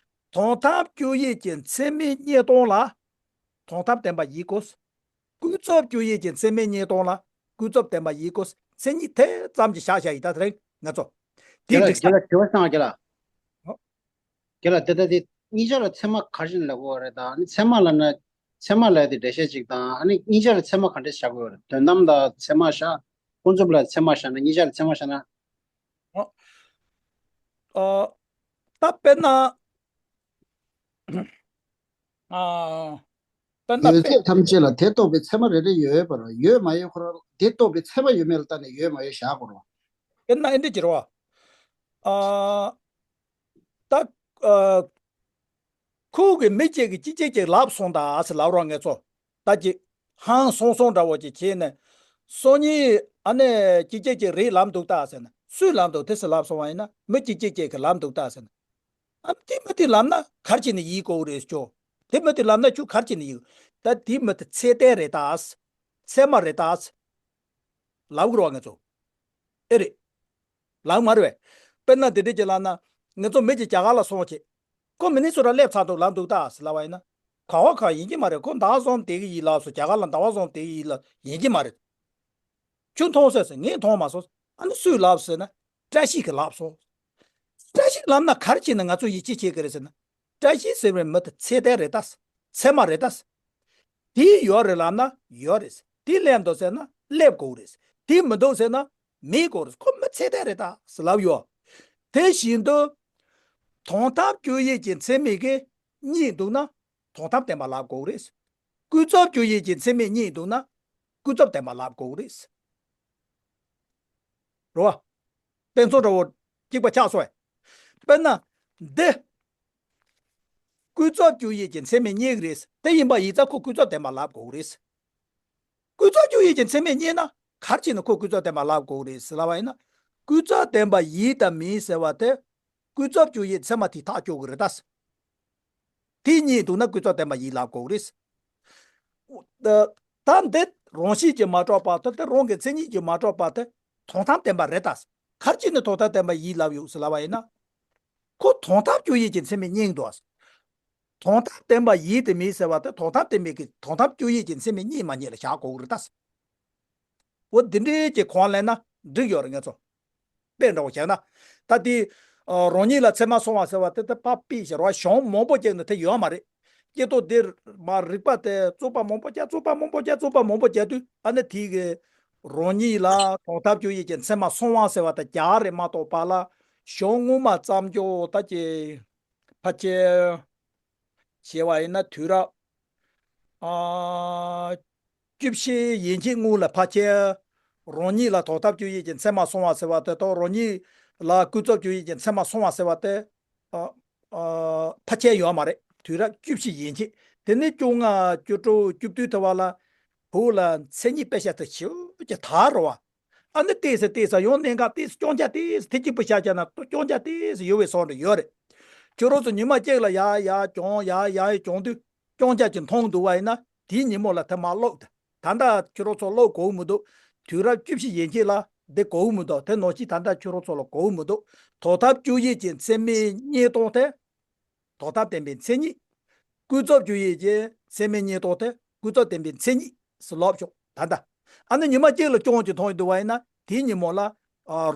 དོར་ཐབས་སྤྱོད་ཡུལ་གྱི་མཚན་མའི་གཉིས་སྟོང་ལ་དོར་ཐབས་བདེན་པ་ཡིན་དགོས། ཀུན་རྫོབ་སྤྱོད་ཡུལ་གྱི་མཚན་མའི་གཉིས་སྟོང་ལ་ཀུན་རྫོབ་བདེན་པ་ཡིན་དགོས། མཚན་ཉིད་དེ་ཙམ་གྱིས་བཞག་བཞག་ཡིན། ད་དེ་རིང་ང་ཚོ་དེ་རྒན་ལགས། འགྲིག་ས། རྒན་ལགས། དྲི་བ་བཏང་། རྒན་ལགས། ཨོ། རྒན་ལགས། དེ་ལྟ་དེ་གཉིས་ཆར་ལ་ཚད་མ་ག་རེ་བྱས་ནས་ལབ་དགོས་པ་རེད། ད་ནི་ཚད་མ་ལབ་ན་ཚད་མ་ལབ་དེ་འགྲེལ་བཤད་ཅིག་དང་། ཨ་ནི་གཉིས་ཆར་ལ་ཚད་མ་ག་འདྲས་བཞག་དགོས་པ་རེད། དོན་དམ་ལ་ཚད་མ་བཞག་ཀུན་རྫོབ་ལ་ཚད་མ་བཞག་ན་གཉིས་ཆར་ལ་ཚད་མ་བཞག་ན། ཨོ། ཨོ། ད་དཔེར་ན། ཨ། དཔེར་ན་ཡོད་དཔེ། ཚད་ཐམས་ཅད་ལ་དེ་རྟོགས་པའི་ཚད་མ་རེ་རེ་ཡོད་པར། ཡོད་མ་ཡོད་ཁོ་རང་དེ་རྟོགས་པའི་ཚད་མ་ཡོད་མེད་ལ་བལྟས་ནས་ཡོད་མ་ཡོད་བཞག་དགོས་རེད་བ། དཔེར་ན་ཨེ་འདྲ་ཅིག་རེད་བ། ཨ། ད། ཨ། ཁོ་གིས་མི་གཅིག་གིས་གཅིག་གཅིག་གཅིག་ལབ་སོང་ད་ཟེར་ལབ་རོགས། ངེད་ཚོ་ད་ཅིག་ཧང་སང་སང་འདྲ་བོ་ཅིག་བྱས་ནས། སང་ཉིན་ཨ་ནི་གཅིག་གཅིག་གཅིག་རེད་ལབ་འདུག་ད་ཟེར་ན། སུས་ལབ་འདུག་དེ་སུས་ལབ་སོང་བ་ཡིན་ན། མི་གཅིག་གཅིག་གཅིག་གིས་ལབ་འདུག་ད་ཟེར་ན། ཨ། དེ་མི་དེ་ལབ་ན་ག་རེ་བྱས་ནས་ཡིན་དགོས་རེད་ཅོ། དེ་མི་དེ་ལབ་ན་ཁྱོད་ག་རེ་བྱས་ནས་ཡིན། ད་དེ་མི་དེ་ཚད་ལྡན་རེད་ད། ཚད་མ་རེད་ད། ལབ་དགོས་རེད་བ་ང་ཚོ། ཨེ་རེད། ལབ་མ་རེད་བས། དཔེར་ན་དེ་འདྲས་ཅིག་ལབ་ན། ང་ཚོ་མི་གཅིག་རྒྱ་གར་ལ་སོང་བྱས། ཁོ་མི་ནི་སོ་ར་སླེབས་ཚར་འདུག་ལབ་འདུག་ད་ཟེར་ལབ་པ་ཡིན་ན། ག་བ་ག་ཡིན་གྱི་མ་རེད། ཁོ་ཟླ་བ་གསུམ་བསྡད་ཀྱི་ཡིན་ལབ་སོང་། རྒྱ་གར་ལ་ཟླ་བ་གསུམ་བསྡད་ཀྱི་ཡིན་ལབ་ཡིན་གྱི་མ་རེད། ཁྱོད་མཐོང་སོང་ཟེར། ངས་མཐོང་མ་སོང་། ཨ་ནི་སུས་ལབ་ཟེར་ན། བཀྲ་ཤིས་ཀྱིས་ལབ་སོང་། བཀྲ་ཤིས་ལབ་ན་ག་རེ་བྱས་ནས་ང་ཚོ་ཡིད་ཆེས་བྱེད་ཀྱི་རེད་ཟེར་ན། བཀྲ་ཤིས་ཟེར་བའི་མི་དེ་ཚད་ལྡན་རེད་ད། ཚད་མ་རེད་ད། དེ་ཡོད་རེད་ལབ་ན་ཡོད་རེད། དེ་སླེབས་འདུག་ཟེར་ན་སླེབས་དགོས་རེད། དེ་མི་འདུག་ཟེར་ན་མེད་དགོས་རེད། ཁོ་མི་ཚད་ལྡན་རེད་ད་ཟེར་ལབ་ཡོད། དེ་བཞིན་དུ་དོར་ཐབས་སྤྱོད་ཡུལ་གྱི་མཚན་མའི་གི་གཉིས་འདུག་ན་དོར་ཐབས་བདེན་པ་ལབ་དགོས་རེད། ཀུན་རྫོབ་སྤྱོད་ཡུལ་གྱི་མཚན་མའི་གཉིས་འདུག་ན་ཀུན་རྫོབ་བདེན་པ་ལབ་དགོས་རེད། རེད་བ། དཔེ་མཚོན་འདྲ་བོ་གཅིག་པ་ཆགས་སོང་བས། དཔེར་ན། འདི། ཀུན་རྫོབ་སྤྱོད་ཡུལ་གྱི་མཚན་མའི་གཉིས་རེད། དེ་ཡིན་པ་ཡིན་ཙང་ཁོ་ཀུན་རྫོབ་བདེན་པ་ལབ་དགོས་རེད། ཀུན་རྫོབ་སྤྱོད་ཡུལ་གྱི་མཚན་མའི་གཉིས་ན་ག་རེ་བྱས་ནས་ཁོ་ཀུན་རྫོབ་བདེན་པ་ལབ་དགོས་རེད་ཟེར་ལབ་པ་ཡིན་ན། ཀུན་རྫོབ་བདེན་པ་ཡིན་དང་མིན་ཟེར་བ་དེ། ཀུན་རྫོབ་སྤྱོད་ཡུལ་ཚད་མ་དེས་ཐག་གཅོད་དགོས་རེད་ད། དེ་གཉིས་འདུག་ན་ཀུན་རྫོབ་བདེན་པ་ཡིན་ལབ་དགོས་རེད། ད་ད་འདི་རང་བཞིན་གྱིས་མ་གྲུབ་པ་དེ། དེ་རང་གི་མཚན་ཉིད་ཀྱིས་མ་གྲུབ་པ་དེ་དོར་ཐབས་བདེན་པ་རེད་ད། ག་རེ་བྱས་ནས་དོར་ཐབས་བདེན་པ་ཡིན་ལབ་ཡོད་ཟེར་ལབ་པ་ཡིན་ན། ཁོ་དོར་ཐབས་སྤྱོད་ཡུལ་གྱི་མཚན་མའི་གཉིས་འདུག་དོར་ཐབས་བདེན་པ་ཡིན་དང་མིན་ཟེར་བ་དེ། དོར་ཐབས་བདེན་པའི་གི་དོར་ཐབས་སྤྱོད་ཡུལ་གྱི་མཚན་མའི་གཉིས་མ་གཉིས་ལ་བཞག་དགོས་རེད་ད། འོ་འདི་འདྲའི་གི་གོང་ལེན་ན་འགྲིག་ཡོད་རེད་ང་ཚོ། དཔེ་འདྲ་བོ་བཞག་ན། ད་དེ། ཨ། རང་ཉིད་ལ་ཚད་མ་སོང་བ་ཟེར་བ་དེ་དེ་ཕར་དཔེ་བཞག་རོགས། གཞུང་མང་པོ་བརྒྱབ་ནས་དེ་ཡོད་མ་རེད། སྐྱེ་སྟོབས་འདིར་མ་རིགས་པ་དེ་རྩོད་པ་མང་པོ་བརྒྱབ། རྩོད་པ་མང་པོ་བརྒྱབ། རྩོད་པ་མང་པོ་བརྒྱབ་དུས་ཨ་ནི་དེ་གི་རང་ཉིད་ལ་དོར་ཐབས་སྤྱོད་ཡུལ་གྱི་མཚན་མ་སོང་བ་ཟེར་བ་དེ་རྒྱག་རེད་མ་གཏོགས་པ་ལ། གཞུང་སྔོན་མ་བརྩམས་རྒྱུ་ད་ཀྱི་ཕལ་ཆེར་བྱས་པ་ཡིན་ན་དུས་རབས། ཨ། བཅུ་བཞི་ཡན་ཆད་སྔོན་ལ་ཕལ་ཆེར་རང་ཉིད་ལ་དོར་ཐབས་སྤྱོད་ཡུལ་གྱི་མཚན་མ་སོང་བ་ཟེར་བ་དེ་དང་། རང་ཉིད་ལ་ཀུན་རྫོབ་སྤྱོད་ཡུལ་གྱི་མཚན་མ་སོང་བ་ཟེར་བ་དེ། ཨ། ཨ། ཕལ་ཆེར་ཡོད་མ་རེད། དུས་རབས་བཅུ་བཞི་ཡན་ཆད། དེ་ནས་བཅོ་ལྔ། བཅུ་དྲུག། བཅུ་བདུན་དེ་བར་ལ་བོད་ལ་མཚན་ཉིད་དཔེ་ཆ་དེ་ཞེ་པོ་ཅིག་དར་རོ་བ། ཨ་ནི་ཏོག་ཙམ་ཏོག་ཙམ་ཡང་གནད་འགག་ཏོག་ཙམ་རྐྱང་རྐྱང་ཏོག་ཙམ་དེ་གཅིག་པུ་བཞག་བཞག་ན་རྐྱང་རྐྱང་ཏོག་ཙམ་ཡོད་པའི་བཟོ་འདྲ་ཡོད་རེད། ཁྱོད་རང་ཚོ་ཉི་མ་གཅིག་ལ་ཡར་ཡར་སྦྱོང་། ཡར་ཡར་སྦྱོང་དུས་རྐྱང་རྐྱང་ཅིག་མཐོང་འདུག་པ་ཡིན་ན། དེའི་ཉིན་མོ་ལ་དེ་མར་ཀློག་ད། ད་ལྟ་ཁྱོད་རང་ཚོ་ཀློག་དགོས་མི་འདུག་དུས་རབས་བཅུ་བཞི་ཡན་ཆད་ལ་འདི་དགོས་མི་འདུག་དེ་ནང་བཞིན་ད་ལྟ་ཁྱོད་རང་ཚོ་ལ་དགོས་མི་འདུག་དོར་ཐབས་སྤྱོད་ཡུལ་གྱི་མཚན་མའི་གཉིས་སྟོང་དེ། དོར་ཐབས་བདེན་པའི་མཚན་ཉིད། ཀུན་རྫོབ་སྤྱོད་ཡུལ་གྱི་མཚན་མའི་གཉིས་སྟོང་དེ་ཀུན་རྫོབ་བདེན་པའི་མཚན་ཉིད་ཟེར་ལབ་ཆོག་ད་ལྟ། ཨ་ནི་ཉི་མ་གཅིག་ལ་རྐྱང་གཅིག་མཐོང་ཡོང་འདུག་པ་ཡིན་ན། དེའི་ཉིན་མོ་ལ། ཨ།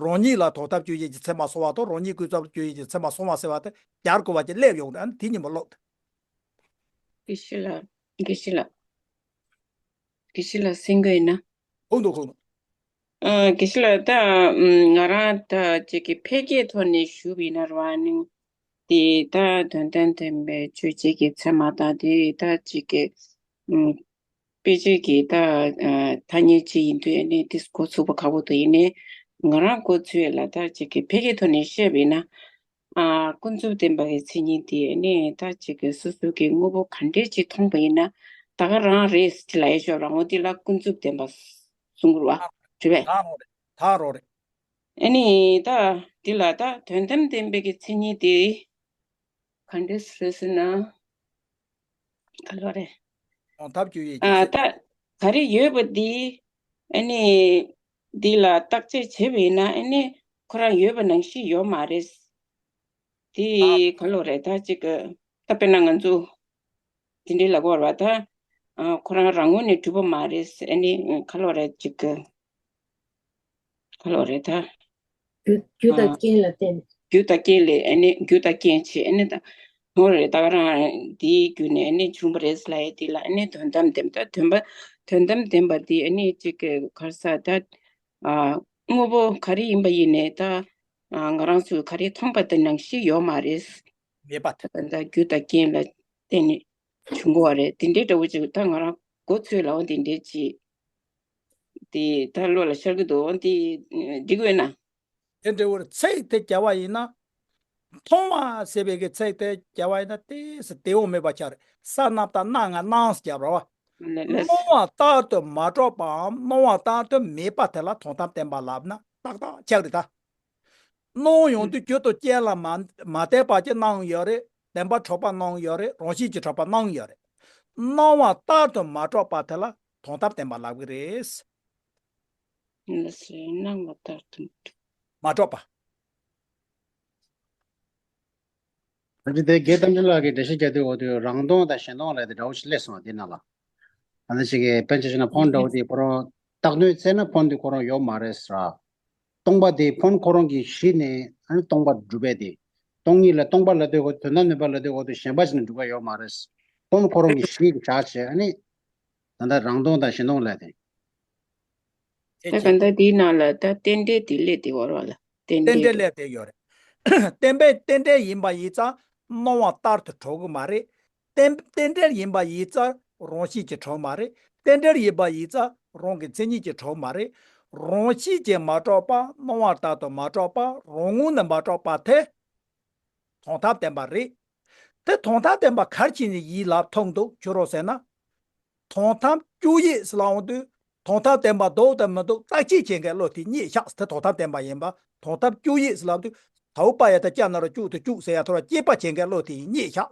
རང་ཉིད་ལ་དོར་ཐབས་སྤྱོད་ཡུལ་གྱི་མཚན་མ་སོང་བ་དང་། རང་ཉིད་ཀུན་རྫོབ་སྤྱོད་ཡུལ་གྱི་མཚན་མ་སོང་བ་ཟེར་བ་དེ་སྦྱར་དགོས་པ་ཅིག་སླེབས་ཡོང་རེད། ཨ་ནི་དེའི་ཉིན་མོ་ཀློག་ད། དགེ་བཤེས་ལགས། དགེ་བཤེས་ལགས། དགེ་བཤེས་ལགས་གསན་གྱི་ཡོད་ན། ཧོ་འདུག་ཧོ་འདུག་ཨ། དགེ་བཤེས་ལགས། ད་ང་རང་ད་ཅིག་གི་ཕལ་སྐད་ཐོག་ནས་ཞུས་པ་ཡིན་ན་རེད་བ། ཨ་ནི་དེ་ད་དོན་དམ་བདེན་པའི་ཆོས་ཅིག་གི་ཚད་མ་དང་། དེ་ད་ཅིག་གི་ཨ་དཔེ་ཆ་གི་ད་ཨ་ཐ་སྙད་ཅིག་ཡིན་དུས། ཨ་ནི་དེ་འགོ་ཚུགས་པ་ཁག་པོ་འདུག་ཡིན་ནའི་ང་རང་འགོ་ཚུགས་ཡས་ལ་ད་ཅིག་གི་ཕལ་སྐད་ཐོག་ནས་བཤད་པ་ཡིན་ན། ཨ། ཀུན་རྫོབ་བདེན་པ་གི་མཚན་ཉིད་དེ་ནི་ད་ཅིག་གི་སོ་སོ་གི་དངོས་པོ་ག་འདྲས་ཅིག་མཐོང་པ་ཡིན་ན་ད་ག་རང་རེད་ཅེས་ལབ་ཡས་ཤོག་རང་ངོ་དེ་ལ་ཀུན་རྫོབ་བདེན་པ་གསུང་གི་རེད་བ། རེད་པས། ད་རོ་རེད། ད་རོ་རེད། ཨ་ནི་ད་འདི་ལ་ད་དོན་དམ་བདེན་པའི་གི་མཚན་ཉིད་དེ་ག་འདྲས་རེད་ཟེར་ན། ག་ལོ་རེད། དོར་ཐབས་སྤྱོད་ཡུལ་གྱི། ཨ། ད་ག་རེ་ཡོད་པ་འདི། ཨ་ནི་འདི་ལ་བརྟག་དཔྱད་བྱས་པ་ཡིན་ན། ཨ་ནི་ ཁོ་རང་ཡོད་པ་ནང་བཞིན་ཡོད་མ་རེད། དེ་ག་ལོ་རེད་ད་ཅིག་གི་ད་དཔེར་ན་ང་ཚོ་དེ་འདྲའི་ལབ་དགོས་རེད་བ་ད། ཨ་ཁོ་རང་རང་ངོས་ནས་གྲུབ་པ་མ་རེད། ཨ་ནི་ག་ལོ་རེད་ཅིག་གི་ག་ལོ་རེད་ད། རྒྱུ་རྒྱུ་དང་ཨ་རྐྱེན་ལ་བརྟེན། རྒྱུ་དང་རྐྱེན་ལས་ཨ་ནི་རྒྱུ་དང་རྐྱེན་བྱས་ཨ་ནི་ད་ངོ་རེད་ད་ག་རང་དེའི་བརྒྱུད་ནས་ཨ་ནི་བྱུང་བ་རེད་ལབ་ཡས་དེ་ལ་ཨ་ནི་དོན་དམ་བདེན་པ་ད་དོན་པ་དོན་དམ་བདེན་པ་དེ་ཨ་ནི་ཅིག་གི་ག་རེ་ཟེར་ད། ཨ་དངོས་པོ་ག་རེ་ཡིན་པ་ཡིན་ནའི་ད་ཨ་ང་རང་ཚོས་ག་རེ་མཐོང་པ་དེ་ནང་བཞིན་ཡོད་མ་རེད། མེད་པ་དེ། ད་ད་རྒྱུ་དང་རྐྱེན་ལ་བརྟེན་ནས་བྱུང་གི་བ་རེད། དེ་འདྲའི་འདྲ་བོ་ཅིག་ད་ང་རང་མགོ་ཚོས་ལའོ་དེ་འདྲའི་ཅིག་དེ་ད་བློ་ལ་ཤར་གི་འདུག་འདི་འགྲིག་ཡོད་ན། དེ་འདྲ་བོར་ཚིག་དེ་རྒྱལ་བ་ཡིན་ན། མཐོང་བ་ཟེར་བའི་གི་ཚིག་དེ་རྒྱལ་བ་ཡིན་ན་ཏོག་ཙམ་དེ་འོང་མེད་པ་ཆགས་རེད། ས་རྣམས་དང་སྣ་ལྔ་སྣང་ཟེར་བ། ལ་ལ་སྣང་བ་ལྟར་དུ་མ་གྲུབ་པའམ་སྣང་བ་ལྟར་དུ་མེད་པ་དེ་ལ་དོན་དམ་བདེན་པ་ལབ་ན་ཏག་ཏག་ཆགས་རེད་ད། སྣང་ཡོང་དུས་རྒྱུ་དང་རྐྱེན་ལ་མ་མ་བརྟེན་པ་ཅིག་སྣང་ཡོད་རེད། བདེན་པར་གྲུབ་པ་སྣང་ཡོད་རེད། རང་བཞིན་གྱིས་གྲུབ་པ་སྣང་ཡོད་རེད། སྣང་བ་ལྟར་དུ་མ་གྲུབ་པ་དེ་ལ་དོན་དམ་བདེན་པ་ལབ་ཀྱི་རེད། ལ་སེ་སྣང་བ་ལྟར་དུ་མ་གྲུབ་པ། ད་ཅི་དེ་དགེ་རྟག་འཛིན་ལགས་ཀྱིས་འགྲེལ་བཤད་རྒྱག་དུས་འོ་དུས་རང་སྟོང་དང་གཞན་སྟོང་ལབ་དེ་འདྲ་བོ་ཞིག་སླེབས་སོང་བ་དེ་ནང་ལ། ད་ནི་ཞིག་གིས་དཔེ་ཆ་བཞག་ན་ཕོན་འདྲ་བོ་དེ་ཁོ་རང་བཏགས་དོན་བཙལ་ན་ཕོན་དེ་ཁོ་རང་ཡོད་མ་རེད་ཟེར། སྟོང་པ་དེ་ཕོན་ཁོ་རང་གིས་གཞི་ནས་ཨ་ནི་སྟོང་པར་སྒྲུབ་པས་དེ། སྟོང་ཉིད་ལ་སྟོང་པ་ལབ་དུས་འོ་དོན་དམ་མིན་པ་ལབ་དུས་འོ་དུས་གཞན་པ་ཞིག་ནས་སྒྲུབ་པ་ཡོད་མ་རེད། ཕོན་ཁོ་རང་གིས་གཞི་བཞག་བྱས་ཨ་ནི། ད་ལྟ་རང་སྟོང་དང་གཞན་སྟོང་ལབ་དེ། ད་ག་འདྲ་དེའི་ནང་ལ་ད་རྟེན་འབྲེལ་དེ་སླེབས་དེ་བར་བ་ལ་རྟེན་རྟེན་འབྲེལ་འབྲེལ་སླེབས་དེ་ཡོད་རེད། རྟེན་འབྲེལ་རྟེན་འབྲེལ་ཡིན་པ་ཡིན་ཙང་སྣང་བ་ལྟར་དུ་གྲུབ་ཀྱི་མ་རེད། རྟེན་རྟེན་འབྲེལ་ཡིན་པ་ཡིན་ཙང་རང་བཞིན་གྱིས་གྲུབ་མ་རེད། རྟེན་འབྲེལ་ཡིན་པ་ཡིན་ཙང་རང་གི་མཚན་ཉིད་ཀྱིས་གྲུབ་མ་རེད། རང་བཞིན་གྱིས་མ་གྲུབ་པ་སྣང་བ་ལྟར་དུ་མ་གྲུབ་པ་རང་ངོས་ནས་མ་གྲུབ་པ་དེ་དོན་དམ་བདེན་པ་རེད། དེ་དོན་དམ་བདེན་པ་ག་རེ་བྱས་ནས་ཡིད་ལ་ཐོངས་འདུག་ཁྱོད་རང་ཟེར་ན། དོན་དམ་དཔྱོད་ཡིག་ཟེར་ལབ་འོང་དུས་དོན་དམ་བདེན་པ་འདུག་དང་མི་འདུག་བརྟག་དཔྱད་བྱེད་མཁན་བློ་དེ་རྙེད་ཤག་དེ་དོན་དམ་བདེན་པ་ཡིན་པ་དོན་དམ་དཔྱོད་ཡིག་ཟེར་ལབ་དུས་ད་འུ་པ་ཡ་ད་ཅ་ན་རོ་ཅུ་དང་ཅུ་ཟེར་ཡ་ཐོ་ར་དཔྱད་པ་བྱེད་མཁན་བློ་དེ་རྙེད་ཤག་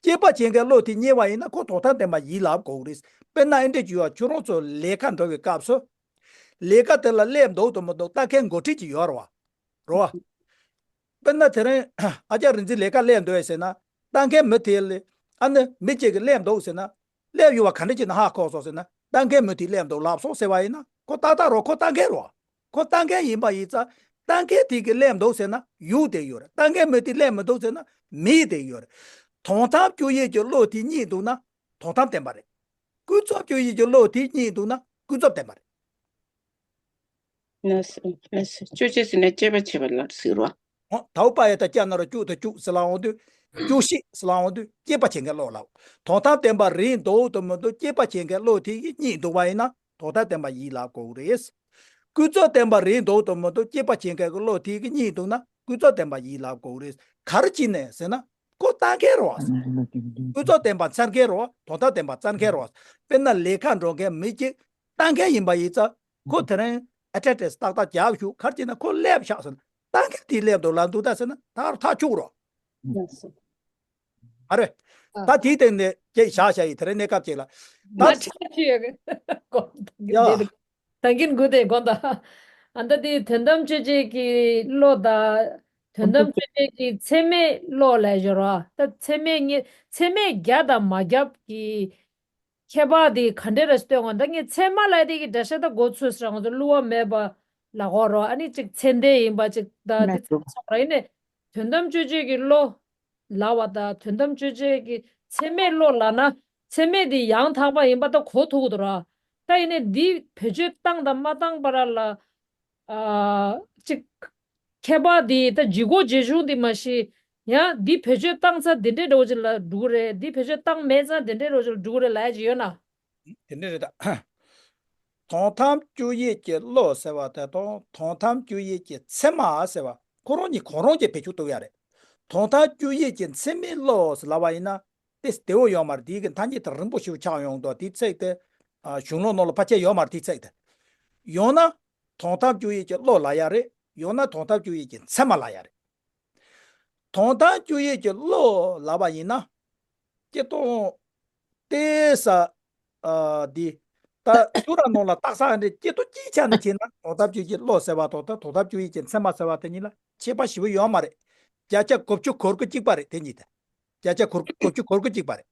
དཔྱད་པ་བྱེད་མཁན་བློ་དེ་རྙེད་པ་ཡིན་ན་ཁོ་དོན་དམ་བདེན་པ་ཡིན་ལབ་དགོས་རེད། དཔེར་ན་ཨེ་འདྲས་ཅིག་ཡོད་ཁྱོད་རང་ཚོ་ལས་ཀ་འགྲོ་བའི་སྐབས་སུ་ལས་ཀ་དེ་ལ་སླེབས་འདུག་དང་མི་འདུག་ལྟ་མཁན་འགོ་ཁྲིད་ཅིག་ཡོད་རེད་བ། རེད་བ། དཔེར་ན་དེ་རིང་ཨ་ཅག་རིག་འཛིན་ལས་ཀ་སླེབས་འདུག་ཟེར་ན་ལྟ་མཁན་མི་དེ་ལ་ཨ་ནི་མི་གཅིག་གིས་སླེབས་འདུག་ཟེར་ན། སླེབས་ཡོད་པ་ག་འདྲ་བྱས་ནས་ཧ་གོ་སོང་ཟེར་ན་ལྟ་མཁན་མི་དེས་སླེབས་འདུག་ལབ་སོང་ཟེར་བ་ཡིན་ན་ཁོ་ཏག་ཏག་རེད། ཁོ་ལྟ་མཁན་རེད། ཁོ་ལྟ་མཁན་ཡིན་པ་ཡིན་ཙང་ལྟ་མཁན་དེ་གིས་སླེབས་འདུག་ཟེར་ན་ཡོད་དེ་ཡོད་རེད། ལྟ་མཁན་མི་དེས་སླེབས་མི་འདུག་ཟེར་ན་མེད་དེ་ཡོད་རེད། དོན་དམ་དཔྱོད་ཡིག་གི་བློ་དེ་རྙེད་འདུག་ན་དོན་དམ་བདེན་པ་རེད། ཀུན་རྫོབ་དཔྱོད་ཡིག་གི་བློ་དེ་རྙེད་འདུག་ན་ཀུན་རྫོབ་བདེན་པ་རེད། ལགས་སོ། ལགས་སོ། དཔྱོད་བྱེད་ཟེར་ན་དཔྱད་པ་བྱེད་པ་ལ་ཟེར་བ། འོ་ད་འུ་པ་ཡ་ད་ཅ་ན་རོ་ཅུ་དང་ཅུ་ཟེར་ལབ་འོང་དུས་དཔྱོད་ཤེས་ཟེར་ལབ་འོང་དུས་དཔྱད་པ་བྱེད་མཁན་བློ་ལབ། དོན་དམ་བདེན་པ་རེད་འདུག་དང་མི་འདུག་དཔྱད་པ་བྱེད་མཁན་བློ་དེ་ཡིས་རྙེད་འདུག་པ་ཡིན་ན་དོན་དམ་བདེན་པ་ཡིན་ལབ་དགོས་རེད། ཀུན་རྫོབ་བདེན་པ་རེད་འདུག་དང་མི་འདུག་དཔྱད་པ་བྱེད་མཁན་གྱི་བློ་དེ་གིས་རྙེད་འདུག་ན་ཀུན་རྫོབ་བདེན་པ་ཡིན་ལབ་དགོས་རེད། ག་རེ་བྱས་ནས་ཟེར་ན་ཁོ་ལྟ་མཁན་རེད་བ། ཀུན་རྫོབ་བདེན་པ་བཙལ་མཁན་རེད་བ། དོན་དམ་བདེན་པ་བཙལ་མཁན་རེད་བ། དཔེར་ན་ལས་ཀ་འགྲོ་མཁན་མི་གཅིག་ལྟ་མཁན་ཡིན་པ་ཡིན་ཙང་ཁོ་དེ་རིང་ཨ་ཏྲ་ཏྲས་ཏག་ཏག་རྒྱབ་བཞུགས་ག་རེ་བྱས་ན་ཁོ་སླེབས་ཤག་ཟེར་ན་ལྟ་མཁན་དེས་སླེབས་འདུག་ལབ་འདུག་ད་ཟེར་ན་ད་ཐག་ཆོད་རོ། ལགས་སོ། ཨ་རེ། ཨ། ད་དེའི་སྟེང་ནས་ཀྱེ་བཞག་བཞག་ཡིན་དེ་རིང་གནས་སྐབས་ཅིག་ལ། ད་ང་ཆ་ཆི་ཡོད་གི། ཡ། ད་གིན་དགུ་དེ་དགོངས་དག་ཨ་ད་དེ་དོན་དམ་དཔྱོད་བྱེད་ཀྱི་བློ་དང་། དོན་དམ་དཔྱོད་བྱེད་ཀྱི་ཚད་མའི་བློ་ལ་ཞོར་བ་ད་ཚད་མའི་ངེས་ཚད་མས་རྒྱབ་དང་མ་རྒྱབ་ཀྱི་ཁྱད་པར་དེ་ག་འདྲ་ར་སྟོན་དགོས། ད་ངས་ཚད་མ་ལབ་དེ་གི་འགྲེལ་བཤད་ད་འགོ་ཚུགས་སོང་། ང་ཚོ་བསླུ་བ་མེད་པ་ལབ་དགོས་རེད། ཨ་ནི་གཅིག་ཚད་ལྡན་ཡིན་པ་གཅིག་ད་དེ་ཚད་མ་སོང་ར། ཡིན་ནའི་དོན་དམ་དཔྱོད་བྱེད་ཀྱི་བློ་ལབ་པ་ད་དོན་དམ་དཔྱོད་བྱེད་ཀྱི་ཚད་མའི་བློ་ལབ་ན་ཚད་མས་དེ་ཡང་དག་པ་ཡིན་པ་ད་གོ་ཐུབ་ཀྱི་འདུག་ར། ད་ཡིན་ནའི་འདི་བེད་སྤྱོད་བཏང་དང་མ་བཏང་བར་ལ། ཨ། གཅིག་ཁྱད་པར་འདི་ད་ལྗིད་ཁོག་ལྗིད་ཆུང་འདི་མ་གཞི། ཡང་འདི་བེད་སྤྱོད་བཏང་ཚར་འདི་འདྲའི་འདྲ་བོ་ཅིག་ལ་འགྲོ་གི་རེད། འདི་བེད་སྤྱོད་བཏང་མེད་ཚར་འདི་འདྲའི་འདྲ་བོ་ཅིག་ལ་འགྲོ་གི་རེད་ལབ་ཡ་ཅིག་ཡོད་ན། དེ་འདྲ་རེད་ད། དོན་དམ་དཔྱོད་ཡིག་གི་བློ་ཟེར་བ་དེ་དང་དོན་དམ་དཔྱོད་ཡིག་གི་ཚད་མ་ཟེར་བ་ཁོ་རང་གཉིས་གང་རུང་གིས་བེད་སྤྱོད་གཏོང་ཡ་རེད། དོན་དམ་དཔྱོད་ཡིག་གི་ཚད་མའི་བློ་ཟེར་ལབ་པ་ཡིན་ན། དེ་བདེ་བོ་ཡོད་མ་རེད། དེའི་གི་ཐ་སྙད་དེ་རིང་པོ་ཞིག་ཆགས་ཡོང་དུས་དེའི་ཚིག་དེ་ཨ་གཞུང་ལུགས་ནང་ལ་ཕལ་ཆེར་ཡོད་མ་རེད། དེའི་ཚིག་དེ་ཡང་ན་དོན་དམ་དཔྱོད་ཡིག་གི་བློ་ལབ་ཡ་རེད། ཡང་ན་དོན་དམ་དཔྱོད་ཡིག་གི་ཚད་མ་ལབ་ཡ་རེད། དོན་དམ་དཔྱོད་ཡིག་གི་བློ་ལབ་པ་ཡིན་ན་སྤྱིར་བཏང་དེ་ས་ཨ་འདི་ ད་བསྒྱུར་ར་ནང་ལ་རྟགས་གསལ་འདྲ་སྐྱེ་ཏོ་སྐྱེ་ཆ་ནས་བྱས་ན་དོན་དམ་དཔྱོད་བྱེད་བློ་ཟེར་བ་དང་ད་དོན་དམ་དཔྱོད་བྱེད་ཀྱི་མཚན་མ་ཟེར་བ་དེ་གཉིས་ལ་ཁྱད་པར་ཞེ་པོ་ཡོད་མ་རེད། བརྒྱ་ཆ་དགུ་བཅུ་གོ་དགུ་གཅིག་པ་རེད་དེ་གཉིས་དེ། བརྒྱ་ཆ་དགུ་བཅུ་གོ་དགུ་གཅིག་པ་རེད།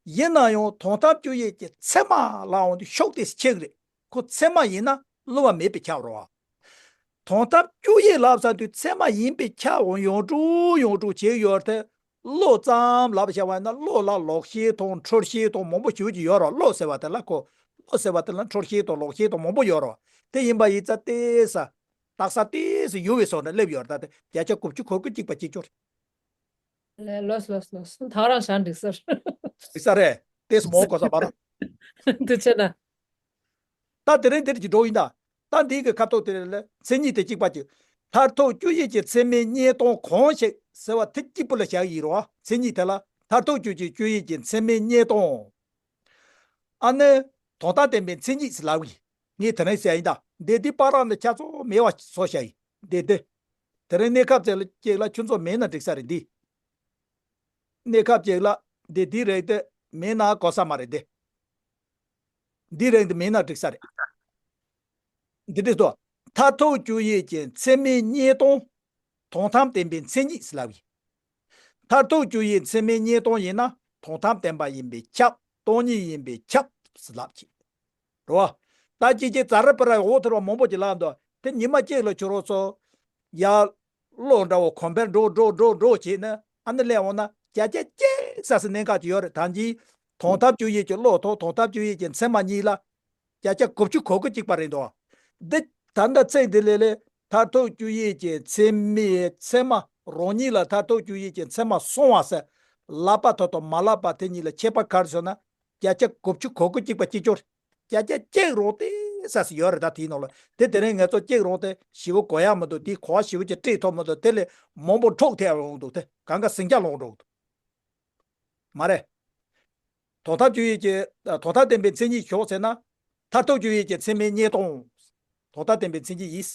ཡིན་ན་ཡང་དོན་དམ་དཔྱོད་བྱེད་ཀྱི་མཚན་མ་ལ་འོང་དུས་ཤུགས་དེ་ཆེ་གི་རེད། ཁོ་མཚན་མ་ཡིན་ན་བསླུ་བ་མེད་པའི་ཁྱབ་རོ། དོན་དམ་དཔྱོད་བྱེད་ལབ་ས་དུས་མཚན་མ་ཡིན་པའི་ཁྱབ་འོང་ཡོང་འགྲོ་ཡོང་འགྲོ་བྱེད་ཡོད་དེ། བློ་ཙམ་ལབ་བྱ་བ་ཡིན་ན་བློ་ལ་ལོག་ཤེས་དང་འཁྲུལ་ཤེས་དང་མང་པོ་ཞེ་པོ་ཅིག་ཡོད་རོ། བློ་ཟེར་བ་དེ་ལ་ཁོ། བློ་ཟེར་བ་དེ་ལ་འཁྲུལ་ཤེས་དང་ལོག་ཤེས་དང་མང་པོ་ཡོད་རོ། དེ་ཡིན་པ་ཡིན་ཙང་ཏེ་ས། རྟགས་གསལ་ཏེ་ས་ཡུལ་བའི་སོགས་ནས་སླེབས་ཡོད་རེད། ད་དེ་བརྒྱ་ཆ་དགུ་བཅུ་གོ་དགུ་གཅིག་པ་གཅིག་ཅོར། ལོས་ལོས་ལོས། ད་རང་ཞང་འགྲིག་ས་རེད། འགྲིག་ས་རེད། ཏེ་ས་མོ་གོ་ས་བ་ར། འདི་བྱས་ན། ད་དེ་རིང་དེར་གྱི་འགྲོ་ཡིན་ད། ད་འདི་གི་ཁ་ཐོག་དེ་ལ་མཚན་ཉིད་དེ་གཅིག་པ་གཅིག་མཐར་ཐུག་དཔྱོད་བྱེད་ཀྱི་མཚན་མའི་གཉིས་སྟོང་གང་ཞིག་ཟེར་བ་དེ་གཅིག་པུ་ལ་བཞག་ཡིན་རོ། མཚན་ཉིད་དེ་ལ་མཐར་ཐུག་དཔྱོད་བྱེད་དཔྱོད་བྱེད་ཀྱི་མཚན་མའི་གཉིས་སྟོང་། ཨ་ནི། དོན་དམ་བདེན་པའི་མཚན་ཉིད་ཟེར་ལབ་ཡིན། ངས་དེ་རིང་ཟེར་ཡིན་ད། འདི་འདི་པ་ར་ནི་ཆ་ཚང་མེད་པ་བཟོ་བྱ་ཡིན། འདི་འདི། དེ་རིང་གནས་སྐབས་ཅིག་ལ་ཅིག་ལ་ཁྱོད་ཚོ་མེད་ན་འགྲིག་ས་རེད་འདི། གནས་སྐབས་ཅིག་ལ་འདི་འདི་རེད་དེ་མེད་ན་གོ་ས་མ་རེད་དེ། འདི་རེད་འདི་མེད་ན་འགྲིག་ས་རེད། འདི་འདི་ལྟོས། མཐར་ཐུག་དཔྱོད་བྱེད་ཀྱི་མཚན་མའི་གཉིས་སྟོང་། དོན་དམ་བདེན་པའི་མཚན་ཉིད་ཟེར་ལབ་ཡིན། མཐར་ཐུག་དཔྱོད་བྱེད་མཚན་མའི་གཉིས་སྟོང་ཡིན་ན་དོན་དམ་བདེན་པ་ཡིན་པས་ཁྱབ། སྟོང་ཉིད་ཡིན་པས་ཁྱབ་ཟེར་ལབ་ཀྱི། རེད་བ། ད་ཅི་ཅི་ཛ་ར་པ་ར་འོ་ཐུར་བ་མང་པོ་ཅིག་ལབ་འདུག་དེ་ཉི་མ་གཅིག་ལ་ཁྱོད་རང་ཚོ་ཡར་བློ་འདྲ་བོ་གོམ་པར་འགྲོ་འགྲོ་འགྲོ་འགྲོ་བྱས་ན་ཨ་ནི་སླེབས་འོང་ན་བརྒྱ་ཆ་གཅིག་ས་སི་གནད་འགག་ཅིག་ཡོད་རེད། ད་ཅི་དོན་དམ་དཔྱོད་བྱེད་ཀྱི་བློ་དང་དོན་དམ་དཔྱོད་བྱེད་ཀྱི་མཚན་མ་གཉིས་ལ་བརྒྱ་ཆ་དགུ་བཅུ་གོ་དགུ་གཅིག་པ་རེད་འདུག་འདི་ད་ལྟ་ཚེ་འདི་ལས་ལས་མཐར་ཐུག་དཔྱོད་བྱེད་ཀྱི་མཚན་མའི་མཚན་མ་རང་ཉིད་ལ་མཐར་ཐུག་དཔྱོད་བྱེད་ཀྱི་མཚན་མ་སོང་བ་ཟེར་ལབ་པ་དང་དང་མ་ལབ་པ་དེ་གཉིས་ལ་ཁྱད་པར་ག་རེ་ཟེར་ན་བརྒྱ་ཆ་དགུ་བཅུ་གོ་དགུ་གཅིག་པ་གཅིག་ཅོར། བརྒྱ་ཆ་གཅིག་རང་ཏེ་ས་སི་ཡོད་རེད། ད་དེའི་ནང་ལ་དེ་དེ་རིང་ང་ཚོ་གཅིག་རང་ཏེ་ཞི་བོ་གོ་ཡ་མི་འདུག་དེའི་གོ་བ་ཞི་བོ་ཅིག་སྤྲད་ཐུབ་མི་འདུག་དེ་ལས་མང་པོ་འཕྲོག་ཐེབས་འོང་འདུག་དེ་གང་ག་ཟིང་ཆ་ལོག་འགྲོ་འདུག་མ་རེད། དོན་དམ་དཔྱོད་བྱེད་ཀྱི་དོན་དམ་བདེན་པའི་མཚན་ཉིད་ཞོག་ཟེར་ན། མཐར་ཐུག་དཔྱོད་བྱེད་ཀྱི་མཚན་མའི་གཉིས་སྟོང་། དོན་དམ་བདེན་པའི་མཚན་ཉིད་ཡིན།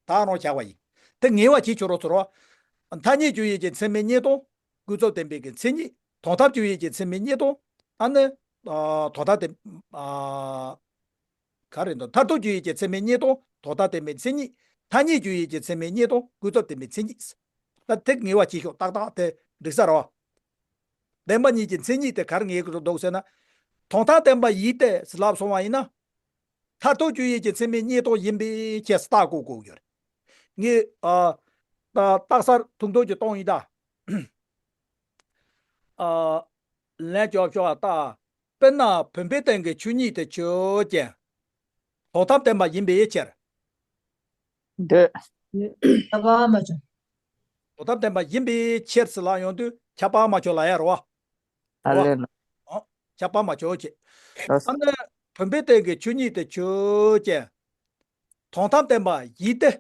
ད་རང་བཞག་པ་ཡིན། དེ་ངེས་པ་གྱིས་ཁྱོད་རོ་ཚོར་བ། ཐ་སྙད་དཔྱོད་བྱེད་ཀྱི་མཚན་མའི་གཉིས་སྟོང་། ཀུན་རྫོབ་བདེན་པའི་གི་མཚན་ཉིད། དོན་དམ་དཔྱོད་བྱེད་ཀྱི་མཚན་མའི་གཉིས་སྟོང་། ཨ་ནི། ཨ། དོན་དམ་བདེན། ཨ། ག་རེ་འདུག་མཐར་ཐུག་དཔྱོད་བྱེད་ཀྱི་མཚན་མའི་གཉིས་སྟོང་། དོན་དམ་བདེན་པའི་མཚན་ཉིད། ཐ་སྙད་དཔྱོད་བྱེད་ཀྱི་མཚན་མའི་གཉིས་སྟོང་། ཀུན་རྫོབ་བདེན་པའི་མཚན་ཉིད། ད་དེ་ངེས་པ་གྱིས་ཤོག་ཏག་ཏག་དེ་འགྲིག་ས་རེད་བ། བདེན་པ་གཉིས་ཀྱི་མཚན་ཉིད་དེ་ག་རེ་ངེས་དགོས་འདུག་ཟེར་ན། དོན་དམ་བདེན་པ་ཡིན་ཏེ་ལབ་སོང་བ་ཡིན་ན། མཐར་ཐུག་དཔྱོད་བྱེད་ཀྱི་མཚན་མའི་གཉིས་སྟོང་ཡིན་པའི་ཁྱད་བརྟག་དགོས་དགོས་ཡོད་རེད། ངས་ཨ། ད་རྟགས་གསལ་ཐུང་ཐུང་ཅིག་གཏོང་ཡིན་ད། ཨ། ལན་ཅོག་ཅོག་ཨ་ད། དཔེར་ན་བུམ་པའི་སྟེང་གི་ཆོས་ཉིད་དེ་ཆོས་ཅན། དོན་དམ་བདེན་པ་ཡིན་པའི་ཕྱིར། འདོད། ཁྱབ་པ་མ་བྱུང་། དོན་དམ་བདེན་པ་ཡིན་པའི་ཕྱིར་ཟེར་ལབ་ཡོང་དུས་ཁྱབ་པ་མ་བྱུང་ལབ་ཡ་རེད་བ། ཨ་ལས་ལ། ཨོ། ཁྱབ་པ་མ་བྱུང་ཅེས། ལོས། ཨ་ནི་བུམ་པའི་སྟེང་གི་ཆོས་ཉིད་དེ་ཆོས་ཅན། དོན་དམ་བདེན་པ་ཡིན་ཏེ།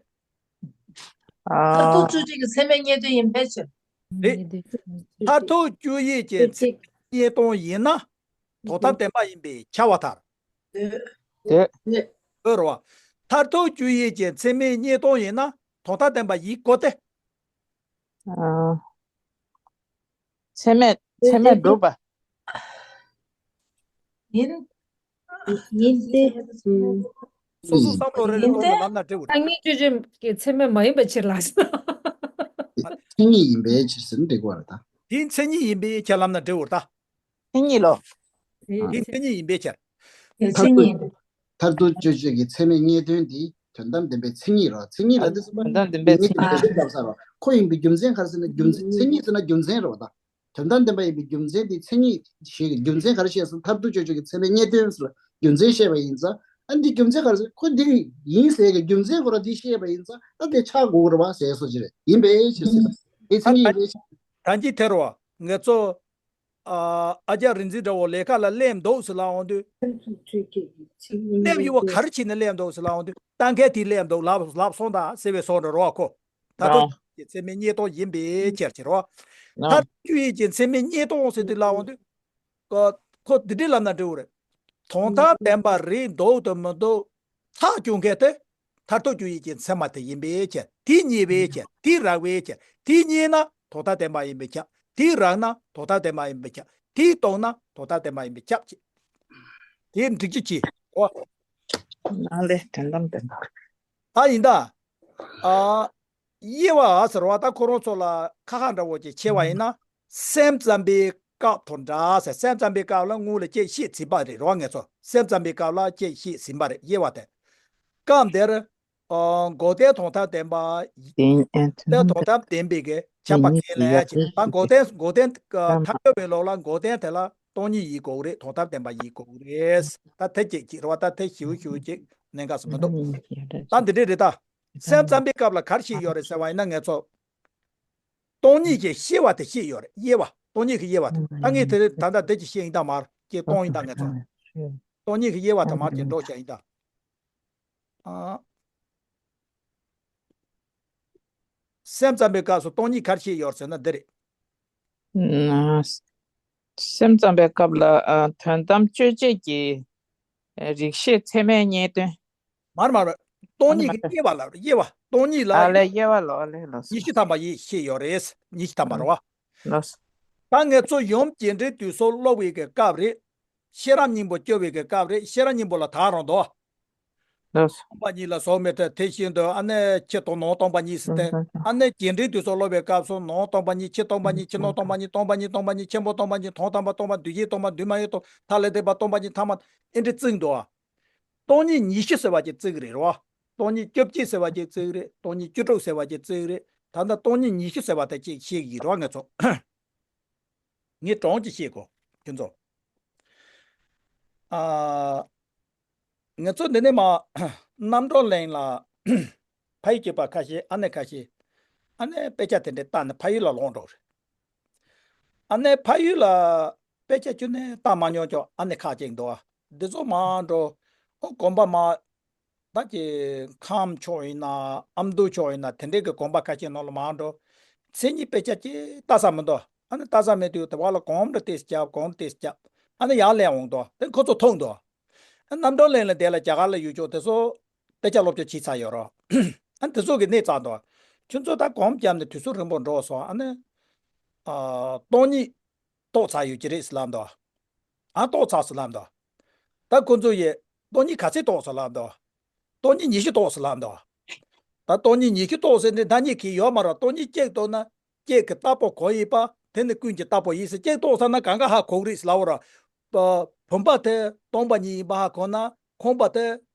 མཐར་ཐུག་ཨ། དཔྱོད་བྱེད་ཀྱི་མཚན་མའི་གཉིས་སྟོང་ཡིན་པའི་ཕྱིར། རེད། མཐར་ཐུག་དཔྱོད་བྱེད་ཀྱི་མཚན་གཉིས་སྟོང་ཡིན་ན། དོན་དམ་བདེན་པ་ཡིན་པས་ཁྱབ་པར་ཐལ། འདོད། འདོད། འདོད་རེད་བ། མཐར་ཐུག་དཔྱོད་བྱེད་ཀྱི་མཚན་མའི་གཉིས་སྟོང་ཡིན་ན་དོན་དམ་བདེན་པ་ཡིན་དགོས་ཏེ། ཨ། ཚད་མས་ཚད་མས་སྒྲུབ་པ། ཡིན། ཡིན་ཏེ། ཨུམ། སོ་སོ་བསམ་བློ་རེ་རེ་ཡིན་ཏེ། གཏོང་དང་ལབ་ན་འགྲིག་གི་རེད། ཐ་སྙད་དཔྱོད་བྱེད་ཀྱི་ཚད་མས་མ་ཡིན་པའི་ཕྱིར་ལ། མཚན་ཉིད་ཡིན་པའི་ཕྱིར་ཟེར་ན་འགྲིག་གི་རེད་ད། དེ་མཚན་ཉིད་ཡིན་པའི་ཕྱིར་ལབ་ན་འགྲིག་གི་རེད་ད། མཚན་ཉིད་ལོ། དེ་མཚན་ཉིད་ཡིན་པའི་ཕྱིར། དེ་མཚན་ཉིད་ཡིན། མཐར་ཐུག་དཔྱོད་བྱེད་ཀྱི་ཚད་མའི་གཉིས་སྟོང་དེ་དོན་དམ་བདེན་པའི་མཚན་ཉིད་རེད། མཚན་ཉིད་ལ་དེ་ཚོ་དོན་དམ་བདེན་པའི་མཚན་ཉིད་ལ་ཞིབ་ལབ་ས་རེད། ཁོ་ཡིན་པའི་རྒྱུ་མཚན་ག་རེ་ཟེར་ན་རྒྱུ་མཚན་མཚན་ཉིད་ཟེར་ན་རྒྱུ་མཚན་རེད་བ་ད། དོན་དམ་བདེན་པ་ཡིན་པའི་རྒྱུ་མཚན་དེ་མཚན་ཉིད་ཞིག་གི་རྒྱུ་མཚན་ག་རེ་བཤད་སོང་། མཐར་ཐུག་དཔྱོད་བྱེད་ཀྱི་ཚད་མའི་གཉིས་སྟོང་ཟེར་ལ་རྒྱུ་མཚན་བཤད་པ་ཡིན་ཙང་། ཨ་འདི་རྒྱུ་མཚན་ག་རེ་ཟེར། ཁོ་འདི་ཡིན་ཟེར་གི་རྒྱུ་མཚན་ཁོ་རང་འདི་བཤད་པ་ཡིན་ཙང་། ཨ་དེ་ཆགས་དགོས་རེད་བ་ཟེར་སོ་ཅི་རེད། ཡིན་པའི་ཕྱིར་ཟེར། དེ་མཚན་ཉིད་ཡིན་པའི་ཕྱིར། ད་ཅི་ཐེར་བ་ང་ཚོ། ཨ་ཨ་ཅག་རིག་འཛིན་འདྲ་བོ་ལས་ཀ་ལ་སླེབས་འདུག་ཟེར་ལབ་འོང་དུས། སླེབས་ཡོད་པ་ག་རེ་བྱས་ནས་སླེབས་འདུག་ཟེར་ལབ་འོང་དུས་ལྟ་མཁན་དེས་སླེབས་འདུག་ལབ་ལབ་སོང་ད་ཟེར་བའི་བཟོ་འདྲ་རོ་ཁོ། ད་ལྟོ་ཨ་ཀྱི་ཚད་མའི་གཉིས་སྟོང་ཡིན་པའི་ཕྱིར་ཟེར་རོ། ཨ་མཐར་ཐུག་དཔྱོད་བྱེད་ཀྱི་ཚད་མའི་གཉིས་སྟོང་ཟེར་དུས་ལབ་འོང་དུས། ཁོ་ཁོ་འདི་འདྲའི་ལབ་ན་འགྲིག་གི་རེད། དོན་དམ་བདེན་པ་རེད་འདུག་དང་མི་འདུག་ཐག་གཅོད་མཁན་དེ། མཐར་ཐུག་དཔྱོད་བྱེད་ཀྱི་མཚན་མ་དེ་ཡིན་པའི་ཕྱིར། དེ་རྙེད་པའི་ཕྱིར། དེ་རག་པའི་ཕྱིར། དེ་རྙེད་ན་དོན་དམ་བདེན་པ་ཡིན་པས་ཁྱབ། དེ་རག་ན་དོན་དམ་བདེན་པ་ཡིན་པས་ཁྱབ། དེ་རྟོགས་ན་དོན་དམ་བདེན་པ་ཡིན་པས་ཁྱབ་ཅེས། དེ་འགྲིག་རྒྱུ་ཅི། ཨོ། ནང་ལས་དོན་དམ་དེ་ནོ། ད་ཡིན་ད། ཨ། དབྱེ་བ་ཟེར་བ་ད་ཁོ་རང་ཚོ་ལ་ཁ་ཁ་འདྲ་བོ་ཅིག་ཕྱེ་བ་ཡིན་ན། སེམས་ཙམ་པའི་སྐབས་དང་འདྲ་ཟེར། སེམས་ཙམ་པའི་སྐབས་ལ་སྔོན་ལ་དཔྱད་ཤེས་ཟིན་པ་རེད་རོ་ངེད་ཚོ། སེམས་ཙམ་པའི་སྐབས་ལ་དཔྱད་ཤེས་ཟིན་པ་རེད། དབྱེ་བ་དེ། སྐབས་འདིར། ཨ། འགོག་བདེན་དོན་དམ་བདེན་པ། དེ་དོན་དམ་བདེན་པའི་གི་ཁྱབ་པ་ཚད་ལས་ཅིག་ད་འགོག་བདེན་འགོག་བདེན་ཐལ་འགྱུར་བའི་ལུགས་ལ་འགོག་བདེན་དེ་ལ་སྟོང་ཉིད་ཡིན་དགོས་རེད། དོན་དམ་བདེན་པ་ཡིན་དགོས་རེད། ད་དེ་ཅིག་ཅིག་རེད་བ། ད་དེ་ཞིའུ་ཞིའུ་ཅིག་གནད་འགག་སུ་མི་འདུག་ད་འདི་འདྲས་རེད་ད། སེམས་ཙམ་པའི་སྐབས་ལ་ག་རེ་བཤད་ཡོད་རེད་ཟེར་བ་ཡིན་ན་ངེད་ཚོ། སྟོང་ཉིད་ཀྱི་ཤེས་པ་དེ་བཤད་ཡོད་རེད། དབྱེ་བ། སྟོང་ཉིད་ཀྱི་དབྱེ་བ་དེ། ད་ངས་དེ་ད་ལྟ་དེ་ཅིག་བཤད་ཡིན་ད་མར་ཅིག་གཏོང་ཡིན་ད་ངེད་ཚོ། སྟོང་ཉིད་ཀྱི་དབྱེ་བ་དེ་མར་ཅིག་འགྲོ་བྱ་ཡིན་ད། ཨ། སེམས་ཙམ་པའི་སྐབས་སུ་སྟོང་ཉིད་ག་རེ་བཤད་ཡོད་ཟེར་ན་འདི་རེད། ཨ། སེམས་ཙམ་པའི་སྐབས་ལ་ཨ་དོན་དམ་དཔྱོད་བྱེད་ཀྱི་ཨ་རིགས་ཤེས་ཚད་མའི་རྙེད་དོན། མར་མར། སྟོང་ཉིད་ཀྱི་དབྱེ་བ་ལ་དབྱེ་བ་སྟོང་ཉིད་ལ། ཨ་ལས་དབྱེ་བ་ལོ། ཨ་ལས་ལོ། ཉི་ཤུ་ཐམ་པ་ཡིས་བཤད་ཡོད་རེད། ཉི་ཤུ་ཐམ་པ་རེད་བ། ལོ། ད་ངེད་ཚོ་ཡུམ་རྒྱས་འབྲིང་བསྡུས་གསུམ་སློབ་པའི་གི་སྐབས་རེད། ཤེས་རབ་སྙིང་པོ་སྐྱོར་བའི་གི་སྐབས་རེད། ཤེས་རབ་སྙིང་པོ་ལ་ད་རང་དོ། ལགས་སོ། སྟོང་པ་ཉིད་ལ་ཟུག་མེད་དེ་དེ་བཞིན་དུ་ཨ་ནི་ཕྱི་དང་ནང་སྟོང་པ་ཉིད་ཟེར་ཏེ། ཨ་ནི་རྒྱས་འབྲིང་བསྡུས་གསུམ་སློབ་པའི་སྐབས་སུ་ནང་སྟོང་པ་ཉིད། ཕྱི་སྟོང་པ་ཉིད། ཕྱི་ནང་སྟོང་པ་ཉིད། སྟོང་པ་ཉིད། སྟོང་པ་ཉིད། ཆེན་པོ་སྟོང་པ་ཉིད། དོན་དམ་པ་སྟོང་པ། འདུས་བྱས་སྟོང་པ། འདུས་མ་བྱས་སྟོང་། མཐར་ལས་འདས་པ་སྟོང་པ་ཉིད། ཐ་མ་ཨེ་འདྲ་བརྩིས་འདུག་ཨ། སྟོང་ཉིད་ཉི་ཤུ་ཟེར་བ་ཅིག་བརྩི་གི་རེད་རོ། སྟོང་ཉིད་བཅུ་གཅིག་ཟེར་བ་ཅིག་བརྩི་གི་རེད། སྟོང་ཉིད་བཅུ་དྲུག་ཟེར་བ་ཅིག་བརྩི་གི་རེད། ད་ལྟ་སྟོང་ཉིད་ཉི་ཤུ་ཟེར་བ་དེ་ཅིག་བཤད་ཀྱི་རེད་བ་ངེད་ཚོ། ངས་གྲངས་ཀྱིས་བཤད་དགོས་ཁྱོད་ཚོ། ཨ། ང་ཚོ་འདི་ནས་མར་རྣམ་གྲོལ་གླིང་ལ་ཕ་ཡུལ་གཅིག་པ་ཁ་ཤས། ཨ་ནེ་ཁ་ཤས། ཨ་ནེ་དཔེ་ཆ་དེ་འདྲས་བལྟས་ནས་ཕ་ཡུལ་ལ་ལོག་འགྲོ་རེད། ཨ་ནེ་ཕ་ཡུལ་ལ་དཔེ་ཆ་ཁྱོན་ནས་བལྟ་མ་མྱོང་ཀྱང་ཨ་ནེ་ཁག་ཅིག་འདུག་ཨ། འདི་ཚོ་མར་འགྲོ། ཨོ་དགོན་པ་མར། ད་ཀྱི་ཁམས་ཕྱོགས་ཡིན་ན་ཨ་མདོ་ཕྱོགས་ཡིན་ན་དེ་འདྲས་ཀྱི་དགོན་པ་ཁ་ཤས་ནང་ལ་མར་འགྲོ། མཚན་ཉིད་དཔེ་ཆ་ཅིག་བལྟ་ས་མི་འདུག་ཨ་ནི་བལྟ་ས་མེད་དུས་དེ་བ་ལ་གོང་རུ་ཏོག་ཙམ་རྒྱབ། གོང་རུ་ཏོག་ཙམ་རྒྱབ། ཨ་ནི་ཡར་སླེབས་འོང་དོ། དེ་ཁོ་ཚོ་མཐོང་དོ། ཨ་རྣམ་གྲོལ་གླིང་ལ་དེ་ལ་རྒྱ་གར་ལ་ཡོད་ཆོག་དེ་ཚོ་དཔེ་ཆ་སློབ་སྦྱོང་བྱས་ཚར་ཡོད་རོགས། ཨ་ནི་དེ་ཚོ་གི་གནས་བཙལ་དོ། ཁྱོད་ཚོ་ད་གོམ་བརྒྱབ་ནས་དུས་ཚོད་རིང་པོ་འགྲོ་སོང་། ཨ་ནི། ཨ། སྟོང་ཉིད་རྟོགས་ཚར་ཡོད་ཀྱི་རེད་ཟེར་ལབ་འདུག་ཨ། རྟོགས་ཚར་ཟེར་ལབ་འདུག་ད་ཁོ་ཚོ་ཡིས་སྟོང་ཉིད་ག་ཚད་རྟོགས་ཟེར་ལབ་འདུག་སྟོང་ཉིད་ཉི་ཤུ་རྟོགས་ཟེར་ལབ་འདུག་ད་སྟོང་ཉིད་ཉི་ཤུ་རྟོགས་ཟེར་ནས་ད་ཉིད་ཀྱི་ཡོད་མ་རེད། སྟོང་ཉིད་གཅིག་རྟོགས་ན་གཅིག་གི་རྟག་པ་གང་ཡིན་པ་དེ་ནི་ཀུན་གྱི་རྟག་པ་ཡིན་ཟེར། གཅིག་རྟོགས་ཚར་ན་གང་ག་ཧ་གོ་གི་རེད་ཟེར་ལབ་པ་རེད། བུམ་པ་དེ་སྟོང་པ་ཉིད་ཡིན་པ་ཧ་གོ་ན་ཁང་པ་དེ་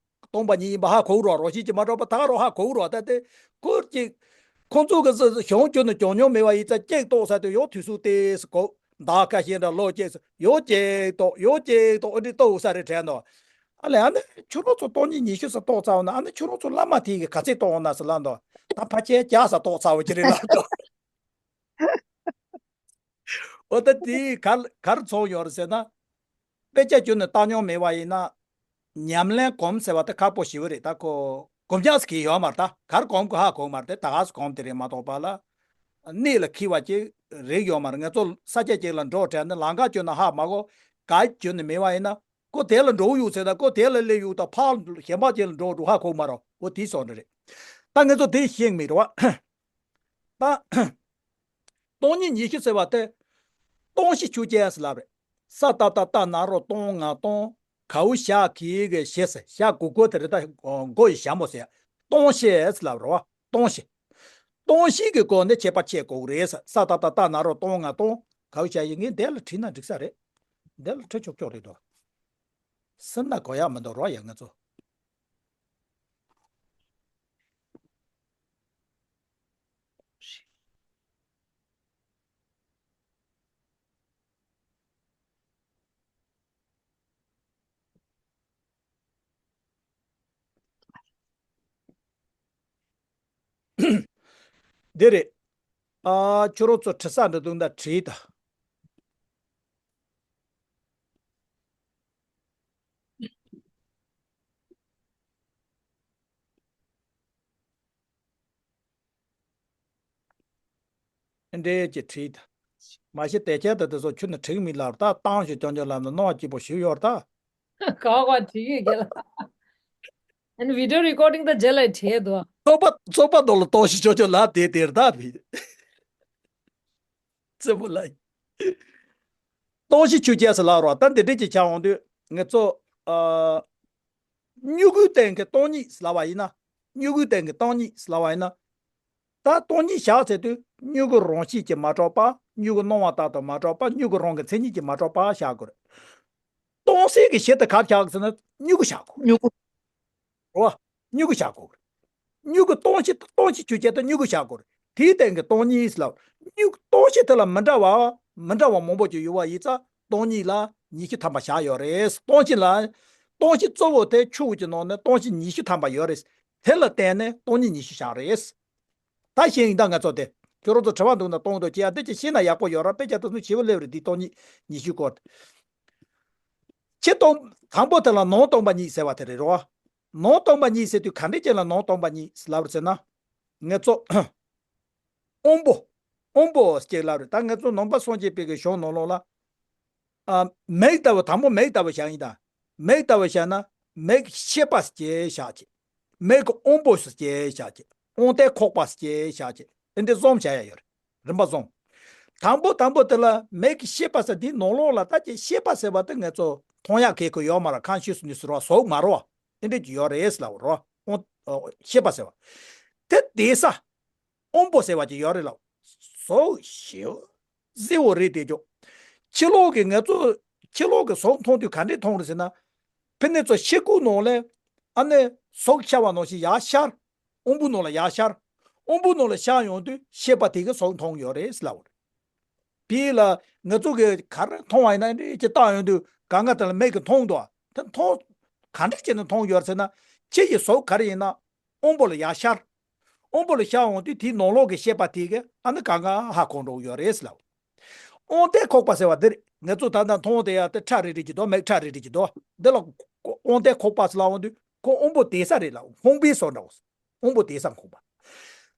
སྟོང་པ་ཉིད་ཡིན་པ་ཧ་གོ་རོགས། རོགས་ཤེས་ཀྱི་མ་གྲོགས་པ་ད་ག་རོགས་ཧ་གོ་རོགས། ད་དེ་ཁོ་ཅིག་ཁོང་ཚོ་གི་གཞུང་ཁྱོན་ནས་གྱོང་མྱོང་མེད་པ་ཡིན་ཙང་གཅིག་རྟོགས་ས་དེ་ཡོད་དུས་སུ་ཏེས་གོ་ད་ཁ་ཤས་འདྲ་ལོ་གཅིག་སུ་ཡོད་གཅིག་རྟོགས། ཡོད་གཅིག་རྟོགས། ཨ་འདྲི་རྟོགས་ས་རེ་དྲན་དོ། ཨ་ལས་ཨ་ནི་ཁྱོད་རང་ཚོ་སྟོང་ཉིད་ཉི་ཤུ་ས་རྟོགས་ཚར་བ་ན་ཨ་ནི་ཁྱོད་རང་ཚོ་བླ་མ་དེ་གི་ག་ཚད་རྟོགས་འོང་ན་ཟེར་ལབ་དོ། ད་ཕལ་ཆེར་བརྒྱ་ས་རྟོགས་ཚར་བ་ཅི་རེད་ལབ་དོ། འོ་ད་དེ་གར་གར་ཚོགས་ཡོད་རེད་ཟེར་ན། དཔེ་ཆ་ཁྱོན་ནས་བལྟ་མྱོང་མེད་པ་ཡིན་ན། ཉམས་ལེན་གོམས་ཟེར་བ་དེ་ཁག་པོ་ཞེ་པོ་རེད། ད་ཁོ་གོམས་ཉགས་ཟེར་གྱི་ཡོད་མ་རེད། ད་གར་གོམས་དགོས་ཧ་གོ་མ་རེད། དེ་ད་ག་སེ་གོམས་དེ་རེད་མ་གཏོགས་པ་ལ། གནད་ལ་འཁེལ་བ་ཅིག་རེག་ཡོད་མ་རེད། ང་ཚོ་ས་ཆ་ཅིག་ལ་འགྲོ་དྲན་ན་ལམ་ཁ་ཁྱོན་ནས་ཧ་མ་གོ། ག་ཁྱོན་ནས་མེད་པ་ཡིན་ན་ཁོ་དེ་ལ་འགྲོ་གི་ཡོད་ཟེར། ད་ཁོ་དེ་ལ་སླེབས་ཡོད་ད་ཕར་གཞན་པ་ཅིག་ལ་འགྲོ་འགྲོ་ཧ་གོ་མ་རེད། འོ་དེ་སོང་འདྲ་རེད། ད་ང་ཚོ་དེ་ཤེས་མི་རེད་བ། ད། སྟོང་ཉིད་ཉི་ཤུ་ཟེར་བ་དེ། སྟོང་བཞི་ཆོས་ཅན་ཟེར་ལབ་རེད། ས་ཏ་བཏགས་སྟ་ན་རོ་སྟོང་ང་སྟོང་། གའུ་ཞ་གི་གི་ཞེ་ཟེར། ཞ་གུ་གུ་དེ་རེད། ད་མགོ་ཡི་ཞྭ་མོ་ཟེར། སྟོང་བཞི་ཟེར་ལབ་རེད་བ། སྟོང་བཞི། སྟོང་བཞི་གི་སྒོ་ནས་ཁྱད་པར་ཕྱེ་དགོས་རེད་ཟེར། ས་ཏ་བཏགས་སྟ་ན་རོ་སྟོང་ང་སྟོང་། གའུ་ཞ་གི། ངས་འདི་ལ་བྲིས་ན་འགྲིག་ས་རེད། འདི་ལ་བྲིས་ཆོག་ཆོག་རེད་དོ། སེམས་ན་གོ་ཡག་མི་འདུག་རོ་ཡ་ང་ཚོ། འདི་རེད། ཨ། ཁྱོད་རང་ཚོ་བྲི་ས་འདྲ་འདུག་ན་བྲིས་དང་། འདྲེ་ཀྱི་བྲིས་དང་། མ་གཞི་དེ་ཁྱད་དུ་དེ་ཚོ་ཁྱོད་ནི་བྲིས་མི་ལབ་ད། བཏང་ཞིག་ཀྱང་ཀྱང་ལབ་ན་གནོང་བ་སྐྱིད་པོ་ཞིག་ཡོད་ད། ག་བ་བྲིས་ཡོད་ཀྱི་ལ། ཨ་ནི་video recording ད་རྗེས་ལ་བྲིས་འདུག་ཚོགས་པ་ཚོགས་པ་དོ་ལ་གཏོང་ཞིག་ཀྱང་ཀྱང་ལབ་དེ་དེར་ད་བི། ཙེ་མོ་ལ། གཏོང་ཞིག་ཆུ་རྐྱལ་སུ་ལབ་རོགས། ད་འདི་འདྲས་ཀྱི་ཆ་འོང་དུས་ངེད་ཚོ། ཨ། མྱུ་གུའི་སྟེང་གི་སྟོང་ཉིད་ཟེར་ལབ་པ་ཡིན་ན། མྱུ་གུའི་སྟེང་གི་སྟོང་ཉིད་ཟེར་ལབ་པ་ཡིན་ན། ད་སྟོང་ཉིད་བཞག་ཚེ་དུས་མྱུ་གུ་རང་བཞིན་གྱིས་མ་གྲུབ་པ། མྱུ་གུ་སྣང་བ་ལྟར་དུ་མ་གྲུབ་པ། མྱུ་གུ་རང་གི་མཚན་ཉིད་ཀྱིས་མ་གྲུབ་པ་བཞག་དགོས་རེད། སྟོང་གསལ་གྱི་གཞི་དེ་ག་རེ་བཞག་དགོས་ཟེར་ན་མྱུ་གུ་བཞག་དགོས། མྱུ་གུ། རེད་བ། མྱུ་གུ་བཞག་དགོས། མྱུ་གུ་སྟོང་གཞི། སྟོང་གཞི་ཆོས་ཅན་དུ་མྱུ་གུ་བཞག་དགོས། དེའི་སྟེང་གི་སྟོང་ཉིད་ལ། མྱུ་གུ་སྟོང་གཞི་དེ་ལ་མི་འདྲ་བ། མི་འདྲ་བ་མང་པོ་ཅིག་ཡོད་པ་ཡིན་ཙང་སྟོང་ཉིད་ལ་ཉི་ཤུ་ཐམ་པ་བཞག་ཡོད་རེད། སྟོང་གཞི་ལ། སྟོང་གཞི་གཙོ་བོ་དེ་ཆུ་བོ་གི་ནང་ནས་སྟོང་གཞི་ཉི་ཤུ་ཐམ་པ་ཡོད་རེད། དེ་ལ་བརྟེན་ནས་སྟོང་ཉིད་ཉི་ཤུ་བཞག་རེད། ད་ཤེས་ཡིན་ད་ང་ཚོ་དེ། ཁྱོད་རང་ཚོ་དྲི་བ་འདུག་ན་གཏོང་དང་། ཅི་ཡ་དེ་ཅི་ཤེས་ན་ཡག་པོ་ཡོད་ར། དཔེ་ཆ་དེ་ཚོ་ཞིབ་པོ་སླེབས་རེད། འདི་སྟོང་ཉིད་ཉི་ཤུ་སྐོར་དེ། ཕྱི་སྟོང་། དང་པོ་དེ་ལ་ནང་སྟོང་པ་ཉིད་ཟེར་བ་དེ་རེད་རོ། ནང་སྟོང་པ་ཉིད་ཟེར་དུས་ག་འདྲས་ཅན་ལ་ནང་སྟོང་པ་ཉིད་ལབ་རེད་ཟེར་ན། ངེད་ཚོ་དབང་པོ། དབང་པོ་ཅིག་ལབ་རེད། ད་ངེད་ཚོ་ནང་པ་སངས་རྒྱས་པའི་གི་གཞུང་ནང་ལོགས་ལ། ཨ། མིག་ལྟ་བུ། དང་པོ་མིག་ལྟ་བུ་བཞག་ཡིན་ད། མིག་ལྟ་བུ་བཞག་ན། མིག་གི་ཤེས་པ་ཟེར་བྱས་བཞག་བྱས། མིག་གི་དབང་པོ་ཟེར་བྱས་བཞག་བྱས། དབང་རྟེན་ཁོག་པ་ཟེར་བྱས་བཞག་བྱས། དེ་འདྲ་གསུམ་བཞག་ཡ་ཡོད་རེད། རིམ་པ་གསུམ། དང་པོ་དང་པོ་དེ་ལ་མིག་གི་ཤེས་པ་ཟེར། འདི་ནང་ལོགས་ལ་ད་ཅི་ཤེས་པ་ཟེར་བ་དེ་ངེད་ཚོ་མཐོང་ཡག་གི་གོ་ཡོད་མ་རེད། ཁམས་ཤེས་སུ་ནུས་ཟེར་བ་གཟུགས་མ་རེད་བ། དེ་འདྲ་ཅིག་ཡོད་རེད་ལབ་རོ། དབང་། ཤེས་པ་ཟེར་བ། དེ་དེ་ས། དབང་པོ་ཟེར་བ་ཅིག་ཡོད་རེད་ལབ། གཟུགས་ཞེ་གཟེར་བོ་རེད་དེ་ཅོ། ཕྱི་ལོགས་ཀྱི་ངེད་ཚོ། ཕྱི་ལོགས་ཀྱི་གཟུགས་མཐོང་དུས་ག་འདྲས་མཐོང་རེད་ཟེར་ན། ཕི་ནས་ཚོ་ཤེལ་སྒོ་ནང་ལ། ཨ་ནི་གཟུགས་ཤར་བ་ནང་བཞིན་ཡར་ཤར། དབང་པོ་ནང་ལ་ཡར་ཤར། དབང་པོ་ནང་ལ་ཤར་ཡོང་དུས་ཤེས་པ་དེ་གིས་གཟུགས་མཐོང་ཡོད་རེད་ལབ། དེ་ལ་ང་ཚོ་གིས་ག་རེ་མཐོང་བ་ཡིན་ན། འདི་ཅིག་བལྟ་ཡོང་དུས་གང་ག་དེ་ལ་མིག་གིས་མཐོང་འདུག། དེ་མཐོང་། ག་འདྲ་བྱས་ནས་མཐོང་ཡོད་ཟེར་ན། ཕྱི་ཡི་གཟུགས་ག་རེ་ཡིན་ན། དབང་པོ་ལ་ཡར་ཤར། དབང་པོ་ལ་ཤར་འོང་དུས་དེའི་ནང་ལོགས་ཀྱི་ཤེས་པ་དེ་གིས་ཨ་ནི་གང་ག་ཧ་གོ་འགྲོ་གི་ཡོད་རེད་ལབ། དབང་རྟེན་ཁོག་པ་ཟེར་བ་འདིར་ང་ཚོ་ད་ལྟ་མཐོང་བསྡད་ཡ་དེ་ཁྲ་རིལ་རིལ་གྱི་འདུག། མིག་ཁྲ་རིལ་རིལ་གྱི་འདུག། འདི་ལ་དབང་རྟེན་ཁོག་པ་ཟེར་ལབ་འོང་དུས་ཁོ་དབང་པོ་དེ་ས་རེད་ལབ། ཁོག་པའི་སོ་འདྲ་བོ། དབང་པོ་དེ་ས་ཁོག་པ།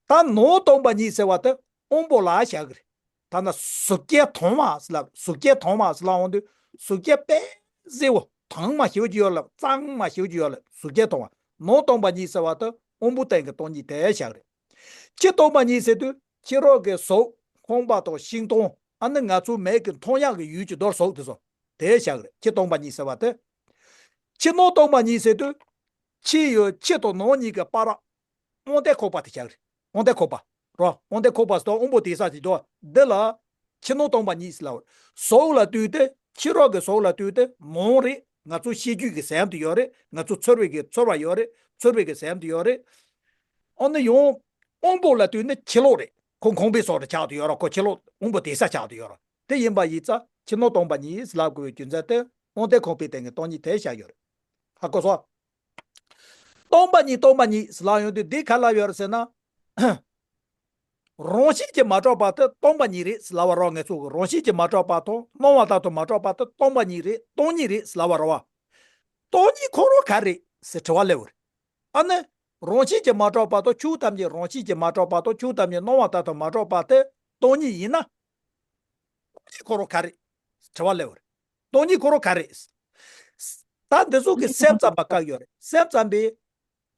ད་ནང་སྟོང་པ་ཉིད་ཟེར་བ་དེ་དབང་པོ་ལ་བཞག་གི་རེད། ཐ་ན་གཟུགས་ཅན་མཐོང་བ་ཟེར་ལབ། གཟུགས་ཅན་མཐོང་བ་ཟེར་ལབ་འོང་དུས་གཟུགས་ཅན་དཔེ་གཟེར་བོ་དྭངས་མ་ཞེ་པོ་ཅིག་ཡོད་ལབ། གཙང་མ་ཞེ་པོ་ཅིག་ཡོད་ལབ། གཟུགས་ཅན་མཐོང་བ། ནང་སྟོང་པ་ཉིད་ཟེར་བ་དེ་དབང་པོ་སྟེང་གི་སྟོང་ཉིད་དེ་བཞག་རེད། ཕྱི་སྟོང་པ་ཉིད་ཟེར་དུས་ཕྱི་རོལ་གྱི་གཟུགས། ཁང་པ་དང་ཤིང་སྡོང་། ཨ་ནི་ང་ཚོའི་མིག་གིས་མཐོང་ཡག་གི་ཡུལ་གྱི་མདོར་གཟུགས་དེ་ཚོ་དེ་བཞག་རེད། ཕྱི་སྟོང་པ་ཉིད་ཟེར་བ་དེ། ཕྱི་ནང་སྟོང་པ་ཉིད་ཟེར་དུས། ཕྱི་ཡོད། ཕྱི་དང་ནང་གཉིས་ཀྱི་བར། དབང་རྟེན་ཁོག་པ་དེ་བཞག་རེད། དབང་རྟེན་ཁོག་པ། རོ། དབང་རྟེན་ཁོག་པ་ཟེར་དུས་དབང་པོ་དེ་ས་ཅིག་འདུག། འདི་ལ་ཕྱི་ནང་སྟོང་པ་ཉིད་ཟེར་ལབ། གཟུགས་ལ་ལྟོས་ཏེ། ཕྱི་རོལ་གྱི་གཟུགས་ལ་ལྟོས་ཏེ་ནང་རེད། ང་ཚོ་ཤེས་རྒྱུད་ཀྱི་ཟེར་ཡག་དེ་ཡོད་རེད། ང་ཚོ་ཚོར་བའི་གི་ཚོར་བ་ཡོད་རེད། ཚོར་བའི་གི་ཟེར་ཡག་དེ་ཡོད་རེད། ཨ་ནི་ཡང་དབང་པོ་ལ་ལྟོས་ནས་ཕྱི་ལོགས་རེད། ཁོ་ཁང་པའི་སོ་རེ་ཆགས་དུ་ཡོད་ར། ཁོ་ཕྱི་ལོགས་དབང་པོ་དེ་ས་ཆགས་དུ་ཡོད་ར། དེ་ཡིན་པ་ཡིན་ཙང་ཕྱི་ནང་སྟོང་པ་ཉིད་ལབ་དགོས་པའི་རྒྱུ་མཚན་དེ་དབང་རྟེན་ཁོག་པའི་སྟེང་གི་སྟོང་ཉིད་དེ་བཞག་ཡོད་རེད། ཧ་གོ་སོང་། སྟོང་པ་ཉིད། སྟོང་པ་ཉིད་ལབ་ཡོང་དུས་འདི་ག་ལབ་ཡོད་རེད་ཟེར་ན། རང་བཞིན་གྱིས་མ་གྲུབ་པ་དེ་སྟོང་པ་ཉིད་རེད་ལབ་པ་རོ། ངེད་ཚོ་གི་རང་བཞིན་གྱིས་མ་གྲུབ་པ་དང་སྣང་བ་ལྟར་དུ་མ་གྲུབ་པ་དེ་སྟོང་པ་ཉིད་རེད། སྟོང་ཉིད་རེད་ལབ་པ་རོ། སྟོང་ཉིད་ཁོ་རང་ག་རེད་ཟེར་དྲི་བ་སླེབས་ཡོད་རེད། ཨ་ནི། རང་བཞིན་གྱིས་མ་གྲུབ་པ་དང་ཆོས་ཐམས་ཅད། རང་བཞིན་གྱིས་མ་གྲུབ་པ་དང་ཆོས་ཐམས་ཅད་སྣང་བ་ལྟར་དུ་མ་གྲུབ་པ་དེ་སྟོང་ཉིད་ཡིན་ན། སྟོང་ཉིད་ཁོ་རང་ག་རེད། དྲི་བ་སླེབས་པ་རེད། སྟོང་ཉིད་ཁོ་རང་ག་རེད། ད་འདི་ཚོ་གི་སེམས་ཙམ་པ་བཀག་ཡོད་རེད། སེམས་ཙམ་པས་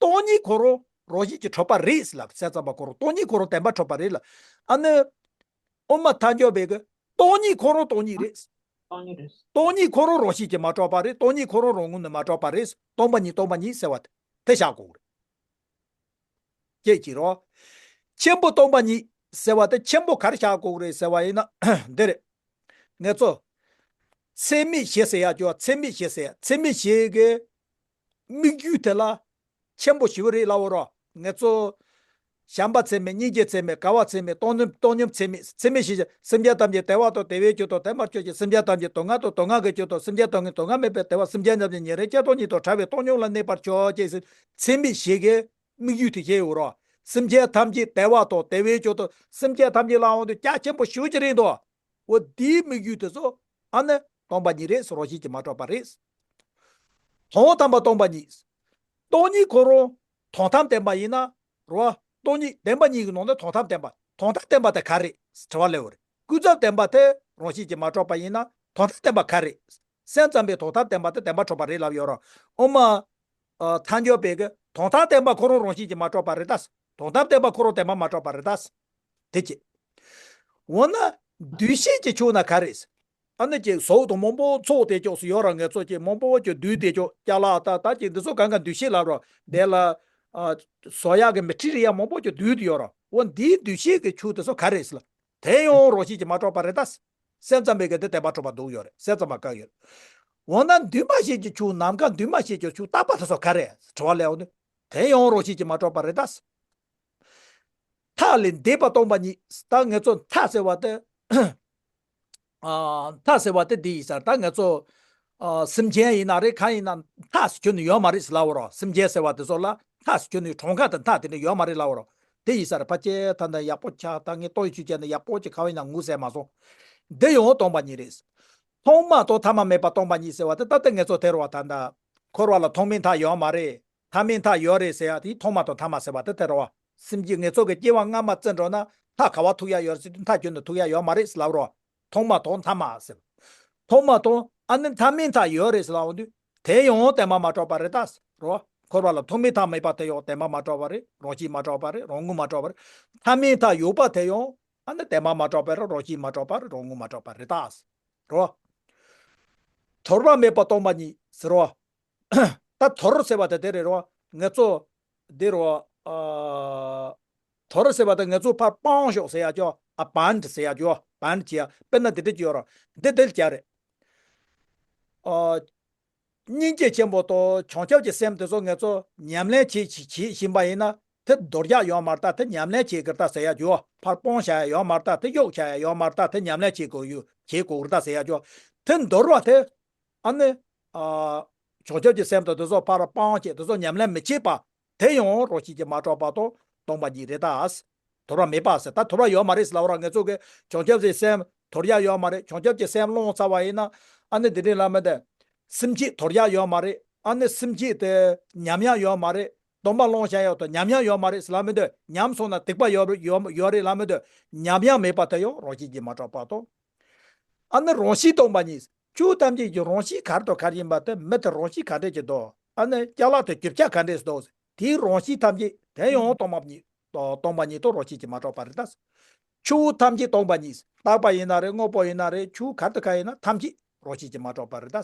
སྟོང་ཉིད་ཁོ་རང་རང་བཞིན་གྱིས་གྲུབ་པ་རེད་ལབ། སེམས་ཙམ་པ་ཁོ་རང་སྟོང་ཉིད་ཁོ་རང་བདེན་པ་གྲུབ་པ་རེད་ལབ། ཨ་ནི། དབུ་མ་ཐལ་འགྱུར་བས་གི་སྟོང་ཉིད་ཁོ་རང་སྟོང་ཉིད་རེད། སྟོང་ཉིད་རེད། སྟོང་ཉིད་ཁོ་རང་རང་བཞིན་གྱིས་མ་གྲུབ་པ་རེད། སྟོང་ཉིད་ཁོ་རང་རང་ངོས་ནས་མ་གྲུབ་པ་རེད། སྟོང་པ་ཉིད། སྟོང་པ་ཉིད་ཟེར་བ་དེ་བཞག་དགོས་རེད། སྐད་ཅིག་རོ། ཆེན་པོ་སྟོང་པ་ཉིད་ཟེར་བ་དེ་ཆེན་པོ་ག་རེ་བཞག་དགོས་རེད་ཟེར་བ་ཡིན་ན་འདི་རེད། ངེད་ཚོ་ཚད་མེད་བཞི་ཟེར་ཡག་ཅོ། ཚད་མེད་བཞི་ཟེར་ཡག། ཚད་མེད་བཞི་གི་དམིགས་ཡུལ་དེ་ལ་ཆེན་པོ་ཞེ་པོ་རེད་ལབ་པ་རོ། ངེད་ཚོ་བྱམས་པ་ཚད་མེད། སྙིང་རྗེ་ཚད་མེད། དགའ་བ་ཚད་མེད། བཏང་སྙོམས། བཏང་སྙོམས་ཚད་མེད། ཚད་མེད་བཞི་བཞག། སེམས་ཅན་ཐམས་ཅད་བདེ་བ་དང་བདེ་བའི་རྒྱུ་དང་ལྡན་པར་གྱུར་ཅིག། སེམས་ཅན་ཐམས་ཅད་སྡུག་བསྔལ་དང་སྡུག་བསྔལ་གྱི་རྒྱུ་དང་། སེམས་ཅན་སྡུག་བསྔལ་སྡུག་བསྔལ་མེད་པའི་བདེ་བ། སེམས་ཅན་ཐམས་ཅད་ཉེ་རིང་གཅེས་ཐོབ་ཉིད་དུ་བྲལ་བའི་བཏང་སྙོམས་ལ་གནས་པར་གྱུར་ཅིག་ཟེར། ཚད་མེད་བཞི་གི་དམིགས་ཡུལ་དེ་བཞེས་ཡོད་རོ། སེམས་ཅན་ཐམས་ཅད་བདེ་བ་དང་བདེ་བའི་རྒྱུ་དང་། སེམས་ཅན་ཐམས་ཅད་ལ་འོང་དུས་རྒྱ་ཆེན་པོ་ཞེ་པོ་ཅིག་རེད་འདུག། འོ་དེའི་དམིགས་ཡུལ་དེ་ཚོ་ཨ་ནི་སྟོང་པ་ཉིད་རེད། རང་བཞིན་གྱིས་མ་གྲུབ་པ་རེད། དོན་དམ་པ་སྟོང་པ་ཉིད། སྟོང་ཉིད་ཁོ་རང་དོན་དམ་བདེན་པ་ཡིན་ན་རོ། སྟོང་ཉིད་བདེན་པ་གཉིས་ཀྱི་ནང་ནས་དོན་དམ་བདེན་པ། དོན་དམ་བདེན་པ་དེ་ག་རེད་དྲི་བ་སླེབས་པ་རེད། ཀུན་རྫོབ་བདེན་པ་དེ་རང་བཞིན་གྱིས་མ་གྲུབ་པ་ཡིན་ན་དོན་དམ་བདེན་པ་ག་རེད། སེམས་ཙམ་པའི་དོན་དམ་བདེན་པ་དེ་བདེན་པ་གྲུབ་པ་རེད་ལབ་ཡོད་རོ། དབུ་མ། ཨ། ཐལ་འགྱུར་བས་གི་དོན་དམ་བདེན་པ་ཁོ་རང་རང་བཞིན་གྱིས་མ་གྲུབ་པ་རེད་ད། དོན་དམ་བདེན་པ་ཁོ་རང་བདེན་པ་མ་གྲུབ་པ་རེད་ད། དེ་གཅིག། འོ་ན་འདུས་བྱས་ཀྱི་ཕྱོགས་ན་ག་རེ། ཨ་ནི་ཅིག་ཟོག་དང་མང་པོ་ཚོགས་བསྡད་ཅོག་སུ་ཡོད་ར། ངེད་ཚོ་ཅིག་མང་པོ་ཅིག་བསྡུས་བསྡད་ཅོག་ཅ་ལག་ད་ད་ཅིག་འདི་ཚོ་གང་ག་འདུ་ཤེས་ལབ་ར། དེ་ལ་ཨ་བཟོ་ཡག་གི་མི་ཁྲི་རི་ཡ་མང་པོ་ཅིག་བསྡུས་བསྡད་ཡོད་ར། འོ་འདིའི་འདུ་ཤེས་ཀྱི་ཆོས་དེ་ཚོ་ག་རེ་ཟེར་ལ། དེ་ཡང་རང་བཞིན་གྱིས་མ་གྲུབ་པ་རེད་ད། སེམས་ཙམ་པའི་གི་དེ་བདེན་པར་གྲུབ་པ་འདུག་ཡོད་རེད། སེམས་ཙམ་པ་བཀག་ཡོད་རེད། འོ་ན་འདུས་མ་བྱས་ཀྱི་ཆོས། ནམ་མཁའ་འདུས་མ་བྱས་ཀྱི་ཆོས་རྟག་པ་དེ་ཚོ་ག་རེ་དྲི་བ་སླེབས་འོང་དུས། དེ་ཡང་རང་བཞིན་གྱིས་མ་གྲུབ་པ་རེད་ད། མཐའ་ལས་འདས་པ་སྟོང་པ་ཉིད། ད་ངེད་ཚོ་མཐའ་ཟེར་བ་དེ། ཨ་མཐའ་ཟེར་བ་དེ་འདི་ཡིན་ས་རེད། ད་ངེད་ཚོ་ཨ་སེམས་ཅན་ཡིན་ན་རེད། གང་ཡིན་ན་མཐའ་ཟེར་ཁྱོན་ནས་ཡོད་མ་རེད་ཟེར་ལབ་པ་རེད། སེམས་ཅན་ཟེར་བ་དེ་ཚོ་ལ་མཐའ་ཟེར་ཁྱོན་ནས་གྲངས་ཀ་དང་མཐའ་དེ་འདྲ་ཡོད་མ་རེད་ལབ་པ་རེད། དེ་ཡིན་ས་རེད། ཕལ་ཆེར་ད་ནི་ཡག་པོ་ཆགས། ད་ངས་ཏོག་ཙམ་ཅིག་བྱས་ན་ཡག་པོ་ཅིག་ག་བ་ཡིན་ན་ངོ་ཟེར་མ་སོང་། འདི་ཡང་སྟོང་པ་ཉིད་རེད། ཐོག་མ་དང་ཐ་མ་མེད་པ་སྟོང་པ་ཉིད་ཟེར་བ་དེ། ད་ལྟ་ངེད་ཚོ་དེ་རེད་བ། ད་ལྟ་འཁོར་བ་ལ་ཐོག་མའི་མཐའ་ཡོད་མ་རེད། ཐ་མའི་མཐའ་ཡོད་རེད་ཟེར་ཡ་དེ་ཐོག་མ་དང་ཐ་མ་ཟེར་བ་དེ་དེ་རེད་བ། སེམས་ཀྱི་ངེད་ཚོ་གི་སྐྱེ་བ་སྔ་མ་བརྩི་འགྲོ་ན་མཐའ་ག་བ་ཐུག་ཡ་ཡོད་རེད་ཟེར་དུས། མཐའ་ཁྱོན་ནས་ཐུག་ཡ་ཡོད་མ་རེད་ཟེར་ལབ་རོ། ཐོག་མ་དང་ཐ་མ་ཟེར། ཐོག་མ་དང་ཨ་ནི་ཐ་མའི་མཐའ་ཡོད་རེད་ཟེར་ལབ་འོང་དུས། དེ་ཡང་བདེན་པར་མ་གྲུབ་པ་རེད་ད་ཟེར་རོ། འཁོར་བ་ལ་ཐོག་མའི་མཐའ་མེད་པ་དེ་ཡང་བདེན་པར་མ་གྲུབ་པ་རེད། རང་བཞིན་མ་གྲུབ་པ་རེད། རང་ངོ་མ་གྲུབ་པ་རེད། ཐ་མའི་མཐའ་ཡོད་པ་དེ་ཡང་ཨ་ནི་བདེན་པར་མ་གྲུབ་པ་རེད། རང་བཞིན་མ་གྲུབ་པ་རེད། རང་ངོ་མ་གྲུབ་པ་རེད་ད་ཟེར་རོ། དོར་བ་མེད་པ་སྟོང་པ་ཉིད་ཟེར་རོ། ད་དོར་ཟེར་བ་དེ་དེ་རེད་རོ། ངེད་ཚོ་འདི་རོ། ཨ་དོར་ཟེར་བ་དེ་ངེད་ཚོ་ཕར་སྤང་ཤོག་ཟེར་ཡ་ཅོ། ཨ་བན་ཟེར་ཡ་ཅོ། བན་བྱས་ཡ། དཔེར་ན་འདི་འདྲ་ཅིག་ཡོད་རོ། འདི་དེ་ལ་རྒྱག་རེད། ཨ་སྙིང་རྗེ་ཆེན་པོ་དང་བྱང་ཆུབ་ཀྱི་སེམས་དེ་ཚོ་ངེད་ཚོ་ཉམས་ལེན་བྱེད་བྱེད་བཞིན་པ་ཡིན་ན། དེ་འདོར་རྒྱག་ཡོད་མ་རེད་ད། དེ་ཉམས་ལེན་བྱེད་དགོས་རེད་ད་ཟེར་ཡ་ཅོ། ཕར་སྤང་བྱ་ཡ་ཡོད་མ་རེད་ད། དེ་གཡུག་བྱ་ཡ་ཡོད་མ་རེད་ད། དེ་ཉམས་ལེན་བྱེད་དགོས་ཡོད། བྱེད་དགོས་རེད་ད་ཟེར་ཡ་ཅོ། དེ་འདོར་བ་དེ། ཨ་ནི། ཨ། བྱང་ཆུབ་ཀྱི་སེམས་དང་དེ་ཚོ་ཕར་སྤང་བྱེད། དེ་ཚོ་ཉམས་ལེན་མི་བྱེད་པ། དེ་ཡང་རང་བཞིན་གྱིས་མ་གྲུབ་པ་དང་སྟོང་པ་ཉིད་རེད་ད། དོར་བ་མེད་པ་ཟེར། ད་དོར་བ་ཡོད་མ་རེད་ཟེར་ལབ་ར། ངེད་ཚོ་གི་བྱང་ཆུབ་ཀྱི་སེམས་དོར་ཡ་ཡོད་མ་རེད། བྱང་ཆུབ་ཀྱི་སེམས་བླངས་ཚར་བ་ཡིན་ན། ཨ་ནི་དེ་རིང་ལ་མི་འདི། སེམས་བསྐྱེད་དོར་ཡ་ཡོད་མ་རེད། ཨ་ནི་སེམས་བསྐྱེད་དེ་ཉམས་ཡ་ཡོད་མ་རེད། སྡོམ་པ་བླངས་བྱ་ཡ་དང་ཉམས་ཡ་ཡོད་མ་རེད་ཟེར་ལབ་མི་འདི། ཉམས་སོང་ན་སྡིག་པ་ཡོད་ཡོད་ཡོད་རེད་ལབ་མི་འདི། ཉམས་ཡ་མེད་པ་དེ་ཡང་རང་བཞིན་གྱིས་མ་གྲུབ་པ་དང་། ཨ་ནི་རང་བཞིན་སྟོང་པ་ཉིད། ཆོས་ཐམས་ཅད་ཀྱི་རང་བཞིན་ག་རེ་དང་ག་རེ་ཡིན་པ་དེ། མི་དེ་རང་བཞིན་ག་འདྲ་ཅིག་འདུག་ཨ་ནི་ཅ་ལག་དེ་རྒྱུ་ཆ་ག་འདྲ་ཞིག་འདུག་དེའི་རང་བཞིན་ཐམས་ཅད་དེ་ཡང་སྟོང་པ་ཉིད། སྟོང་པ་ཉིད་དང་རང་བཞིན་གྱིས་མ་གྲུབ་པ་རེད་ད། ཆོས་ཐམས་ཅད་སྟོང་པ་ཉིད། རྟག་པ་ཡིན་ན་རེད། དངོས་པོ་ཡིན་ན་རེད། ཆོས་ག་རེ་དང་ག་རེ་ཡིན་ན་ཐམས་ཅད་རང་བཞིན་གྱིས་མ་གྲུབ་པ་རེད་ད།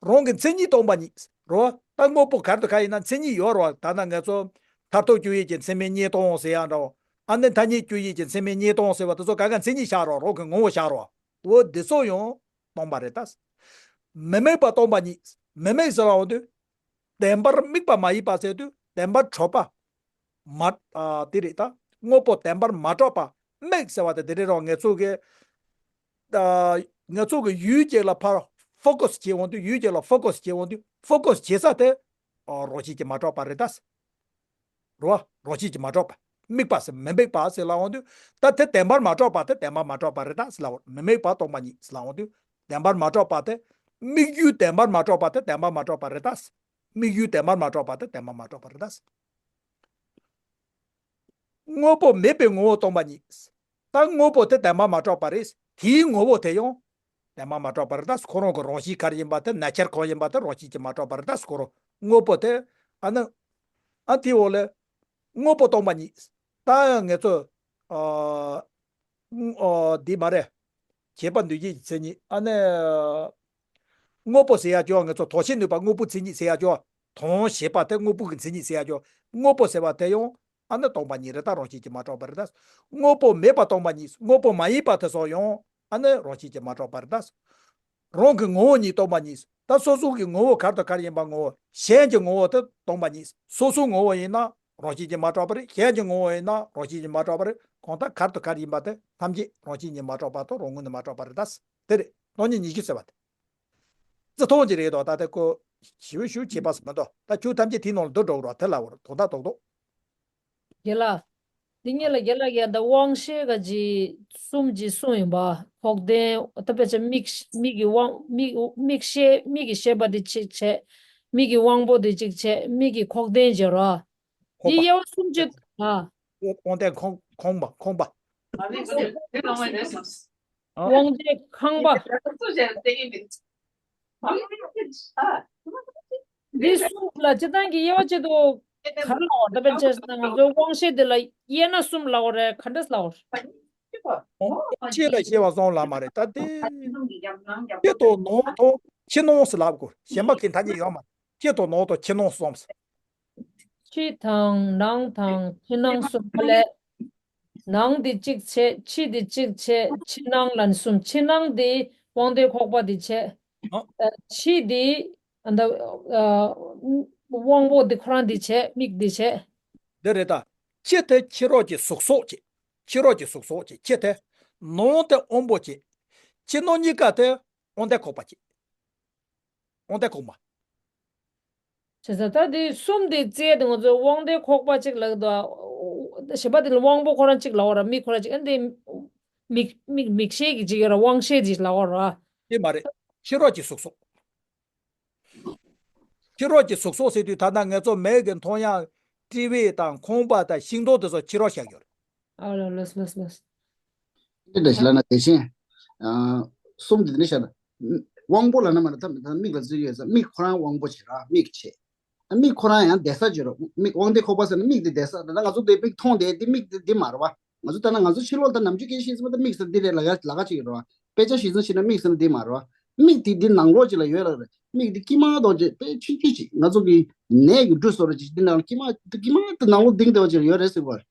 རང་གི་མཚན་ཉིད་སྟོང་པ་ཉིད་རོ། ད་དངོས་པོ་ག་རེ་དང་ག་རེ་ཡིན་ན་མཚན་ཉིད་ཡོད་རོ། ད་ནི་ངེད་ཚོ་མཐར་ཐུག་དཔྱོད་ཡུལ་གྱི་མཚན་མའི་གཉིས་སྟོང་ཟེར་ཡ་འདྲ་བོ། ཨ་ནི་མཐའ་སྙེད་དཔྱོད་ཡུལ་གྱི་མཚན་མའི་གཉིས་སྟོང་ཟེར་བ་དེ་ཚོ་ག་ག་མཚན་ཉིད་ཆགས་རོ། རང་གི་ངོ་བོ་ཆགས་རོ། འོ་འདི་ཚོ་ཡང་སྟོང་པ་རེད་ད། མི་དམིགས་པ་སྟོང་པ་ཉིད། མི་དམིགས་ཟེར་བ་འོ་དུས། བདེན་པར་དམིགས་པ་མ་ཡིན་པ་ཟེར་དུས་བདེན་པར་གྲུབ་པ། མ། ཨ། དེ་རེད་ད། དངོས་པོ་བདེན་པར་མ་གྲུབ་པ། དམིགས་ཟེར་བ་དེ་དེ་རེད་རོ། ངེད་ཚོ་གི། ཨ། ངེད་ཚོ་གི་ཡུལ་གཅིག་ལ་ཕར་ཕོ་ཀས་བྱེད་འོང་དུས། ཡུལ་གཅིག་ལ་ཕོ་ཀས་བྱེད་འོང་དུས། ཕོ་ཀས་བྱེད་ས་དེ། ཨ། རང་བཞིན་གྱིས་མ་གྲུབ་པ་རེད་ད། རོ། རང་བཞིན་གྱིས་མ་གྲུབ་པ། དམིགས་པ་ཟེར། མི་དམིགས་པ་ཟེར་ལབ་འོང་དུས། ད་དེ་བདེན་པར་མ་གྲུབ་པ་དེ་བདེན་པར་མ་གྲུབ་པ་རེད་ད་ཟེར་ལབ། མི་དམིགས་པ་སྟོང་པ་ཉིད་ཟེར་ལབ་འོང་དུས། བདེན་པར་མ་གྲུབ་པ་དེ། དམིགས་ཡུལ་བདེན་པར་མ་གྲུབ་པ་དེ་བདེན་པར་མ་གྲུབ་པ་རེད་ད། དམིགས་ཡུལ་བདེན་པར་མ་གྲུབ་པ་དེ་བདེན་པར་མ་གྲུབ་པ་རེད་ད། དངོས་པོ་མེད་པའི་ངོ་བོ་སྟོང་པ་ཉིད། ད་དངོས་པོ་དེ་བདེན་པར་མ་གྲུབ་པ་རེད། དེའི་ངོ་བོ་དེ་ཡང་བདེན་པར་མ་གྲུབ་པ་རེད་ད། ཁོ་རང་གི་རང་བཞིན་ག་རེ་ཡིན་པ་དེ། ནེ་ཅར་གང་ཡིན་པ་དེ་རང་བཞིན་གྱིས་མ་གྲུབ་པ་རེད་ད། ཁོ་རང་དངོས་པོ་དེ། ཨ་ནི། ཨ། དེའི་འོག་ལ། དངོས་པོ་སྟོང་པ་ཉིད། ད་ཡང་ངེད་ཚོ། ཨ། ཨ། འདི་མ་རེད། བྱས་པ་འདུས་བྱས་ཀྱི་མཚན་ཉིད། ཨ་ནི། དངོས་པོ་ཟེར་ཡ་ཅོ། ངེད་ཚོ་དོ་ཤལ་ནུས་པ་དངོས་པོའི་མཚན་ཉིད་ཟེར་ཡ་ཅོ། དོ་ཤལ་པ་དེ་དངོས་པོ་གི་མཚན་ཉིད་ཟེར་ཡ་ཅོ། དངོས་པོ་ཟེར་བ་དེ་ཡང་ཨ་ནི་སྟོང་པ་ཉིད་རེད་ད། རང་བཞིན་གྱིས་མ་གྲུབ་པ་རེད་ད། དངོས་པོ་མེད་པ་སྟོང་པ་ཉིད། དངོས་པོ་མ་ཡིན་པ་དེ་ཚོ་ཡང་ཨ་ནི་རང་བཞིན་གྱིས་མ་གྲུབ་པ་རེད་ད། རང་གི་ངོ་བོ་ཉིད་སྟོང་པ་ཉིད། ད་སོ་སོ་གི་ངོ་བོ་ག་རེ་དང་ག་རེ་ཡིན་པ་ངོ་བོ། གཞན་གྱི་ངོ་བོ་དེ་སྟོང་པ་ཉིད། སོ་སོའི་ངོ་བོ་ཡིན་ན་རང་བཞིན་གྱིས་མ་གྲུབ་པ་རེད། གཞན་གྱི་ངོ་བོ་ཡིན་ན་རང་བཞིན་གྱིས་མ་གྲུབ་པ་རེད། གང་ལྟར་ག་རེ་དང་ག་རེ་ཡིན་པ་དེ་ཐམས་ཅད་རང་བཞིན་གྱིས་མ་གྲུབ་པ་དང་རང་ངོས་ནས་མ་གྲུབ་པ་རེད་ད། དེ་རེད། སྟོང་ཉིད་ཉིད་སྐྱེས་ཟེར་བ་དེ། རྩི་མཐོང་གི་རེད་དོ། ད་དེ་ཀོ་ཞིབ་ཞིབ་བྱེད་པ་ཟེར་མི་འདུག་ད་ཆོས་ཐམས་ཅད་དེའི་ནང་ལ་འདུ་འགྲོ་གི་རེད། དེ་ལ་བར་དོ་ད་རྡོག་རྡོག་རྒན་ལགས། འདི་གཉིས་ལ་རྒན་ལགས་ཀྱིས་ད་དབང་ཤེས་ག་ཅི་གསུམ་གྱི་གསུངས་ཡིན་པ། ཁོག་ལྡན་ད་དཔེ་ཆ་མིག་མིག་གི་དབང་མིག་མིག་ཤེས་མིག་གི་ཤེས་པ་དེ་གཅིག་བྱས། མིག་གི་དབང་པོ་དེ་གཅིག་བྱས། མིག་གི་ཁོག་ལྡན་བྱས་རོ། འདི་ཁོག་པ། དབྱེ་བ་སུམ་ཅུ། ཨ། དབང་ལྡན་ཁོང་ཁོང་པ་ཁོང་པ། དབང་ལྡན་ཁང་པ། འདི་གསུམ་ལ་སྤྱིར་བཏང་གི་དབྱེ་བ་ཆེད་དུ་ག་རེ་ལབ་པ་རེད། དཔེ་ཆ་ན་ང་ཚོའི་དབང་ཤེས་འདི་ལ་དབྱེ་ན་གསུམ་ལབ་པ་རེད། ག་འདྲས་ལབ་པ་རེད། ཕྱི་ལ་ཤེས་པ་སོང་ལ་མ་རེད་ད་དེ། ཕྱི་དང་ནང་དང་ཕྱི་ནང་ཟེར་ལབ་དགོས། གཞན་པ་གི་ཐ་སྙད་ཡོད་མ་རེད། ཕྱི་དང་ནང་དང་ཕྱི་ནང་གསུམ་ཟེར། ཕྱི་དང་ནང་དང་ཕྱི་ནང་གསུམ་ལས། ནང་འདི་གཅིག་བྱས། ཕྱི་འདི་གཅིག་བྱས། ཕྱི་ནང་ལ་གསུམ། ཕྱི་ནང་འདི་དབང་ལྡན་ཁོག་པ་འདི་བྱས། ཨ། ཨ། ཕྱི་འདི་ཨ་ད་ཨ་དབང་པོ་འདི་ཁོ་རང་འདི་བྱས། མིག་འདི་བྱས། འདི་རེད་ད། ཕྱི་དེ་ཕྱི་རོལ་གྱི་གཟུགས་སོགས་བྱས། ཕྱི་རོལ་གྱི་གཟུགས་སོགས་བྱས། ཕྱི་དེ། ནང་དེ་དབང་པོ་བྱས། ཕྱི་ནང་གཉིས་ཀ་དེ་དབང་ལྡན་ཁོག་པ་བྱས། དབང་ལྡན་ཁོག་པ། བྱས་ཙང་ད་དེ་གསུམ་དེ་རྩལ་དེ་ང་ཚོ་དབང་ལྡན་ཁོག་པ་གཅིག་ལབ་འདུག་ཨ། གཞན་པ་དེ་ལ་དབང་པོ་ཁོ་རང་གཅིག་ལབ་པ་ར། མིག་ཁོ་རང་གཅིག་ཨ་འདི། མིག་མིག་མིག་ཤེས་ཀྱི་གཅིག་ཡོད་ར། དབང་ཤེས་གཅིག་ལབ་པ་ར། དེ་མ་རེད། ཕྱི་རོལ་གྱི་གཟུགས་སོགས། ཕྱི་རོལ་གྱི་གཟུགས་སོགས་ཟེར་དུས་ད་ལྟ་ང་ཚོ་མིག་གིས་མཐོང་ཡག་ཊི་བི་དང་ཁང་པ་དང་ཤིང་སྡོང་དེ་ཚོ་ཕྱི་རོལ་བཞག་ཡོད་རེད། ཨ་ལ་ལོས་ལོས་ལོས། འདི་འདྲ་ཞིག་ལབ་ན་དེ་བཞིན། ཨ། གསུམ་དེ་འདི་འདྲ་བཞག་ན། དབང་པོ་ལབ་ན་མ་ན་ཐབས་མེད་ད་མིག་ལ་བརྩི་གི་ཡོད་ས། མིག་ཁོ་རང་དབང་པོ་བྱེད་ར། མིག་བྱེད། ཨ། མིག་ཁོ་རང་ཡང་བསྡད་ས་བྱེད་རོགས། མིག་དབང་ལྡན་ཁོག་པ་ཟེར་ན་མིག་དེ་བསྡད་ས། ད་ང་ཚོ་དེ་མིག་མཐོང་དེ་དེ་མིག་དེ་འདི་མ་རེད་བ། ང་ཚོ་ལྟ་ན་ང་ཚོ་ཕྱི་ལོགས་ལ་ད་ནམ་རྒྱུན་སྐད་ཆ་བཤད་ཙམ་པ་ད་མིག་ཟེར་འདི་རེད་ལབ་ཡ་ལབ་ཀ་ཅིག་ཡོད་རེད་བ། དཔེ་ཆ་ཞིག་ཙམ་བྱས་ན་མིག་ཟེར་ན་འདི་མ་རེད་བ། མིག་དེ་འདི་ནང་ལོགས་ཅིག་ལ་ཡོད་ལ་རེད། མིག་འདི་དཀྱིལ་མ་དང་བཅས་དཔེ་ཆུང་ཆུང་ཅིག་ང་ཚོ་གི་ནས་ཀྱི་འབྲུ་བཟོ་འདྲ་ཅིག་འདི་ནང་དཀྱིལ་མ་དཀྱིལ་མ་དེ་ནང་ལོགས་ལྡིང་བསྡད་པ་ཅིག་ཡོད་རེད་ཟེར་བ་རེད།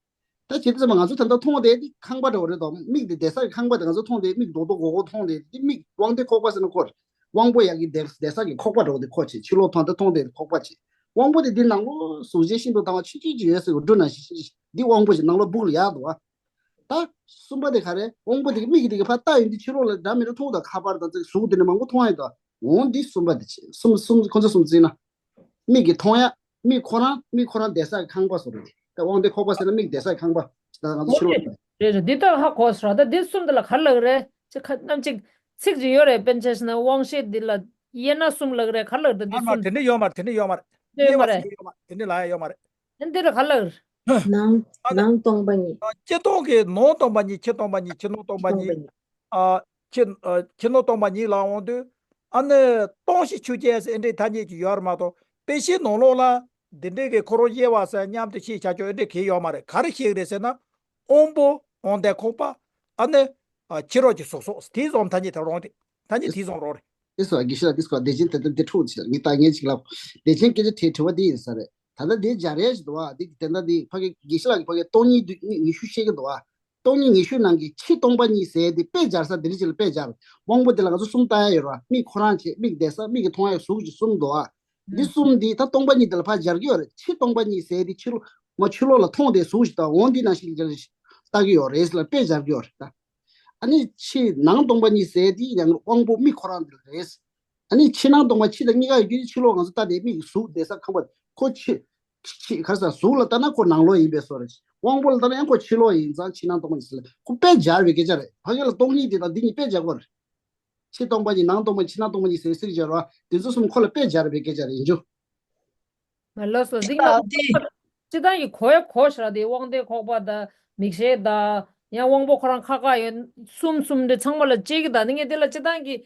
ད་བྱས་ཙམ་པ་ང་ཚོ་ད་ལྟ་མཐོང་བ་དེ་འདི་ཁང་པ་འདྲ་བོ་རེད་དོ། མིག་དེ་བསྡད་ས་གི་ཁང་པ་དེ་ང་ཚོ་མཐོང་དེ་མིག་རྡོག་རྡོག་སྒོར་སྒོར་མཐོང་དེ་འདི་མིག་དབང་ལྡན་ཁོག་པ་ཟེར་ན་ཁོ་རེད། དབང་པོ་ཡ་གི་བསྡད་བསྡད་ས་གི་ཁོག་པ་འདྲ་བོ་དེ་ཁོ་བྱེད། ཕྱི་ལོགས་མཐོང་དེ་མཐོང་དེ་ཁོག་པ་བྱེད། དབང་པོ་དེ་འདི་ནང་ལོགས་གཟུགས་ཅན་ཤིན་ཏུ་དྭངས་པ་ཆུང་ཆུང་ཅིག་ཡོད་ཟེར་གི་འབྲུ་ནང་བཞིན་ཤིང་ཤིང་འདི་དབང་པོ་ཞིག་ནང་ལོགས་སྦུག་ལ་ཡག་འདུག་བ། ད་གསུམ་པ་དེ་ག་རེ། དབང་པོ་དེ་གི་མིག་གི་དེ་གི་ཕར་ལྟ་ཡོང་དུས་ཕྱི་ལོགས་ལ་འདྲ་མི་འདྲ་མཐོང་དང་ཁ་པར་དང་ཅིག་གཟུགས་དེ་ནས་མང་པོ་མཐོང་ཡོང་དང་འོང་། འདི་གསུམ་པ་དེ་བྱེད། གསུམ་གསུམ་ཁོ་ཚོ་གསུམ་བརྩིས་ན། མིག་གིས་མཐོང་ཡ། མིག་ཁོ་རང་མིག་ཁོ་རང་བསྡད་ས་གི་ཁང་པ་བཟོ་རེད། ད་དབང་ལྡན་ཁོག་པ་ཟེར་ན་མིག་བསྡད་ས་གི་ཁང་པ་ད་ང་ཚོ་ཕྱི་ལོགས་ལ། རེད་རེད། འདི་ལྟར་ཧ་གོ་སོང་ར། ད་འདི་གསུམ་འདི་ལ་ག་རེ་ལབ་རེད། ཅི་ཁ་ནམ་ཅིག་ཚིག་ཅིག་ཡོད་རེད། དཔེར་ན་ཆ་བཞག་ན་དབང་ཤེས་འདི་ལ་དབྱེ་ན་གསུམ་ལབ་རེད། ག་རེ་ལབ་རེད། འདི་མ་མ་གསུམ་དེ་འདྲ་ཡོད་མ་རེད། དེ་འདྲ་ཡོད་མ་རེད། དེ་ཡོད་མ་རེད། དེ་འདྲ་ལབ་ཡ་ཡོད་མ་རེད། ཨ་འདི་ལ་ག་རེ་ལབ། ནང་ཨ་ནི་ནང་སྟོང་པ་ཉིད། ཕྱི་སྟོང་གི་ནང་སྟོང་པ་ཉིད། ཕྱི་སྟོང་པ་ཉིད། ཕྱི་ནང་སྟོང་པ་ཉིད། ཨ་ཕྱི་ཨ་ཕྱི་ནང་སྟོང་པ་ཉིད་ལ་འོང་དུས་ཨ་ནི་སྟོང་ཞིང་ཆོས་ཅན་ཟེར་ཨེ་འདྲའི་ཐ་སྙད་ཅིག་ཡོད་རེད་མ་གཏོགས། དཔེ་ཆའི་ནང་ལོགས་ལ་འདི་འདྲའི་གི་ཁོ་རང་དབྱེ་བ་ཟེར་མཉམ་དུ་ཤེས་བྱ་ཆོག་ཨེ་འདྲ་གང་ཡང་ཡོད་མ་རེད། ག་རེ་ཤེས་རེད་ཟེར་ན། དབང་པོ། དབང་ལྡན་ཁོག་པ། ཨ་ནི་ཨ་ཕྱི་རོལ་གྱི་གཟུགས་སོགས། དེ་ཙམ་ཐ་སྙད་དེ་རང་རེད། ཐ་སྙད་དེ་ཙམ་རང་རེད། དེ་སོ་དགེ་བཤེས་ལགས། དེ་སོ་བདེ་ཆེན་དེ་ལྟར་དེ་འཁྲུག་ཆེ་ངས་ལྟ་ངན་ཅིག་ལབ། བདེ་ཆེན་སྐད་ཆ་དྲིས་དྲི་བ་འདི་ཡིན་ས་རེད། ད་ལྟ་དེ་སྦྱར་ཡས་ཞིག་འདུག་བ། འདི་དེ་ལྟ་འདི་ཕ་གི་དགེ་བཤེས་ལགས་ཀྱིས་ཕ་གི་སྟོང་ཉིད་བདུན་ཉི་ཉི་ཤུ་བཤད་ཀྱི་འདུག་བ། སྟོང་ཉིད་ཉི་ཤུ་ནང་གི་ཕྱི་སྟོང་པ་ཉིད་ཟེར་དེ་དཔེ་སྦྱར་ས་དེ་རིགས་ཅིག་ལ་དཔེ་སྦྱར། དབང་པོ་དེ་ལ་ང་ཚོ་གསུམ་བཏགས་ཡ་ཡོད་ར། མིག་ཁོ་རང་བྱས། མིག་བསྡད་ས། མིག་གིས་མཐོང་ཡ་གཟུགས་ཀྱི་གསུམ་འདུག་བ། འདི་གསུམ་འདི་ད་སྟོང་པ་ཉིད་དེ་ལ་ཕར་སྦྱར་གྱི་ཡོད་རེད། ཕྱི་སྟོང་པ་ཉིད་ཟེར་དེ་ཕྱི་ལོགས་ང་ཕྱི་ལོགས་ལ་མཐོང་དེ་གཟུགས་ཤིག་དང་འོང་འདི་ནང་བཞིན་ལྟ་གི་ཡོད་རེད་ལ་དཔེ་སྦྱར་གྱི་ཡོད་རེད་ད། ཨ་ནི་ཕྱི་ནང་སྟོང་པ་ཉིད་ཟེར་དེ་ཡང་དབང་པོ་མིག་ཁོ་རང་དེ་ལ་རེད། ཨ་ནི་ཕྱི་ནང་སྟོང་པ་ཕྱི་དང་གཉིས་ཀ་ཡོད་རྒྱུ་ཕྱི་ལོགས་ང་ཚོ་ལྟ་དེ་མིག་གཟུགས་བསྡད་ས་ཁང་པ་ཁོ་ཕྱི་ཕྱི་ག་རེ་ཟ་གཟུགས་ལ་ལྟ་ན་ཁོ་ནང་ལོགས་ཡིན་པའི་བཟོ་རེད། དབང་པོ་ལ་ལྟ་ན་ཡང་ཁོ་ཕྱི་ལོགས་ཡིན་ཙང་ཕྱི་ནང་སྟོང་པ་ཉིད་ཟེར་ལ་ཁོ་དཔེ་སྦྱར་བའི་སྐད་ཆ་རེད། ཕ་གི་ལ་སྟོང་ཉིད་དེ་དང་འདི་གཉིས་དཔེ་སྦྱར་དགོས་རེད། ཕྱི་སྟོང་པ་ཉིད། ནང་སྟོང་པ་ཉིད། ཕྱི་ནང་སྟོང་པ་ཉིད་ཟེར་ཟེར་བྱ་བ་དེ་ཚོ་གསུམ་ཁོ་ལ་དཔེ་སྦྱར་བའི་སྐད་ཆ་རེད་ཡིན་རྒྱུ། མ་ལགས་སོ། འདི་ལ་སྟེ། སྤྱི་བཏང་གི་གོ་ཡ་གོ་ཤ་ར་དེ་དབང་ལྡན་ཁོག་པ་དང་མིག་ཤེས་དང་ཡང་དབང་པོ་ཁོ་རང་ཁ་ཁ་ཡོད་གསུམ་གསུམ་དེ་ཚང་མ་ལ་གཅིག་གི་ད་ནི་ངས་དེ་ལ་སྤྱི་བཏང་གི་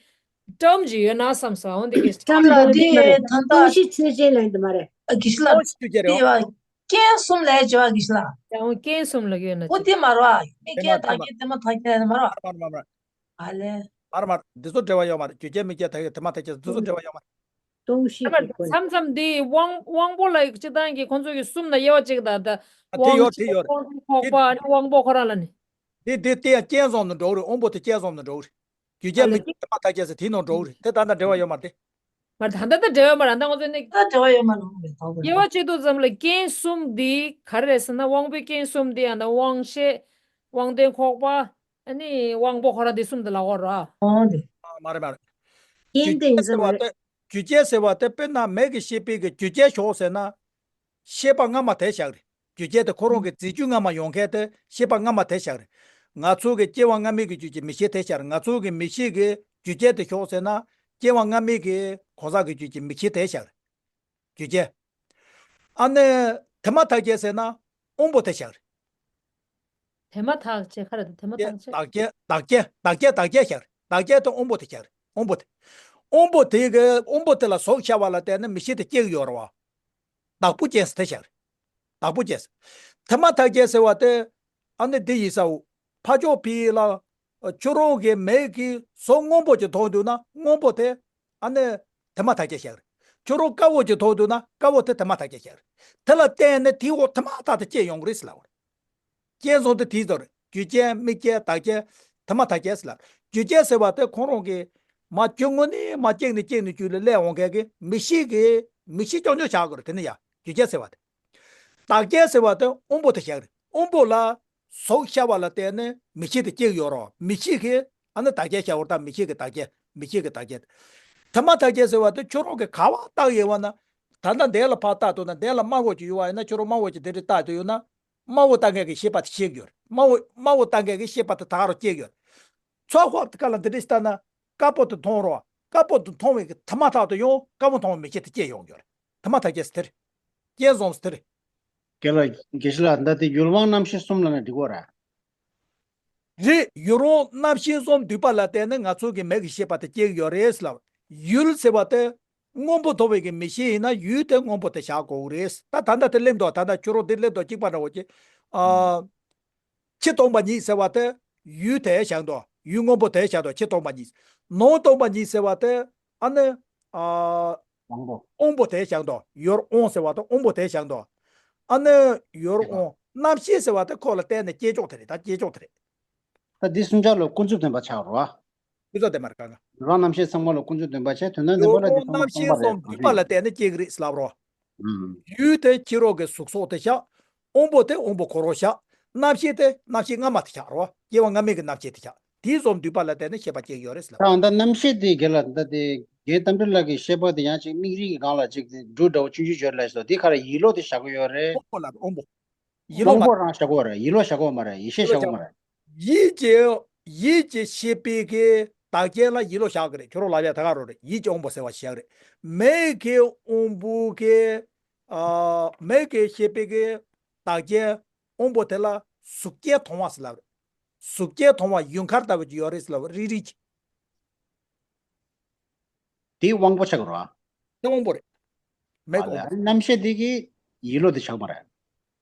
ཊམ་ཅིག་ཡོད་ན་བསམ་ས། འོན་ཏེ་གི་ཊམ་ལ་དེ་མ་རེད། ད་ལྟ་སྟོང་ཞིང་ཆོས་ཅན་ལ་འདི་མ་རེད། ཨ་དགེ་བཤེས་ལགས། སྟོང་ཞིང་ཆོས་ཅན་རེད། དེ་བ་རྐྱེན་གསུམ་ལས་བྱ་བ་དགེ་བཤེས་ལགས། ཡང་རྐྱེན་གསུམ་ལ་ཡོད་ན་ཨོ་དེ་མ་རེད་བ། དམིགས་རྐྱེན་བདག་རྐྱེན་དེ་མ་ཐག་རྐྱེན་མ་རེད་བ། མ་རེད་མ་རེད། ཨ་ལས། མར་མར་འདི་ཚོ་འབྲེལ་བ་ཡོད་མ་རེད། རྒྱུ་རྐྱེན་དམིགས་རྐྱེན་དེ་དེ་མ་ཐག་རྐྱེན་འདི་ཚོ་འབྲེལ་བ་ཡོད་མ་རེད། སྟོང་ཞིག་གི་མཚམས་མཚམས་འདི་དབང་དབང་པོ་ལ་སྤྱི་བཏང་གི་ཁོང་ཚོ་གི་གསུམ་ན་དབྱེ་བ་གཅིག་དང་ད། ཨ་དེ་དབང་ཡོད་དེ་ཡོད་རེད། དབང་ཁོག་པ་ཨ་ནི་དབང་པོ་ཁོ་རང་ལ་ནི། འདི་འདི་དེ་ཡང་རྐྱེན་བཟུང་ནས་འགྲོ་གི་རེད། དབང་པོ་དེ་རྐྱེན་བཟུང་ནས་འགྲོ་གི་རེད། རྒྱུ་རྐྱེན་དམིགས་རྐྱེན་དེ་མ་ཐག་རྐྱེན་ཟེར་དེའི་ནང་འགྲོ་གི་རེད། དེ་ད་ལྟ་འབྲེལ་བ་ཡོད་མ་རེད་དེ། མ་རེད། ད་ལྟ་འབྲེལ་བ་ཡོད་མ་རེད། འོང་བའི་ཐོག་ཏུ་དབྱེ་བ་ཕྱེ་དུས་ཙམ་ལ་རྐྱེན་གསུམ་འདི་ག་རེ་རེད་ཟེར་ན་དབང་པོའི་རྐྱེན་གསུམ་འདི་ཡང་ན་དབང་ཤེས། དབང་ལྡན་ཁོག་པ། ཨ་ནི་དབང་པོ་ཁོ་རང་འདི་གསུམ་དུ་ལབ་དགོས་རེད། ཨོ་དེ། ཨ་མ་རེད་མ་རེད། རྐྱེན་དེ་ཡིན་ས་མ་རེད། རྒྱུ་རྐྱེན་ཟེར་བ་དེ་དཔེར་ན་མིག་གི་ཤེས་པའི་གི་རྒྱུ་རྐྱེན་ཞོག་ཟེར་ན། ཤེས་པ་སྔ་མ་དེ་བཞག་རེད། རྒྱུ་རྐྱེན་དེ་ཁོ་རང་གི་རྫས་རྒྱུ་སྔ་མ་ཡོང་མཁན་དེ་ཤེས་པ་སྔ་མ་དེ་བཞག་རེད། ང་ཚོ་གི་སྐྱེ་བ་སྔ་མའི་གི་རྒྱུ་གི་མིག་ཤེས་དེ་བཞག་རེད། ང་ཚོ་གི་མིག་ཤེས་གི་རྒྱུ་རྐྱེན་དེ་ཞོག་ཟེར་ན། སྐྱེ་བ་སྔ་མའི་གི་གང་ཟག་གི་རྒྱུ་གི་མིག་ཤེས་དེ་བཞག་རེད། རྒྱུ་རྐྱེན། ཨ་ནི། དེ་མ་ཐག་རྐྱེན་ཟེར་ན། དབང་པོ་དེ་བཞག་རེད། དེ་མ་ཐག་རྐྱེན་ག་རེ་དེ་མ་ཐག་རྐྱེན། བདག་རྐྱེན་བདག་རྐྱེན་བདག་རྐྱེན་བདག་རྐྱེན་བཞག་རེད། བདག་རྐྱེན་དེ་དབང་པོ་དེ་བཞག་རེད། དབང་པོ་དེ། དབང་པོ་དེ་གི་དབང་པོ་དེ་ལ་ཟུག་ཤར་བ་ལ་བརྟེན་ནས་མིག་ཤེས་དེ་སྐྱེ་གི་ཡོད་རེད་བ། བདག་པོ་རྐྱེན་ཟེར་དེ་བཞག་རེད། བདག་པོ་རྐྱེན་ཟེར། དེ་མ་ཐག་རྐྱེན་ཟེར་བ་དེ། ཨ་ནི་འདི་ཡིན་ས་འོ། ཕ་ཕྱོགས་ཕི་ལ་ཁྱོད་རང་གི་མིག་གིས་བཟོ་སྔོན་པོ་ཅིག་མཐོང་འདུག་ན་སྔོན་པོ་དེ་ཨ་ནི་དེ་མ་ཐག་ཆད་བཞག་རེད། ཁྱོད་རང་དཀར་པོ་ཅིག་མཐོང་འདུག་ན་དཀར་པོ་དེ་དེ་མ་ཐག་ཆད་བཞག་རེད། དེ་ལ་བརྟེན་ནས་དེའི་འོག་དེ་མ་ཐག་ཏུ་སྐྱེ་ཡོང་གི་རེད་ཟེར་ལབ་པ་རེད། སྐྱེ་བཟང་དེ་དེའི་ཚོ་རེད། རྒྱུ་རྐྱེན་དམིགས་རྐྱེན་བདག་རྐྱེན་དེ་མ་ཐག་ཆད་ཟེར་ལབ། རྒྱུ་རྐྱེན་ཟེར་བ་དེ་ཁོང་རང་གི་མ་རྒྱུ་དངོས་ནས་མ་སྐྱེས་ནས་སྐྱེས་ནས་རྒྱུ་ལས་སླེབས་འོང་མཁན་གྱི་མིག་ཤེས་ཀྱི་མིག་ཤེས་རྐྱང་རྐྱང་བཞག་དགོས་རེད། དེ་ནི་ཡ་རྒྱུ་རྐྱེན་ཟེར་བ་དེ། བདག་རྐྱེན་ཟེར་བ་དེ་དབང་པོ་དེ་བཞག་རེད། དབང་པོ་ལ་གཟུགས་ཤར་བ་ལ་བརྟེན་ནས་མིག་ཤེས་དེ་སྐྱེ་གི་ཡོད་རེད། མིག་ཤེས་ཀྱི་ཨ་ནི་བདག་རྐྱེན་བཞག་པ་དང་མིག་ཤེས་ཀྱི་བདག་རྐྱེན་མིག་ཤེས་ཀྱི་བདག་རྐྱེན། དེ་མ་ཐག་ཆད་ཟེར་བ་དེ་ཁྱོད་རང་གི་ག་བ་བལྟ་ཡོད་པ་ན། ད་ལྟ་འདི་ལ་ཕར་བལྟ་འདུག་ན་འདི་ལ་དམར་པོ་ཅིག་ཡོད་པ་ཡིན་ན་ཁྱོད་རང་དམར་པོ་ཅིག་དེ་འདྲ་བལྟ་འདུག་ཡོད་ན། དམར་པོ་ལྟ་མཁན་གྱི་ཤེས་པ་དེ་ཤེས་ཀྱི་ཡོད་རེད། དམར་པོ་དམར་པོ་ལྟ་མཁན་གྱི་ཤེས་པ་དེ་ད་ག་རང་སྐྱེ་གི་ཡོད་རེད། ཚོགས་ཁོག་དེ་ཀ་ལ་འདི་འདྲ་ཞིག་ལྟ་ན་དཀར་པོ་དེ་མཐོང་རོགས། དཀར་པོ་དེ་མཐོང་བའི་གི་དེ་མ་ཐག་ཏུ་ཡང་དཀར་པོ་མཐོང་བའི་མིག་ཤེས་དེ་སྐྱེ་ཡོང་གི་ཡོད་རེད། དེ་མ་ཐག་ཆད་ཟེར་དེ་རེད། རྐྱེན་བཟང་ཟེར་དེ་རེད། རྒན་ལགས་དགེ་བཤེས་ལགས་ད་དེ་ཡུལ་དབང་རྣམ་ཤེས་གསུམ་ལབ་ན་འགྲིག་གོ་ར། རེད། ཡུལ་དབང་རྣམ་ཤེས་གསུམ་འདུས་པ་ལ་བརྟེན་ནས་ང་ཚོ་གི་མིག་གི་ཤེས་པ་དེ་སྐྱེ་གི་ཡོད་རེད་ལབ། ཡུལ་ཟེར་བ་དེ་སྔོན་པོ་མཐོང་བའི་གི་མིག་ཤེས་ཡིན་ན་ཡུལ་དེ་སྔོན་པོ་དེ་བཞག་དགོས་རེད། ད་ད་ལྟ་དེ་སླེབས་འདུག་ད་ལྟ་ཁྱོད་རང་དེ་སླེབས་འདུག་གཅིག་པ་འདྲ་བོ་ཅིག་ཨ། ཕྱི་སྟོང་པ་ཉིད་ཟེར་བ་དེ་ཡུལ་དེ་བཞག་འདུག་ཡུལ་སྔོན་པོ་དེ་བཞག་འདུག་ཕྱི་སྟོང་པ་ཉིད། ནང་སྟོང་པ་ཉིད་ཟེར་བ་དེ་ཨ་ནི་ཨ། དབང་པོ། དབང་པོ་དེ་བཞག་འདུག་ཡུལ་དབང་ཟེར་བ་དེ་དབང་པོ་དེ་བཞག་འདུག་ཨ་ནི་ཡུལ་དབང་རྣམ་ཤེས་ཟེར་བ་དེ་ཁོ་ལ་བརྟེན་ནས་སྐྱེ་ཕྱོགས་དེ་རེད། ད་སྐྱེ་ཕྱོགས་དེ་རེད། ད་འདི་གསུམ་ཆ་ལ་ཀུན་རྫོབ་བདེན་པ་ཆགས་རོ། ཀུན་རྫོབ་བདེན་པ་རེད་ག་ག་ཡུལ་དབང་རྣམ་ཤེས་ཚང་མ་ལ་ཀུན་རྫོབ་བདེན་པ་ཆགས། དོན་དམ་བདེན་པ་ལ་ཡུལ་དབང་རྣམ་ཤེས་གསུམ་འདུས་པ་ལ་བརྟེན་ནས་སྐྱེ་གི་རེད་ལབ་རོ། ཨུམ། ཡུལ་དེ་ཕྱི་རོལ་གྱི་གཟུགས་སོགས་དེ་བཞག་དབང་པོ་དེ་དབང་པོ་ཁོ་རང་བཞག་རྣམ་ཤེས་དེ་རྣམ་ཤེས་སྔ་མ་དེ་བཞག་རོ། སྐྱེ་བ་སྔ་མའི་གི་རྣམ་ཤེས་དེ་བཞག་དེའི་གསུམ་འདུས་པ་ལ་བརྟེན་ནས་ཤེས་པ་སྐྱེ་གི་ཡོད་རེད་ལབ། ད་ད་རྣམ་ཤེས་དེ་ག་ལ་ད་དེ་རྒན་རྟ་མགྲིན་ལགས་ཀྱི་བཤད་པ་དེ་ཡང་ཅིག་མིག་རིལ་གྱི་སྒང་ལ་ཅིག་དེ་འབྲུ་འདྲ་བོ་ཆུང་ཆུང་ཡོད་ལབ་སོ། དེ་ག་རེ་ཡིད་བློ་དེ་བཞག་གི་ཡོད་རེད། དབང་པོ་ལ་དབང་པོ། ཡིད་བློ་དབང་པོ་རང་བཞག་གི་ཡོད་རེད། ཡིད་བློ་བཞག་གི་ཡོད་མ་རེད། ཡིད་ཤེས་བཞག་གི་ཡོད་མ་རེད། ཡིད་ཀྱི་ཡིད་ཀྱི་ཤེས་པའི་གི་བདག་རྐྱེན་ལ་ཡིད་བློ་བཞག་གི་རེད། ཁྱོད་རང་ལབ་ཡ་ད་ག་རང་རེད། ཡིད་ཀྱི་དབང་པོ་ཟེར་བ་བཞག་རེད། མིག་གི་དབང་པོ་གི་ཨ་མིག་གི་ཤེས་པའི་གི་བདག་རྐྱེན་དབང་པོ་དེ་ལ་གཟུགས་ཅན་མཐོང་བ་ཟེར་ལབ་རེད། གཟུགས་ཅན་མཐོང་བ་ཡུལ་མཁར་ལྟ་བུ་ཅིག་ཡོད་རེད་ཟེར་ལབ་རེད། རིལ་རིལ་གྱི། དེའི་དབང་པོ་ཆགས་ཀྱི་རེད་བ། དེ་དབང་པོ་རེད། མིག་གི་དབང་པོ། རྣམ་ཤེས་དེ་གི་ཡིད་བློ་དེ་ཆགས་མ་རེད།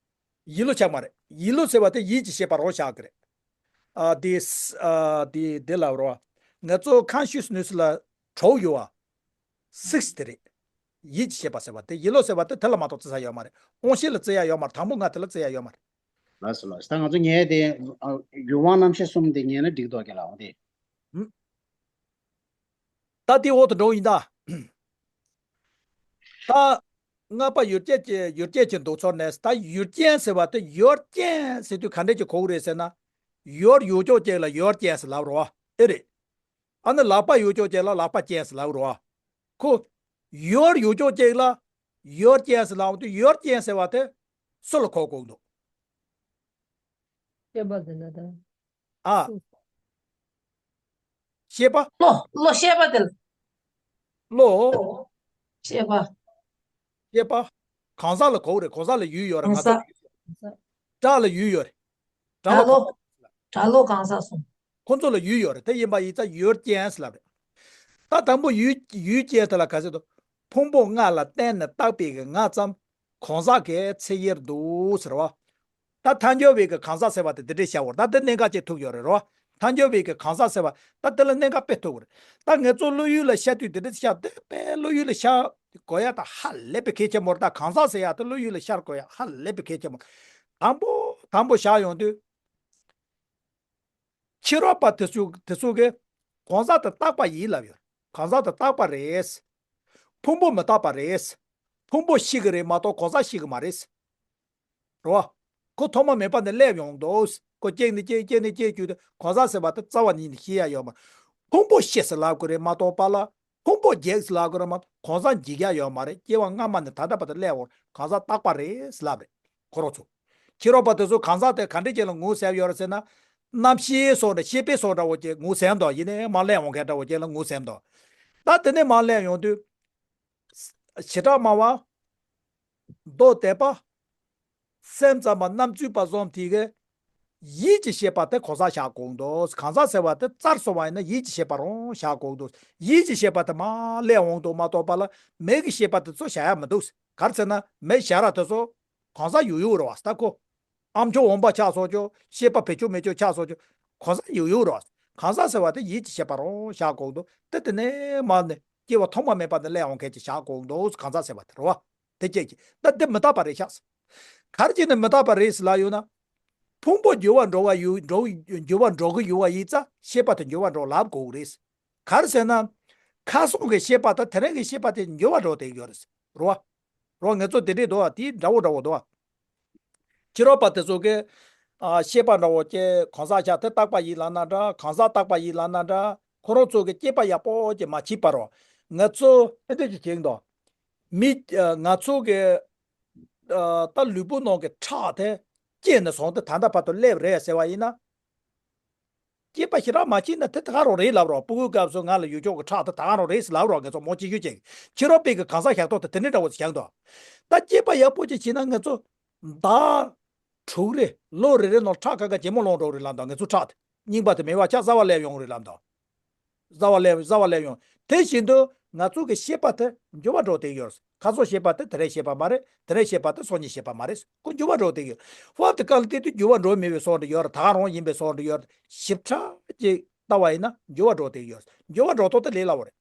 ཡིད་བློ་ཆགས་མ་རེད། ཡིད་བློ་ཟེར་བ་དེ་ཡིད་ཀྱི་ཤེས་པ་རང་བཞག་གི་རེད། ཨ་དེ་ཨ་དེ་དེ་ལབ་རོ། ང་ཚོ་consciousness་ལ་དྲུག་ཡོད་བ། six་དེ་རེད། ཡིད་ཀྱི་ཤེས་པ་ཟེར་བ་དེ་ཡིད་བློ་ཟེར་བ་དེ་དེ་ལ་མ་གཏོགས་བརྩི་ས་ཡོད་མ་རེད། དབང་ཤེས་ལ་བརྩི་ཡ་ཡོད་མ་རེད། དང་པོ་ལྔ་དེ་ལ་བརྩི་ཡ་ཡོད་མ་རེད། ལགས་སོ་ལགས་སོ། ད་ང་ཚོ་ངས་དེ་ཨ་ཡུལ་དབང་རྣམ་ཤེས་གསུམ་དེ་ངས་ན་འགྲིག་འདུག་གི་ལ་འོང་དེ། ཧུམ། ད་དེ་འོག་ཏུ་འགྲོ་ཡིན་ད། ད་ལྔ་པ་ཡུལ་སྐྱེས་ཀྱི་ཡུལ་སྐྱེས་ཀྱི་འདུག་ཚོར་ནས་ད་ཡུལ་ཅན་ཟེར་བ་དེ་ཡུལ་ཅན་ཟེར་དུས་ག་འདྲས་ཀྱི་གོ་གི་རེད་ཟེར་ན། ཡུལ་ཡོད་ཅོག་ཅིག་ལ་ཡུལ་ཅན་ཟེར་ལབ་རོ། ཨེ་རེད། ཨ་ནི་ལག་པ་ཡོད་ཅོག་ཅིག་ལ་ལག་པ་ཅན་ཟེར་ལབ་རོ། ཁོ། ཡུལ་ཡོད་ཅོག་ཅིག་ལ་ཡུལ་ཅན་ཟེར་ལབ་དུས་ཡུལ་ཅན་ཟེར་བ་དེ་སུ་ལ་གོ་དགོས་འདུག་ཤེས་པ་དེ་ལ་ད། ཨ། ཤེས་པ། བློ་བློ་ཤེས་པ་དེ་ལ། བློ། ཤེས་པ། ཤེས་པ། གང་ཟག་ལ་གོ་རེད། གང་ཟག་ལ་ཡུལ་ཡོད་རེད། གང་ཟག་ང་ཚོ་སྒྲ་ལ་ཡུལ་ཡོད་རེད། སྒྲ་ལ་གོ། སྒྲ་བློ་གང་ཟག་གསུམ། ཁོ་ཚོ་ལ་ཡུལ་ཡོད་རེད། དེ་ཡིན་པ་ཡིན་ཙང་ཡུལ་ཅན་ཟེར་ལབ་རེད། ད་དང་པོ་ཡུལ་ཡུལ་ཅན་དེ་ལ་ག་ཟེར་དུ། ཕུང་པོ་ལྔ་ལ་བརྟེན་ནས་བཏགས་པའི་གི་ང་ཙམ་གང་ཟག་གི་ཚད་ཡིན་འདུག་ཟེར་བ། ད་ཐལ་འགྱུར་བའི་གི་གང་ཟག་ཟེར་བ་དེ་འདི་འདྲས་བྱ་བར་ད་དེ་གནད་འགག་ཅིག་ཐུག་ཡོད་རེད་རོ། ཐལ་འགྱུར་བའི་གི་གང་ཟག་ཟེར་བ་ད་དེ་ལ་གནད་འགག་དཔེ་ཐུག་རེད། ད་ངེད་ཚོ་བློ་ཡུལ་ལ་ཤར་དུས་འདི་འདྲས་ཤར་དེ་དཔེ་བློ་ཡུལ་ལ་ཤར་དགོས་ཡ་ད་ཧ་ལས་པའི་གལ་ཆེན་པོ་རེད། ད་གང་ཟག་ཟེར་ཡ་དེ་བློ་ཡུལ་ལ་ཤར་དགོས་ཡ་ཧ་ལས་པའི་གལ་ཆེན་པོ། དང་པོ་དང་པོ་བཞག་ཡོང་དུས། ཕྱི་རོལ་པ་དེ་ཚོ་དེ་ཚོ་གིས་གང་ཟག་དེ་རྟག་པ་ཡིན་ལབ་ཡོད། གང་ཟག་དེ་རྟག་པ་རེད། ཕུང་པོ་མི་རྟག་པ་རེད། ཕུང་པོ་ཤི་གི་རེད་མ་གཏོགས་གང་ཟག་ཤི་གི་མ་རེད། རེད་བ། ཁོ་ཐོག་མ་མེད་པ་ནས་སླེབས་ཡོང་འདུག་ཁོ་སྐྱེས་ནས་སྐྱེས་སྐྱེས་ནས་སྐྱེས་རྒྱུ་དེ་གང་ཟག་ཟེར་བ་དེ་རྩ་བ་ཉིད་ནས་ཤི་ཡ་ཡོད་མ་རེད། ཕུང་པོ་ཤི་ཟེར་ལབ་གི་རེད་མ་གཏོགས་པ་ལ། ཕུང་པོ་འཇིག་ཟེར་ལབ་དགོས་རེད་མ་གཏོགས་གང་ཟག་འཇིག་ཡ་ཡོད་མ་རེད། སྐྱེ་བ་སྔ་མ་ནས་ད་ལྟ་བར་དུ་སླེབས་འོང་གང་ཟག་རྟག་པ་རེད་ཟེར་ལབ་རེད། ཁོ་རང་ཚོ། ཕྱི་རོལ་པ་དེ་ཚོ་གང་ཟག་དེ་ག་འདྲས་ཅིག་ལ་ངོས་ཟེར་ཡོད་རེད་ཟེར་ན། རྣམ་ཤེས་སོགས་འདྲ་ཤེས་པའི་སོགས་འདྲ་བོ་ཅིག་ངོས་ཟེར་འདུག་ཡིན་ནའི་མ་སླེབས་འོང་མཁན་འདྲ་བོ་ཅིག་ལ་ངོས་ཟེར་འདུག་ད་དེ་ནས་མ་སླེབས་ཡོང་དུས། བྱེ་བྲག་སྨྲ་བ། མདོ་སྡེ་པ། སེམས་ཙམ་པ་རྣམ་རྫུན་པ་གསུམ་དེ་གིས། ཡིད་ཀྱི་ཤེས་པ་དེ་གང་ཟག་བཞག་དགོས་འདུག་གང་ཟག་ཟེར་བ་དེ་རྩར་སོང་བ་ཡིན་ན་ཡིད་ཀྱི་ཤེས་པ་རང་བཞག་དགོས་འདུག་ཡིད་ཀྱི་ཤེས་པ་དེ་མར་སླེབས་འོང་འདུག་མ་གཏོགས་པ་ལ་མིག་གི་ཤེས་པ་དེ་ཚོ་བཞག་ཡ་མི་འདུག་ག་རེ་ཟེར་ན་མིག་བཞག་ར་དེ་ཚོ་གང་ཟག་ཡོད་ཡོད་རེད་བ་ད་ཁོ། ཨ་མཆོག་འོན་པ་ཆགས་སོང་ཆོག་ཤེས་པ་བེད་སྤྱོད་མེད་ཆོག་ཆགས་སོང་ཆོག་གང་ཟག་ཡོད་ཡོད་རོ། གང་ཟག་ཟེར་བ་དེ་ཡིད་ཀྱི་ཤེས་པ་རང་བཞག་དགོས་འདུག་དེ་དེ་ནས་མར་ནས་སྐྱེ་བ་ཐོག་མ་མེད་པ་ནས་སླེབས་འོང་མཁན་ཅིག་བཞག་དགོས་འདུག་གང་ཟག་ཟེར་བ་དེ་རོ། དེ་སྐད་ཀྱི་ད་དེ་མི་རྟག་པ་རེད་ཤག་ག་རེ་བྱས་ནས་མི་རྟག་པ་རེད་ཟེར་ལབ་ཡོད་ན། ཕུང་པོ་འགྱུར་བ་འགྲོ་བ་ཡོད་འགྲོ་འགྱུར་བ་འགྲོ་གི་ཡོད་པ་ཡིན་ཙང་ཤེས་པ་དེ་འགྱུར་བ་འགྲོ་ལབ་དགོས་རེད། ག་རེ་ཟེར་ན། ཁ་སང་གི་ཤེས་པ་དང་དེ་རིང་གི་ཤེས་པ་དེ་འགྱུར་བ་འགྲོ་བསྡད་ཡོད་རེད། རོ། རོ་ངེད་ཚོ་དེ་འདྲས་འདུག་བ་དེ་འདྲ་བོ་འདྲ་བོ་འདུག་བ། ཕྱི་རོལ་པ་དེ་ཚོ་གི་ཨ་ཤེས་པ་འདྲ་བོ་ཀྱི་གང་ཟག་ཆགས་དེ་རྟག་པ་ཡིན་ལབ་ན་འདྲ་གང་ཟག་རྟག་པ་ཡིན་ལབ་ན་འདྲ་ཁོ་རང་ཚོ་གི་དཔྱད་པ་ཡག་པོ་ཅིག་མ་བྱས་པ་རོ། ངེད་ཚོ་ཨེ་འདྲ་ཅིག་བྱེད་འདུག་མི་ཨ་ང་ཚོ་གི་ཨ་ད་ལུས་པོ་ནང་གི་ཁྲག་དེ་སྐྱེས་ནས་བཟུང་སྟེ་ད་ལྟ་བར་དུ་སླེབས་རེད་ཟེར་བ་ཡིན་ན། སྐྱེས་པ་ཞེ་དྲག་མ་སྐྱེས་ན་དེ་ད་ག་རང་རེད་ལབ་རོགས། སྤུ་གུའི་སྐབས་སུ་ང་ལ་ཡུལ་ཕྱོགས་ཀྱི་ཁྲག་དེ་ད་ག་རང་རེད་ཟེར་ལབ་རོགས། ངེད་ཚོ་མོ་སྐྱེ་རྒྱུ་ཅན་ཕྱི་རོལ་པའི་གི་གང་ཟག་ཞག་ཐོག་དེ་དེ་འདྲའི་འདྲ་བོ་ཞིག་བཞག་འདུག་ད་སྐྱེས་པ་ཡག་པོ་ཅིག་བྱས་ན་ངེད་ཚོ་ཟླ་དྲུག་རེ་ལོ་རེ་རེ་ནང་ཁྲག་ཁ་ཁ་ཇེ་མོ་ལོངས་འགྲོ་རེད་ལབ་འདུག་ངེད་ཚོ་ཁྲག་དེ་རྙིང་པ་དེ་མེད་པ་ཆགས་གསར་པ་སླེབས་ཡོང་རེད་ལབ་འདུག་གསར་པ་སླེབས་གསར་པ་སླེབས་ཡོང་། དེ་བཞིན་དུ་ང་ཚོ་གི་ཤེས་པ་དེ་འགྱུར་བ་འགྲོ་བསྡད་ཡོད། ཁ་སང་ཤེས་པ་དེ་དེ་རིང་ཤེས་པ་མ་རེད། དེ་རིང་ཤེས་པ་དེ་སང་ཉིན་ཤེས་པ་མ་རེད། ཁོ་འགྱུར་བ་འགྲོ་བསྡད་ཡོད། ཧྥ་དེ་ག་ལ་བལྟས་དུས་འགྱུར་བ་འགྲོ་མེད་པའི་བཟོ་འདྲ་ཡོད་རེད། ད་ག་རང་ཡིན་པའི་བཟོ་འདྲ་ཡོད་རེད། ཞིབ་ཕྲ་ཅིག་ལྟ་བ་ཡིན་ན་འགྱུར་བ་འགྲོ་བསྡད་ཡོད། འགྱུར་བ་འགྲོ་ཐབས་དེ་ལས་སླ་བོ་རེད།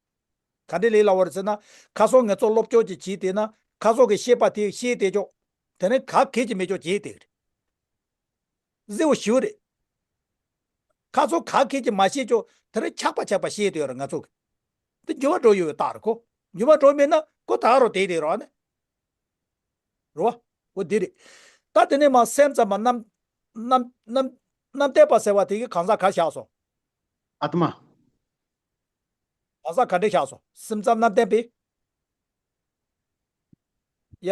ག་འདྲས་ལས་སླ་བོ་རེད་ཟེར་ན། ཁ་སང་ངེད་ཚོ་སློབ་སྦྱོང་ཅིག་བྱས་བསྡད་ན་ཁ་སང་གི་ཤེས་པ་དེ་ཤེས་བསྡད་ཆོག་དེ་ནས་ག་གེ་ཅིག་མེད་ཆོག་བརྗེད་བསྡད་རེད། གཟི་བོ་ཞིག་རེད། ཁ་ཚོ་ག་གེ་ཅིག་མ་ཤེས་ཆོག་དེ་རིང་ཆག་པ་ཆག་པ་ཤེས་དུ་ཡོད་རེད་ང་ཚོ་གི། དེ་འགྱུར་བ་འགྲོ་ཡོད་པའི་རྟགས་རེད་ཁོ། འགྱུར་བ་འགྲོ་མེད་ན་ཁོ་ད་རུང་བསྡད་དེ་རོགས་ནི། རོ། འོ་འདི་རེད། ད་དེ་ནས་མ་སེམས་ཙམ་པ་རྣམ་རྣམ་རྣམ་རྣམ་བལྟས་པ་ཟེར་བ་དེ་གི་གང་ཟག་ག་བཞག་སོང་། ཨ་ཏྨ། གང་ཟག་ག་འདྲས་བཞག་སོང་སེམས་ཙམ་རྣམ་བལྟས་པས། ཡ།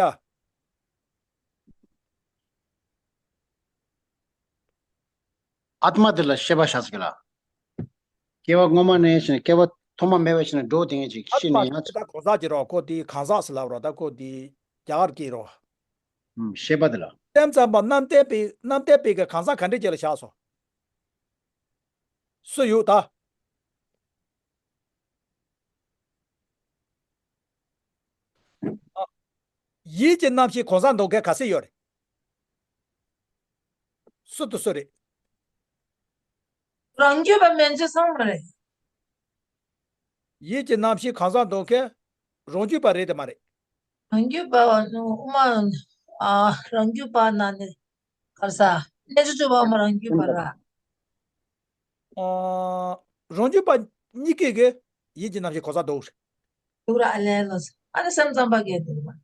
ཨ་ཏྨ་དེ་ལ་ཤེས་པ་བཞག་ཟེར་གི་ལ། སྐྱེ་བ་སྔོན་མ་ནས་ཤེས་ནས་སྐྱེ་བ་ཐོག་མ་མེད་པ་ཤེས་ནས་འགྲོ་དེ་ངེས་ཅིག་ཨ་ཤེས་ཏྨ་ནས་ཡང་དེ་ད་གང་ཟག་ཅིག་རོགས་ཁོ་དེ་གང་ཟག་ཟེར་ལབ་རོགས་ད་ཁོ་དེ་རྒྱ་གར་སྐད་རོགས། ཨུམ་ཤེས་པ་དེ་ལ། སེམས་ཙམ་པ་རྣམ་བལྟས་པའི་རྣམ་བལྟས་པའི་གི་གང་ཟག་ག་འདྲས་ཅིག་ལ་བཞག་སོང་། སུ་ཡོད་ད། ཡིད་ཀྱི་རྣམ་ཤེས་གང་ཟག་འདོད་མཁན་ག་ཚད་ཡོད་རེད། སུ་དང་སུ་རེད། རང་རྒྱུད་པ་མན་ཆད་ཚང་མ་རེད། ཡིད་ཀྱི་རྣམ་ཤེས་གང་ཟག་འདོད་མཁན་རང་རྒྱུད་པ་རེད་དེ་མ་རེད། རང་རྒྱུད་པ་དབུ་མ་ཨ་རང་རྒྱུད་པ་ན་ནི་ག་རེ་ཟ། རྣལ་འབྱོར་སྤྱོད་པ་དབུ་མ་རང་རྒྱུད་པ་ར། ཨ། རང་རྒྱུད་པ་གཉིས་ཀས་ཀྱི་ཡིད་ཀྱི་རྣམ་ཤེས་གོ་ས་འདུག་དུག་ར་ཨ་ལན་ལོ། ཨ་ནི་སེམས་ཙམ་པ་གས་དུག་ར།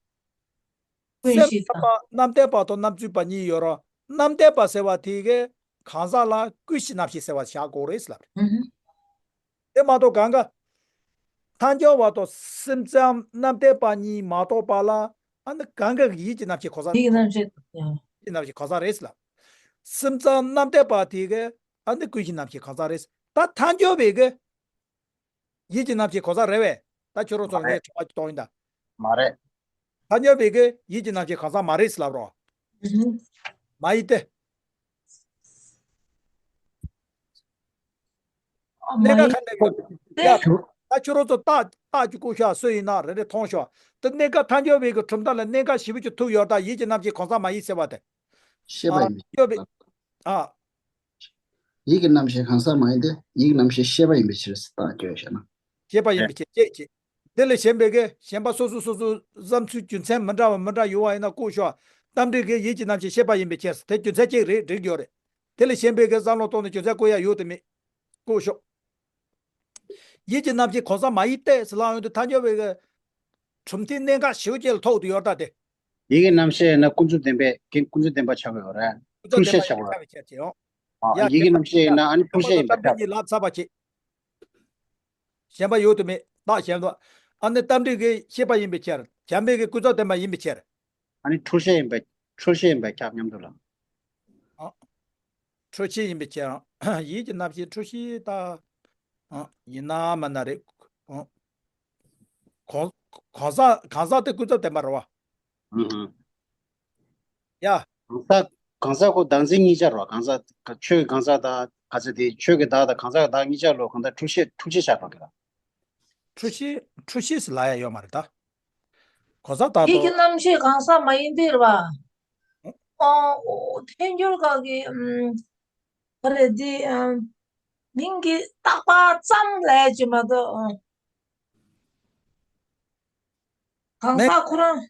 ཀུན་སེམས་ཤེས་ཙམ་པ་དང་། རྣམ་བལྟས་པ་དང་རྣམ་རྫུན་པ་གཉིས་ཡོད་ར། རྣམ་བལྟས་པ་ཟེར་བ་དེ་གས་གང་ཟག་ལ་ཀུན་གཞི་རྣམ་ཤེས་ཟེར་བ་བཞག་དགོས་རེད་ཟེར་ལབ་རེད། ཨུ་ཧུ། དེ་མ་གཏོགས་གང་ག་ཐལ་འགྱུར་བ་དང་སེམས་ཙམ་རྣམ་བལྟས་པ་གཉིས་མ་གཏོགས་པ་ལ་ཨ་ནི་གང་ག་གི་ཡིད་ཀྱི་རྣམ་ཤེས་གང་ཟག་ཡིད་ཀྱི་རྣམ་ཤེས། ཡིད་ཀྱི་རྣམ་ཤེས་གང་ཟག་རེད་ཟེར་ལབ། སེམས་ཙམ་རྣམ་བལྟས་པ་དེ་གས་ཨ་ནི་ཀུན་གཞི་རྣམ་ཤེས་གང་ཟག་རེད། ད་ཐལ་འགྱུར་བའི་གི་ཡིད་ཀྱི་རྣམ་ཤེས་གང་ཟག་རེད་བས། ད་ཁྱོད་རང་ཚོ་མ་རེད། ངས་དྲི་བ་གཏོང་ཡིན་ད། མ་རེད། ཐལ་འགྱུར་བའི་གི་ཡིད་ཀྱི་རྣམ་ཤེས་གང་ཟག་མ་རེད་ཟེར་ལབ་རོགས། ཨུ་ཧུ། མ་ཡིན་ཏེ། ཨ་གནད་འགག་མ་ཡིན་ག་འདྲ་ཡོད། ཏེ། ཡ། ད་ཁྱོད་རང་ཚོ་རྟགས་རྟགས་ཀྱི་སྐུ་ཤ་སུ་ཡིན་ན་རེ་རེ་མཐོང་ཤོག་དེ་གནད་འགག་ཐལ་འགྱུར་བའི་གི་གྲུབ་མཐའ་ལ་གནད་འགག་ཞེ་པོ་ཅིག་ཐུག་ཡོད་ད། ཡིད་ཀྱི་རྣམ་ཤེས་གང་ཟག་མ་ཡིན་ཟེར་བ་དེ། ཤེས་པ་ཨ་ཡིན་པས། ཐལ་འགྱུར་བའི། ཨ། ཡིད་ཀྱི་རྣམ་ཤེས་གང་ཟག་མ་ཡིན་ཏེ། ཡིད་ཀྱི་རྣམ་ཤེས་ཤེས་པ་ཡིན་པའི་ཕྱིར་ཟེར་རྟགས་བརྗོད་བྱས་ན། ཤེས་པ་ཡིན་པའི་ཕྱིར་ཅེས་བྱེད། དེ་ལས་གཞན་པའི་གི་གཞན་པ་སོ་སོ་སོ་སོ་བསམ་ཚུལ་རྒྱུ་མཚན་མི་འདྲ་བ་མི་འདྲ་ཡོད་པ་ཡིན་ན་བཀོད་ཤོག་རྟ་མགྲིན་གྱིས་ཡིད་ཀྱི་རྣམ་ཤེས་ཤེས་པ་ཡིན་པའི་ཕྱིར་དེ་རྒྱུ་མཚན་གཅིག་རེད་འགྲིག་ཡོད་རེད། དེ་ལས་གཞན་པའི་གི་བསམ་བློ་གཏོང་ནས་རྒྱུ་མཚན་བཀོད་ཡ་ཡོད་དམ་མེད། བཀོད་ཤོག་ཡིད་ཀྱི་རྣམ་ཤེས་གང་ཟག་མ་ཡིན་ཏེ་ཟེར་ལབ་ཡོང་དུས་ཐལ་འགྱུར་བའི་གི་གྲུབ་མཐའི་གནད་འགག་ཞེ་པོ་ཅིག་ལ་ཐུག་ཡོད་ད་དེ། ཡིད་ཀྱི་རྣམ་ཤེས་ཡིན་ན་ཀུན་རྫོབ་བདེན་པའི་ཀུན་རྫོབ་བདེན་པ་ཆགས་ཀྱི་ཡོད་རེད། ཀུན་རྫོབ་བདེན་པ་ཆགས་པའི་ཕྱིར་ཅེས་ཡོང་། ཡ། ཡིད་ཀྱི་རྣམ་ཤེས་ཡིན་ན་ཨ་ནི་འཁྲུལ་ཤེས་ཡིན་པའི་ཕྱིར། རྟ་མགྲིན་གྱིས་ལབ་ཚར་བ་ཅིག་གཞན་པ་ཡོད་དུ་མེད། རྟགས་གཞན་དུ། ཨ་ནི་རྟ་མགྲིན་གྱི་ཤེས་པ་ཡིན་པའི་ཕྱིར། བྱམས་པའི་གི་ཀུན་རྫོབ་བདེན་པ་ཡིན་པའི་ཕྱིར། ཨ་ནི་འཁྲུལ་ཤེས་ཡིན་པའི་འཁྲུལ་ཤེས་ཡིན་པའི་ཁྱབ་མཉམ་དུ་ལ། ཨ། འཁྲུལ་ཤེས་ཡིན་པའི་ཕྱིར། ཡིད་ཀྱི་རྣམ་ཤེས་འཁྲུལ་ཤེས་ད། ཨ། ཡིན་ན་མིན་ན་རེད། ཨ། གང་གང་ཟག་གང་ཟག་དེ་ཀུན་རྫོབ་བདེན་པ་རེད་བ། ཨུ་ཧུ། ཡ། གང་ཟག་གང་ཟག་ཁོ་བདག་འཛིན་གཉིས་ཆ་རེད་བ། གང་ཟག་ཆོས་ཀྱི་གང་ཟག་དང་ག་ཚོད་དེ་ཆོས་ཀྱི་བདག་དང་གང་ཟག་གི་བདག་གཉིས་ཆ་ལོ་གང་ལྟར་འཁྲུལ་ཤེས་འཁྲུལ་ཤེས་བཞག་རོགས་གི་ལ། འཁྲུལ་ཤེས་འཁྲུལ་ཤེས་ཟེར་ལབ་ཡ་ཡོད་མ་རེད་ད། གང་ཟག་བདག་ཡིད་ཀྱི་རྣམ་ཤེས་གང་ཟག་མ་ཡིན་ཏེ་རེད་བ། ཨོ། ཐལ་འགྱུར་ཁག་གི་ཨམ། ག་རེ་འདི་ཨམ། མིང་གི་རྟག་པ་ཙམ་ལས་ཅི་མ་གཏོགས། ཨམ། གང་མེད། ཟག་ཁོ་རང་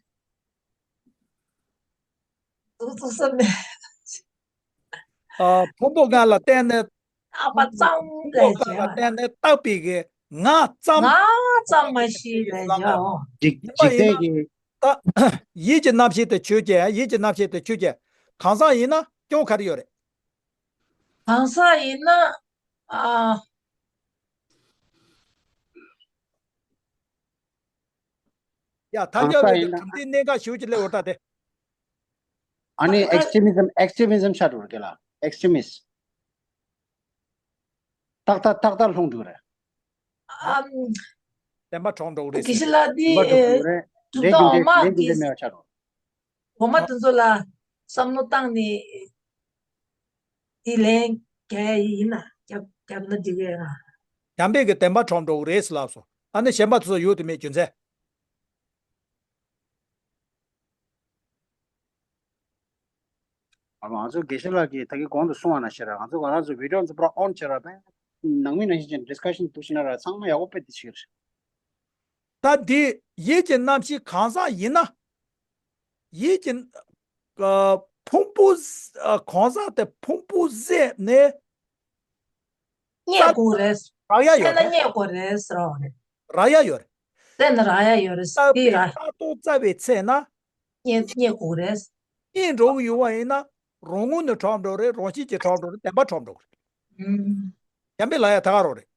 འདུག་ཚུགས་ས་མེད། ཨ། ཕུང་པོ་ལྔ་ལ་བརྟེན་ནས། རྟག་པ་ཙམ་ལས་ཕུང་པོ་ལྔ་ལ་བརྟེན་ནས་བཏགས་པའི་གི་ང་ཙམ། ང་ཙམ་མ་ཤེས་ལས་བྱའོ། འཇིག་འཇིག་རྟེན་གྱི། ད་ཡིད་ཀྱི་རྣམ་ཤེས་དེ་ཆོས་ཅན། ཡིད་ཀྱི་རྣམ་ཤེས་དེ་ཆོས་ཅན། གང་ཟག་ཡིན་ན་སྐྱོན་ག་རེ་ཡོད་རེད། གང་ཟག་ཡིན་ན། ཨ། ཡ། ཐལ་འགྱུར་བའི་གྲུབ་མཐའི་གནད་འགག་ཞེ་པོ་ཅིག་སླེབས་ཡོད་ད་དེ། ཨ་ནི་extremism, extremism ཆགས་འགྲོ་རེད་ལ། extremist། ཏག་ཏག་ཏག་ཏག་ལྷུང་འགྲོ་རེད། ཨམ། བདེན་པ་གྲོངས་འགྲོ་གི་རེད། དགེ་བཤེས་ལགས་འདི། བདེན་པ་གྲོངས་འགྲོ་རེད། གྲུབ་མཐའ་འོག་མ་གི་འདྲ་མེད་པ་ཆགས་འགྲོ། འོག་མ་དེ་ཚོ་ལ་བསམ་བློ་བཏང་ནས། དེ་ལན་རྒྱག་ཡ་ཡིན་ན་རྒྱབ་རྒྱབ་ན་འགྲིག་གི་ཡ། བྱམས་པས་ཀྱི་བདེན་པ་གྲོངས་འགྲོ་གི་རེད་ཟེར་ལབ་སོང་། ཨ་ནི་གཞན་པ་དེ་ཚོ་ཡོད་དུ་མེད་རྒྱུ་མཚན། ཨ་མ། ང་ཚོ་དགེ་བཤེས་ལགས་ཀྱིས་ད་གིན་གོང་དུ་གསུངས་པ་ནང་བཞིན་རེད། ང་ཚོ་ང་རང་ཚོ་བི་ཌི་ཡོ་ཚོ་པུ་ར་ཨོན་བྱས་ར་བས། ནང་མི་ནང་བཞིན་ཅན་ཌིས་ཀ་ཤན་འདུག་བྱས་ན་ར་ཚང་མ་ཡག་པོ་དཔེ་དེ་བྱེད་ཀྱི་རེད། ད་འདི་ཡིད་ཀྱི་རྣམ་ཤེས་གང་ཟག་ཡིན་ན། ཡིད་ཀྱི། ཨ། ཕུང་པོ། ཨ། གང་ཟག་དེ་ཕུང་པོ་ཟད་ནས། རྙེད་དགོས་རེད། རག་ཡ་ཡོད་རེད། རྙེད་དགོས་རེད་ཟེར་བ་རེད། རག་ཡ་ཡོད་རེད། ཟད་ནས་རག་ཡ་ཡོད་རེད། རྟག་པའི་རྟག་ཏུ་རྩ་བའི་ཚེ་ན། རྙེད་རྙེད་དགོས་རེད། རྙེད་འགྲོ་གི་ཡོད་པ་ཡིན་ན། རང་ངོས་ནས་གྲོངས་འགྲོ་རེད། རང་བཞིན་གྱིས་གྲོངས་འགྲོ་རེད། བདེན་པ་གྲོངས་འགྲོ་གི་རེད། ཨུམ། བྱམས་པས་ལབ་ཡ་ད་ག་རང་རེད།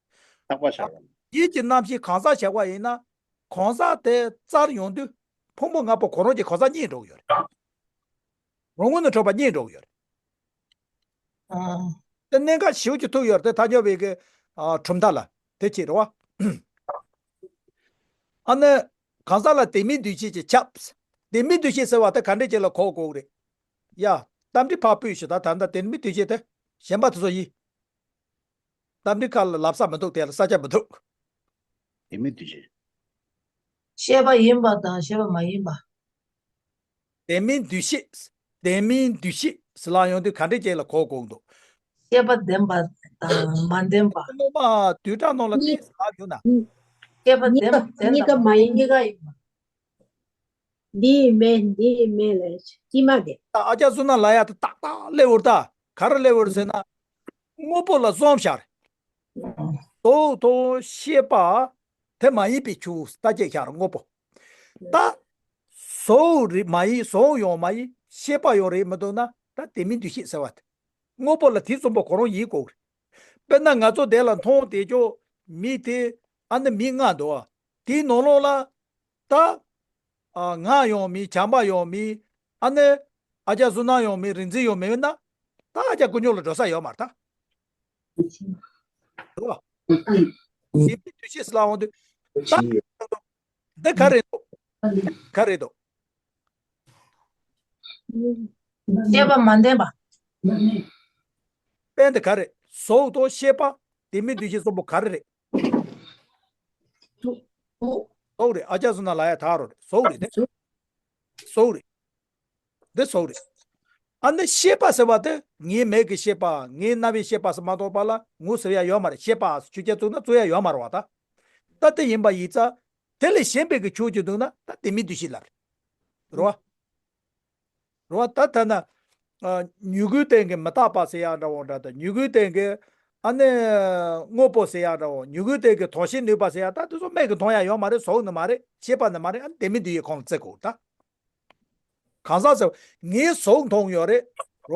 རྟག་པ་བཞག་པ། ཡིད་ཀྱི་རྣམ་ཤེས་གང་ཟག་བཞག་པ་ཡིན་ན། གང་ཟག་དེ་རྩར་ཡོང་དུས་ཕུང་པོ་ལྔ་པོ་ཁོ་རང་གིས་གང་ཟག་རྙེད་འགྲོ་གི་ཡོད་རེད། རང་ངོས་ནས་གྲོངས་པ་རྙེད་འགྲོ་གི་ཡོད་རེད། ཨ། དེ་གནད་འགག་ཞེ་པོ་ཅིག་ཐུག་ཡོད་རེད། དེ་ཐལ་འགྱུར་བའི་གི། ཨ། གྲུབ་མཐའ་ལ་དེ་བྱེད་རེད་བ། ཨ་ནི་གང་ཟག་ལ་དེ་མིན་འདུས་བྱས་ཀྱིས་ཁྱབ། དེ་མིན་འདུས་བྱས་ཟེར་བ་དེ་ག་འདྲ་ཅིག་ལ་གོ་དགོས་རེད། ཡ། རྟ་མགྲིན་ཕར་ཕུད་ཞིག་ད་ད་ལྟ་དེ་མིན་འདུས་བྱས་དེ་གཞན་པ་དེ་ཚོ་ཡིན། རྟ་མགྲིན་ཁ་ལ་ལབ་ས་མི་འདུག་དེ་ལ་ས་ཆ་མི་འདུག་དེ་མིན་འདུས་བྱས། ཤེས་པ་ཡིན་པ་དང་ཤེས་པ་མ་ཡིན་པ། དེ་མིན་འདུས་བྱས། དེ་མིན་འདུས་བྱས་ཟེར་ལབ་ཡོང་དུས་ག་འདྲ་ཅིག་ལ་གོ་དགོས་འདུག་ཤེས་པ་ལྡན་པ་དང་མ་ལྡན་པ། སློབ་མ་བསྡུས་གྲྭ་ནང་ལ་གཉིས། ཏོག་ཙམ་ལབ་ཡོང་ན། ཤེས་པ་ལྡན་པ་ལྡན་དང་མ་ལྡན་གཉིས་ཀ་ཡིན་པ། འདི་ཡིན་མིན་འདི་ཡིན་མིན་ལས་ཅི་མ་བདེ། ད་ཨ་ཅག་བསོད་ནམས་ལབ་ཡ་ད་ཏག་ཏག་སླེབས་ཡོད་རེད་ད། ག་རེ་སླེབས་ཡོད་རེད་ཟེར་ན། དངོས་པོ་ལ་བསམ་བཞག་རེད། བཟོ་དང་ཤེས་པ་དེ་མ་ཡིན་པའི་ཆོས་ལྟ་བྱེད་ཤར་དངོས་པོ། ད་བཟོ་རེད་མ་ཡིན། བཟོ་ཡང་མ་ཡིན། ཤེས་པ་ཡང་རེད་མི་འདུག་ན། ད་དེ་མིན་འདུས་བྱས་ཟེར་བ་དེ། དངོས་པོ་ལ་དེ་བསམ་པ་ཁོ་རང་ཡིན་དགོས་རེད། དཔེར་ན་ང་ཚོ་དེ་ལ་མཐོང་བསྡད་ཀྱོག་མི་དེ། ཨ་ནི་མི་ལྔ་འདུག་བ། དེའི་ནང་ལོགས་ལ། ད། ཨ། ང་ཡང་མིན། བྱམས་པ་ཡང་མིན། ཨ་ནི། ཨ་ཅག་བསོད་ནམས་ཡང་མིན། རིག་འཛིན་ཡང་མིན་ན། ད་ཨ་ཅག་ཀུན་མཆོག་ལ་འགྲོ་ས་ཡོད་མ་རེད་ད། རེད་བ། དེ་མིན་འདུས་བྱས་ཟེར་ལབ་འོང་དུས། ད། འདི་ག་རེད་འདུག་ག་རེད་འདུག་ཤེས་པ་མ་ལྡན་པ། དཔེ་འདི་ག་རེད། བཟོ་དང་ཤེས་པ། དེ་མིན་འདུས་བྱས་གསུམ་པོ་ག་རེ་རེད། བཟོ་རེད། ཨ་ཅག་བསོད་ནམས་ལབ་ཡ་ད་རོ་རེད། བཟོ་རེད་དེ། བཟོ་རེད། འདི་བཟོ་རེད། ཨ་ནི་ཤེས་པ་ཟེར་བ་དེ་ངའི་མིག་གི་ཤེས་པ། ངའི་རྣ་བའི་ཤེས་པ་ཟེར་མ་གཏོགས་པ་ལ་ངོ་ཟེར་ཡ་ཡོད་མ་རེད། ཤེས་པ་ཆོས་ཅན་བཙུགས་ན་བཙུགས་ཡ་ཡོད་མ་རེད་བ་ད། ད་དེ་ཡིན་པ་ཡིན་ཙང་། དེ་ལས་གཞན་པའི་གི་ཆོས་ཅིག་འདུག་ན་ད་དེ་མིན་འདུས་བྱས་ལབ་རེད། རེད་བ། རེད་བ། ད་ཐ་ན། ཨ། མྱུ་གུའི་སྟེང་གི་མི་རྟག་པ་ཟེར་ཡག་འདྲ་བོ་འདྲ་དང་། མྱུ་གུའི་སྟེང་གི། ཨ་ནི། དངོས་པོ་ཟེར་ཡག་འདྲ་བོ། མྱུ་གུའི་སྟེང་གི་དོན་ཤེས་ནུས་པ་ཟེར་ཡག་ད་དེ་ཚོ་མིག་གིས་མཐོང་ཡག་ཡོད་མ་རེད། གཟུགས་ནི་མ་རེད། ཤེས་པ་ནི་མ་རེད། ཨ་ནི་དེ་མིན་འདུས་བྱས་ཁོངས་ལ་བརྩི་དགོས་ད། གང་ཟག་ཟེར་བ་ངའི་གཟུགས་མཐོང་ཡོད་རེད། རེད་བ།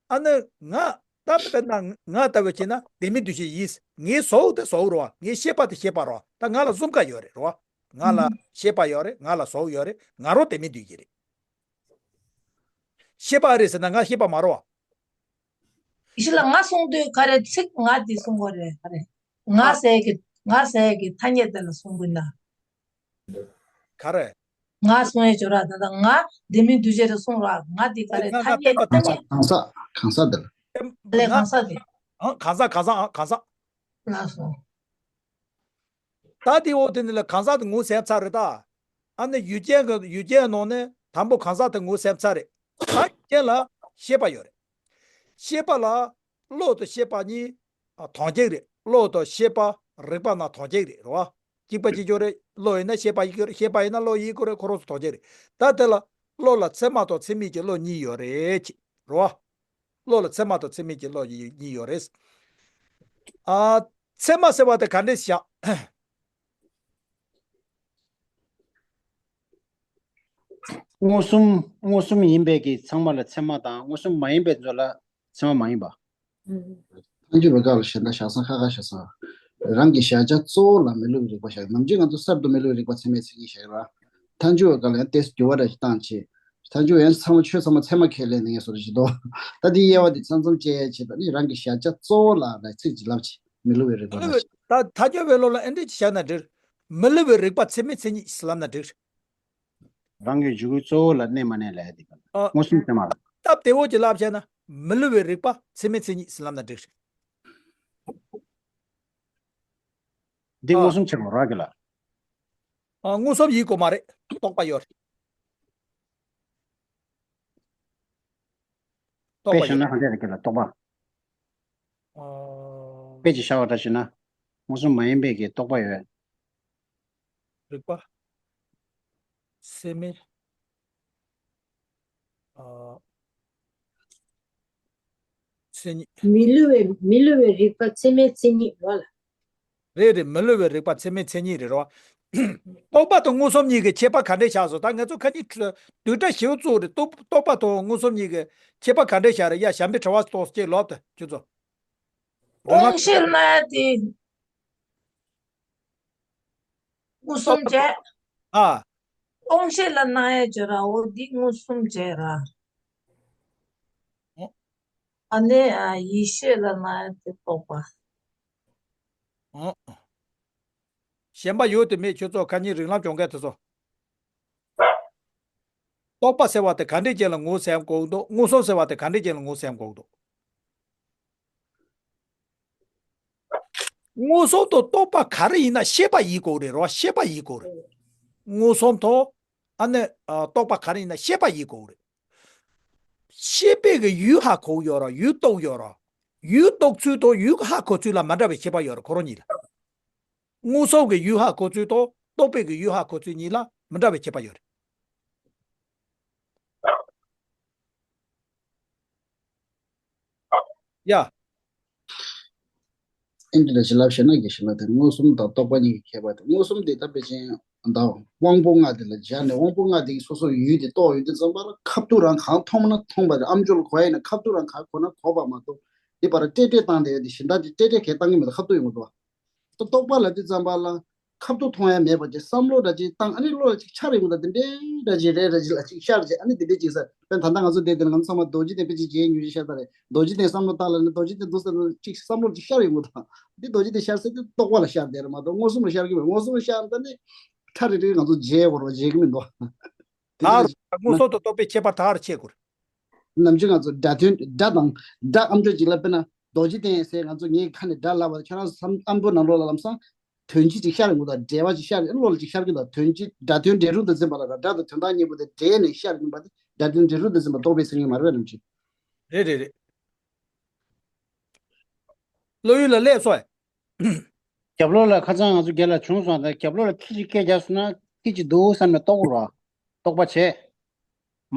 ཨ་ནི་ང་ད་དཔེར་ན་ང་ལྟ་བུ་བྱས་ན་དེ་མིན་འདུས་བྱས་ཡིན། ངའི་གཟུགས་དེ་གཟུགས་རེད་བ། ངའི་ཤེས་པ་དེ་ཤེས་པ་རེད་བ། ད་ང་ལ་གསུམ་ཀ་ཡོད་རེད། རེད་བ། ང་ལ་ཤེས་པ་ཡོད་རེད། ང་ལ་གཟུགས་ཡོད་རེད། ང་རང་དེ་མིན་འདུས་བྱས་རེད། ཤེས་པ་རེད་ཟེར་ན་ང་ཤེས་པ་མ་རེད་བ། ཡེ་ཤེས་ལགས་ང་གསུང་དུས་ག་རེ་ཚིག་ང་འདི་གསུང་དགོས་རེད། ག་རེ། ང་ཨ། ཟེར་གི་ང་ཟེར་གི་ཐ་སྙད་དེ་ལ་གསུང་དགོས་ན། ག་རེ། ང་གསུང་ཡས་བྱོས་ར། ད་ལྟ་ང་དེ་མིན་འདུས་བྱས་རེད་གསུང་ར། ང་འདི་ག་རེ། ང་ཐ་ང་སྙད་སྟོན་པ་ཐ་སྙད། གང་ཟག་གང་ཟག་དེ་ལ། ལས་གང་ཟག་དེ། ཨང་། གང་ཟག་གང་ཟག་ཨང་། གང་ཟག་ལགས་སོ། ད་དེ་འོ་དེ་འདི་ལ་གང་ཟག་དེ་ངོས་ཟིན་ཚར་རེད་ད། ཨ་ནི་ཡུལ་ཅན་གྱི་ཡུལ་ཅན་ནང་ནས་དང་པོ་གང་ཟག་དེ་ངོས་ཟིན་ཚར་རེད། ད་རྐྱེན་ལ་ཤེས་པ་ཡོད་རེད། ཤེས་པ་ལ་བློ་དང་ཤེས་པ་གཉིས་ཨ་དོན་གཅིག་རེད། བློ་དང་ཤེས་པ་རིག་པ་རྣམས་དོན་གཅིག་རེད། རེད་བ། གཅིག་པ་གཅིག་རྐྱང་རེད། བློ་ཡིན་ན་ཤེས་པ་ཡིན་དགོས་རེད། ཤེས་པ་ཡིན་ན་བློ་ཡིན་དགོས་རེད། ཁོ་རང་ཚོ་དོན་གཅིག་རེད། ད་དེ་ལ་བློ་ལ་ཚད་མ་དང་ཚད་མིན་གྱི་བློ་གཉིས་ཡོད་རེད་ཅེས། རེད་བ། བློ་ལ་ཚད་མ་དང་ཚད་མིན་གྱི་བློ་གཉིས་ཡོད་རེད། ཨ། ཚད་མ་ཟེར་བ་དེ་ག་འདྲས་བཞག་མངོན་སུམ། མངོན་སུམ་ཡིན་པའི་གི་ཚང་མ་ལ་ཚད་མ་དང་། མངོན་སུམ་མ་ཡིན་པའི་ཚོ་ལ་ཚད་མ་མ་ཡིན་པ། ཐལ་འགྱུར་བའི་སྐབས་ལ་བཞག་ན་བཞག་ས་ཁ་ཁ་བཞག་ས། རང་གི་གཞལ་བྱ་གཙོ་བོ་ལ་མི་སླུ་བའི་རིག་པ་བཞག་ནམ་རྒྱུན་ང་ཚོ་གསར་དུ་མི་སླུ་བའི་རིག་པ་ཚད་མའི་མཚན་ཉིད་བཞག་ར། ཐལ་འགྱུར་བའི་སྐབས་ལ་ཡང་ཏོག་ཙམ་འགྱུར་བ་འདྲ་ཞིག་བཏང་བྱས། ཐལ་འགྱུར་ཡང་ཚང་མ་ཆོས་ཚང་མ་ཚད་མ་ཁས་ལེན་ནས་ངས་བཟོ་འདྲ་ཞིག་འདུག་ད་འདི་དབྱེ་བ་འདི་ཚང་ཚང་བཅད་ཡ་བྱས་པ་ནི་རང་གི་གཞལ་བྱ་གཙོ་བོ་ལ་ལ་ཚིག་ཅིག་ལབ་བྱས། མི་སླུ་བའི་རིག་པ་མི་སླུ་ལ་བའི་ད་ཐལ་འགྱུར་བའི་བློ་ལ་ཨེ་འདྲས་ཅིག་བཞག་ན་འགྲིག་མི་སླུ་བའི་རིག་པ་ཚད་མའི་མཚན་ཉིད་ཟེར་ལབ་ན་འགྲིག་རང་གི་འཇུག་ཡུལ་གཙོ་བོ་ལ་གནས་མ་གནས་ལབ་ཡ་དེ་ག་ལ། ཨ། མངོན་སུམ་ཚད་མ་ལ། སྟབས་བདེ་བོ་ཅིག་ལབ་བྱས་ན་མི་སླུ་བའི་རིག་པ་ཚད་མའི་མཚན་ཉིད་ཟེར་ལབ་ན་འགྲིག་རེད། འདི་ཨ། མངོན་སུམ་ཆེན་པོ་རག་གི་ལ། ཨ། མངོན་སུམ་ཡིན་དགོས་མ་རེད། རྟོག་པ་ཡོད་རེད། རྟོག་དཔེ་པ་བཤད་ཡོད་ན་རེད། ག་འདྲ་རེད་གི་ལ། རྟོག་པ། ཨ། དཔེ་ཅིག་བཞག་པ་འདྲ་བྱས་ན། མངོན་སུམ་མ་ཡིན་པའི་གི་རྟོག་པ་ཡོད། རིག་པ། སེམས། ཨ། མཚན་ཉིད། མི་སླུ་བའི་མི་སླུ་བའི་རིག་པ་ཚད་མའི་མཚན་ཉིད་རོ་ལ། རེད་རེད། མི་སླུ་བའི་རིག་པ་ཚད་མའི་མཚན་ཉིད་རེད་རོ། རྟོག་པ་དང་མངོན་སུམ་གཉིས་ཀྱི་ཁྱད་པར་ག་འདྲས་བཞག་སོང་། ད་ང་ཚོ་ཁ་ཉིན་བསྡུས་གྲྭ་ཞེ་པོ་བཙུགས་རེད། རྟོག་རྟོག་པ་དང་མངོན་སུམ་གཉིས་ཀྱི་ཁྱད་པར་ག་འདྲས་བཞག་རེད། ཡ། གཞན་པའི་དྲི་བ་ཏོག་ཙམ་ལོབས་དང་ཁྱོད་ཚོ། དབང་ཤེས་ལ་ཡ་དེ། མངོན་སུམ་བྱས། ཨ། དབང་ཤེས་ལ་སྣང་ཡ་བྱེད་ར། འོ་འདི་མངོན་སུམ་བྱས་ར། ཨ་ནི་ཡིད་ཤེས་ལ་སྣང་ཡ་དེ་རྟོག་པ། ཨ། གཞན་པ་ཡོད་དེ་མེད། ཁྱོད་ཚོ་ཁ་ཉིན་རིགས་ལམ་སྦྱོང་མཁན་དེ་ཚོ། རྟོག་པ་ཟེར་བ་དེ་ག་འདྲས་ཅན་ལ་ངོས་ཟིན་དགོས་འདུག་མངོན་སུམ་ཟེར་བ་དེ་ག་འདྲས་ཅན་ལ་ངོས་ཟིན་དགོས་འདུག་མངོན་སུམ་དང་རྟོག་པ་ག་རེ་ཡིན་ན་ཤེས་པ་ཡིན་དགོས་རེད་རོ། ཤེས་པ་ཡིན་དགོས་རེད། མངོན་སུམ་དང་ཨ་ནི་ཨ་རྟོག་པ་ག་རེ་ཡིན་ན་ཤེས་པ་ཡིན་དགོས་རེད། ཤེས་པའི་གི་ཡུལ་ཧ་གོ་ཡོད་ར། ཡུལ་རྟོགས་ཡོད་ར། ཡུལ་རྟོགས་ཚུལ་དང་ཡུལ་ཧ་གོ་ཚུལ་ལ་མི་འདྲ་བའི་ཁྱད་པར་ཡོད་ར། ཁོ་རང་གཉིས་ལ། མངོན་སུམ་གྱི་ཡུལ་ཧ་གོ་ཚུལ་དང་རྟོག་པའི་གི་ཡུལ་ཧ་གོ་ཚུལ་གཉིས་ལ་མི་འདྲ་བའི་ཁྱད་པར་ཡོད་རེད། ཡ། ཨིན་ཇི་ལ་ཞིག་ལབ་ཤེས་ན་དགེ་ཞིག་ལ་དེ་མངོན་སུམ་དང་རྟོག་པ་གཉིས་ཀྱི་ཁྱད་པར་དེ། མངོན་སུམ་དེ་ད་ཕལ་ཆེར་ད་དབང་པོ་ལྔ་དེ་ལ་སྦྱར་ནས། དབང་པོ་ལྔ་དེ་གིས་སོ་སོ་ཡུལ་དེ་རྟོགས་ཡོང་དུས་ཙམ་པ་ལ་ཁ་ཐུག་རང་གང་མཐོང་ན་མཐོང་བ་རེད། ཨམ་ཅོག་ལ་གོ་ཡ་ཡིན་ན་ཁ་ཐུག་རང་གང་གོ་ན་གོ་བ་མ་གཏོགས། འདི་བར་ཏྲེ་ཏྲེ་བཏང་བསྡད་ཡོད་དེ་གཞན་དག་དེ་ཏྲེ་ཏྲེ་གས་བཏང་གི་མེད་ད། ཁ་ཐུག་ཡོང་གི་འདུག་བ། རྟོག་པ་ལ་དེ་ཙམ་པ་ལ་ཁ་ཐུག་མཐོང་ཡ་མེད་པ་ཅིག་བསམ་བློ་འདྲ་ཅིག་བཏང་། ཨ་ནི་བློ་ལ་ཅིག་འཆར་ཡོང་གི་འདུག་དེ་འདྲའི་འདྲ་ཅིག་རེད། འདྲ་ཅིག་ལ་ཅིག་ཤར་ཅིག་ཨ་ནི་དེ་འདྲའི་ཅིག་ས། དཔེར་ན་ད་ལྟ་ང་ཚོ་བསྡད་དེ་ང་ཚོ་ཚང་མ་རྡོ་རྗེ་གདན་དཔེ་ཅིག་མཇལ་ཉུལ་ཅིག་ཤར་ས་རེད། རྡོ་རྗེ་གདན་བསམ་བློ་བཏང་ལ་ནི་རྡོ་རྗེ་གདན་འདུག་ས་ལ་ཅིག་བསམ་བློ་ཅིག་ཤར་ཡོང་གི་འདུག་འདི་རྡོ་རྗེ་གདན་ཤར་ས་དེ་རྟོག་པ་ལ་ཤར་བསྡད་རེད་མ་གཏོགས་མངོན་སུམ་ལ་ཤར་གི་མེད། མངོན་སུམ་ལ་ཤར་ད་ནི་ཐག་རིང་རིང་ང་ཚོ་མཇལ་དགོས་རེད་བ། མཇལ་གི་མི་འདུག་དེ་ད་འདྲ་ཅིག་མངོན་སུམ་དང་རྟོག་པའི་ཁྱད་པར་ད་ག་རེ་ཕྱེ་དགོས་རེད། ནམ་རྒྱུན་ང་ཚོ་སྒྲ་དོན་སྒྲ་དང་སྒྲ་ཨམ་ཅོག་ཅིག་ལ་དཔེར་ན་རྡོ་རྗེ་གདན་ཟེར་ང་ཚོ་ངའི་ཁ་ནས་སྒྲ་ལབ་པ་ཁྱོད་རང་ཚོ་ཨམ་ཨམ་ཅོག་ནང་ལོགས་ལ་ལམ་སང་དོན་སྤྱི་ཅིག་ཤར་ཡོང་གི་འདུག་འགྲེལ་བ་ཅིག་ཤར་ཡོང་། བློ་ལ་ཅིག་ཤར་གྱི་འདུག་དོན་སྤྱི་སྒྲ་དོན་འབྲེལ་རུང་དུ་འཛིན་པ་ལ་ར། སྒྲ་དང་དོན་དག་གཉིས་པོ་དེ་འདྲེས་ནས་ཤར་ཡོང་པ་དེ་སྒྲ་དོན་འབྲེལ་རུང་དུ་འཛིན་པ་རྟོག་པའི་མཚན་ཉིད་མ་རེད་པས་ནམ་རྒྱུན། རེད་རེད་རེད། བློ་ཡུལ་ལ་སླེབས་སོང་ངས། རྒྱབ་ལོགས་ལ་ཁ་སང་ང་ཚོ་རྒན་ལགས་བྱུང་སོང་། ད་རྒྱབ་ལོགས་ལ་ཁྱི་ཅིག་སྐད་རྒྱག་སོང་ན་ཁྱི་ཅིག་འདུག་བསམ་ནས་རྟོགས་རོགས། རྟོག་པ་བྱས།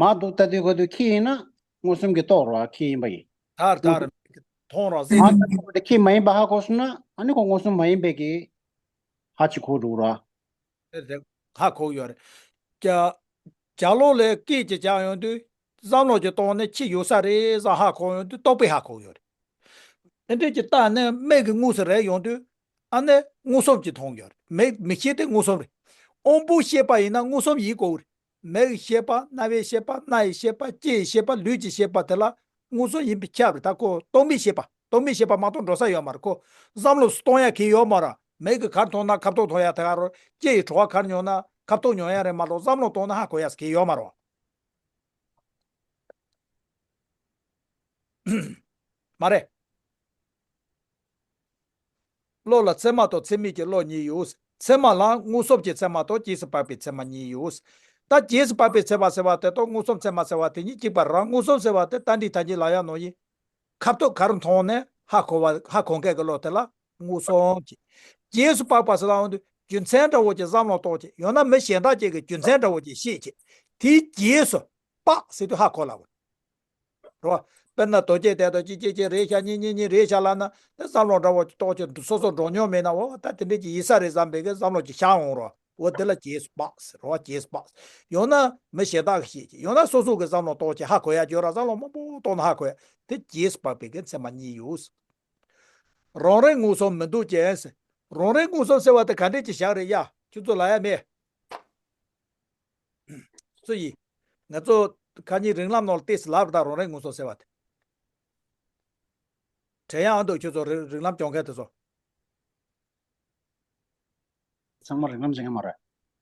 མར་འདུག་ལྟ་དུས་ཁ་ཐུག་ཁྱི་ཡིན་ན་མངོན་སུམ་གྱིས་རྟོགས་རོགས། ཁྱི་ཡིན་པ་ཡིན། ཐར་ཐར་མཐོང་རོགས་ཟེར། མར་ལྟ་དུས་ཁ་ཐུག་ཁྱི་མ་ཡིན་པ་ཧ་གོ་སོང་ན་ཨ་ནི་ཁོ་མངོན་སུམ་མ་ཡིན་པའི་གི་ཧ་ཅིག་གོ་འགྲོ་རོགས། དེ་དེ་ཧ་གོ་ཡོད་རེད། རྒྱ་རྒྱ་ལོགས་ལ་སྐད་ཅིག་རྒྱག་ཡོང་དུས་བསམ་བློ་ཅིག་གཏོང་ནས་ཁྱི་ཡོད་ས་རེད་བསམ་ཧ་གོ་ཡོང་དུས་རྟོག་པས་ཧ་གོ་ཡོད་རེད། དེ་འདྲས་ཀྱི་རྟགས་ནི་མིག་གིས་དངོས་སུ་རེག་ཡོང་དུས་ཨ་ནི་མངོན་སུམ་གྱིས་མཐོང་ཡོད་རེད། མིག་མིག་ཤེས་དེ་མངོན་སུམ་རེད། དབང་པོའི་ཤེས་པ་ཡིན་ན་མངོན་སུམ་ཡིན་དགོས་རེད། མིག་གི་ཤེས་པ། རྣ་བའི་ཤེས་པ། སྣ་ཡི་ཤེས་པ། ལྕེ་ཡི་ཤེས་པ། ལུས་ཀྱི་ཤེས་པ་དེ་ལ་མངོན་སུམ་ཡིན་པས་ཁྱབ་རེད། ད་ཁོ་རྟོག་མེད་ཤེས་པ། རྟོག་མེད་ཤེས་པ་མ་གཏོགས་འགྲོ་ས་ཡོད་མ་རེད། ཁོ་བསམ་བློ་གཏོང་ཡ་གི་ཡོད་མ་རེད། མིག་གིས་ག་རེ་མཐོང་ན་ཁ་ཐུག་མཐོང་ཡ་དེ་ག་རེད། ལྕེ་ཡིས་བྲོ་བ་ག་རེ་མྱོང་ན་ཁ་ཐུག་མྱོང་ཡ་རེད་མ་གཏོགས་བསམ་བློ་གཏོང་ན་ཧ་གོ་ཡ་གི་ཡོད་མ་རེད། མ་རེད། བློ་ལ་ཚད་མ་དང་ཚད་མིན་གྱི་བློ་གཉིས་ཡོད། ཚད་མ་ལ་མངོན་སུམ་གྱི་ཚད་མ་དང་རྗེས་སུ་དཔག་པའི་ཚད་མ་གཉིས་ཡོད། ད་རྗེས་སུ་དཔག་པའི་ཚད་མ་ཟེར་བ་དེ་དང་མངོན་སུམ་ཚད་མ་ཟེར་བ་དེ་གཉིས་གཅིག་པ་རེད། མངོན་སུམ་ཟེར་བ་དེ་རྟ་མགྲིན་ཐལ་འགྱུར་ལབ་ཡག་ནང་བཞིན། ཁ་ཐུག་ག་རུ་མཐོང་ནས་ཧ་གོ་བ། ཧ་གོ་མཁན་གྱི་བློ་དེ་ལ་མངོན་སུམ་བྱེད། རྗེས་སུ་དཔག་པ་ཟེར་ལབ་ཡོང་དུས་རྒྱུ་མཚན་འདྲ་བོ་ཅིག་བསམ་བློ་གཏོང་བྱེད། ཡང་ན་མི་གཞན་དག་ཅིག་གིས་རྒྱུ་མཚན་འདྲ་བོ་ཅིག་ཤེས་བྱེད། དེའི་རྗེས་སུ་དཔག་ཟེར་དུས་ཧ་གོ་ལབ་པ་རེད་བ། དཔེར་ན་དོལ་རྒྱལ་དེ་དང་གཅིག་གཅིག་གཅིག་རེད་ཤག་གཉིས་གཉིས་གཉིས་རེད་ཤག་ལབ་ན། དེ་བསམ་བློ་འདྲ་བོ་ཅིག་གཏོང་བྱེད། སོ་སོ་འགྲོ་མྱོང་མེད་ན། འོ་ད་དེ་འདྲས་ཀྱི་ཡིན་ས་རེད་བསམ་པའི་གི་བསམ་བློ་ཅིག་ཤར་ཡོང་རོགས། འོ་དེ་ལ་རྗེས་སུ་དཔག་ཟེར་རོ། རྗེས་སུ་དཔག་ཟེར། ཡང་ན་མི་གཞན་དག་གིས་ཤེས་བྱེད། ཡང་ན་སོ་སོ་གི་བསམ་བློ་གཏོང་བྱེད། ཧ་གོ་ཡག་ཅིག་ཡོད་ར། བསམ་བློ་མང་པོ་གཏོང་ན་ཧ་གོ་ཡག་དེ། རྗེས་སུ་དཔག་པའི་གི་ཚད་མ་གཉིས་ཡོད། རང་རིག་མངོན་སུམ་མི་འདུག་ཅེས་ཟེར། རང་རིག་མངོན་སུམ་ཟེར་བ་དེ་ག་འདྲས་ཀྱི་བཞག་རེད་ཡ། ཁྱོད་ཚོ་ལབ་ཡག་མེད། སུ་ཡིན། ང་ཚོ་ཁ་ཉིན་རིགས་ལམ་ནང་ལ་ཏོག་ཙམ་ལབ་རེད། ད་རང་རིག་མངོན་སུམ་ཟེར་བ་དེ། དྲན་ཡག་འདུག་ཁྱོད་ཚོ་རིགས་རིགས་ལམ་སྦྱོང་མཁན་དེ་ཚོ། ཚང་མ་རིགས་ལམ་སྦྱོང་མཁན་མ་རེད།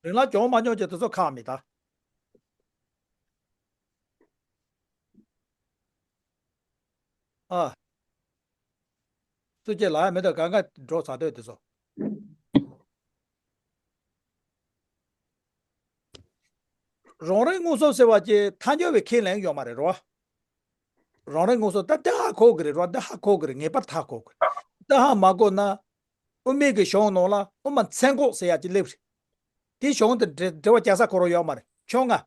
རིགས་ལམ་སྦྱོང་མ་མྱོང་ཅེས་དེ་ཚོ་ཁག་མེད་ད། ཨ། སུ་གཅིག་ལབ་ཡག་མེད་ད། གང་ག་འགྲོ་ཚར་དུས་དེ་ཚོ། རང་རིག་མངོན་སུམ་ཟེར་བ་ཅིག་ཐལ་འགྱུར་བས་ཁས་ལེན་ཡོད་མ་རེད་རོ། རང་རིག་མངོན་སུམ་ད་འདི་ཧ་གོ་གི་རེད་རོ། འདི་ཧ་གོ་གི་རེད། ངེས་པར་ཧ་གོ་གི་རེད། འདི་ཧ་མ་གོ་ན། དབུ་མའི་གི་གཞུང་ནང་ལ་དབུ་མ་མཚན་འགོག་ཟེར་ཡག་ཅིག་སླེབས་རེད། དེ་གཞུང་དེ་འགྲེལ་འགྲེལ་པ་རྒྱག་ས་ཁོ་རང་ཡོད་མ་རེད། ཁྱོད་ང་།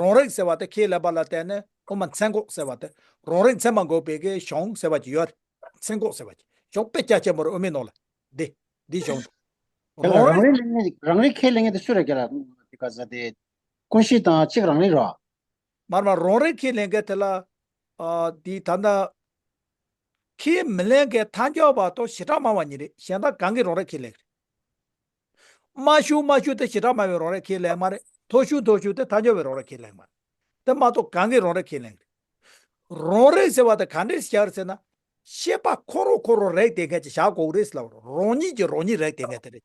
རང་རིག་ཟེར་བ་དེ་ཁས་ལེན་པ་ལ་བརྟེན་ནས་དབུ་མ་མཚན་འགོག་ཟེར་བ་དེ། རང་རིག་མཚན་མ་འགོག་པའི་གི་གཞུང་ཟེར་བ་ཅིག་ཡོད་རེད། མཚན་འགོག་ཟེར་བ་ཅིག་གཞུང་དཔེ་རྒྱ་ཆེན་པོ་རེད། དབུ་མའི་ནང་ལ། འདི། འདི་གཞུང་དེ། དེ་ལ་རང་རང་རིག་རིག་ལེན་མཁན། རང་རིག་ཁས་ལེན་མཁན་དེ་སུ་རེད་ཀྱི་ལ། དེ་ག་ཟེར་དེ། ཀུན་གཞི་དང་གཅིག་རང་རིག་རོ། མར་མར་རང་རིག་ཁས་ལེན་མཁན་དེ་ལ། ཨ། འདི་ད་ལྟ་ཁས་མི་ལེན་མཁན་ཐལ་འགྱུར་བ་དང་བྱེ་བྲག་སྨྲ་བ་གཉིས་རེད། གཞན་དག་གང་གིས་རང་རིག་ཁས་ལེན་གི་རེད། དམའ་ཤོས་དམའ་ཤོས་དེ་བྱེ་བྲག་སྨྲ་བས་རང་རིག་ཁས་ལེན་མ་རེད། མཐོ་ཤོས་མཐོ་ཤོས་དེ་ཐལ་འགྱུར་བས་རང་རིག་ཁས་ལེན་མ་རེད། དེ་མ་གཏོགས་གང་གིས་རང་རིག་ཁས་ལེན་གི་རེད། རང་རིག་ཟེར་བ་དེ་ག་འདྲས་བཞག་རེད་ཟེར་ན། ཤེས་པ་ཁོ་རང་ཁོ་རང་རིག་བསྡད་མཁན་ཅིག་བཞག་དགོས་རེད་ཟེར་ལབ་རོ། རང་ཉིད་ཀྱིས་རང་ཉིད་རིག་བསྡད་མཁན་དེ་རེད།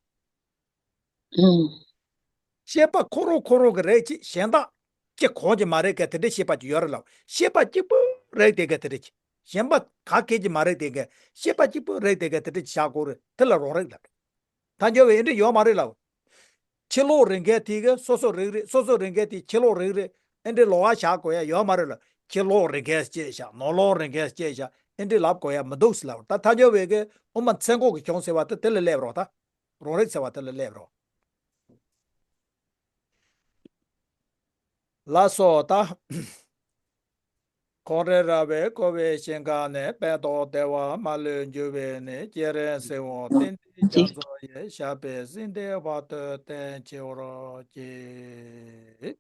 ཨང་། ཤེས་པ་ཁོ་རང་ཁོ་རང་གི་རིག་བྱེད། གཞན་དག་གིས་གང་ཅི་མ་རིག་མཁན་དེ་འདྲའི་ཤེས་པ་ཅིག་ཡོད་རེད་ལབ། ཤེས་པ་གཅིག་པུ་རིག་བསྡད་མཁན་དེ་འདྲ་ཅིག་གཞན་པ་ག་གས་ཀྱིས་མ་རིག་བསྡད་མཁན། ཤེས་པ་གཅིག་པུ་རིག་བསྡད་མཁན་དེ་འདྲ་ཅིག་བཞག་དགོས་རེད། དེ་ལ་རང་རིག་ལབ་རེད། ཐལ་འགྱུར་བས་ཨེ་འདྲ་ཡོད་མ་རེད་ལབ། ཕྱི་ལོགས་རིག་མཁན་དེ་གིས་སོ་སོ་རིག་རེད། སོ་སོ་རིག་མཁན་དེས་ཕྱི་ལོགས་རིག་རེད། ཨེ་འདྲའི་ལོགས་ཀ་བཞག་དགོས་ཡག་ཡོད་མ་རེད་ལབ། ཕྱི་ལོགས་རིག་མཁན་གཅིག་བཞག་ནང་ལོགས་རིག་མཁན་གཅིག་བཞག་ཨེ་འདྲའི་ལབ་དགོས་ཡག་མི་འདུག་ཟེར་ལབ། ད་ཐལ་འགྱུར་བས་གི་དབུ་མ་མཚན་འགོག་གི་གཞུང་ཟེར་བ་དེ་དེ་ལ་སླེབས་རོགས་ད། རང་རིག་ཟེར་བ་དེ་ལ་སླེབས་རོགས། ལགས་སོ་ད། ཁོང་རེ་ར་བས་བསྐོར་བའི་ཞིང་ཁམས་ནས། ཕན་འདོགས་བདེ་བ་མ་ལུས་འབྱུང་བའི་གནས། སྤྱན་རས་གཟིགས་དབང་བསྟན་འཛིན་རྒྱ་མཚོ་ཡི། ཞབས་པད་སྲིད་མཐའི་བར་དུ་བརྟན་གྱུར་ཅིག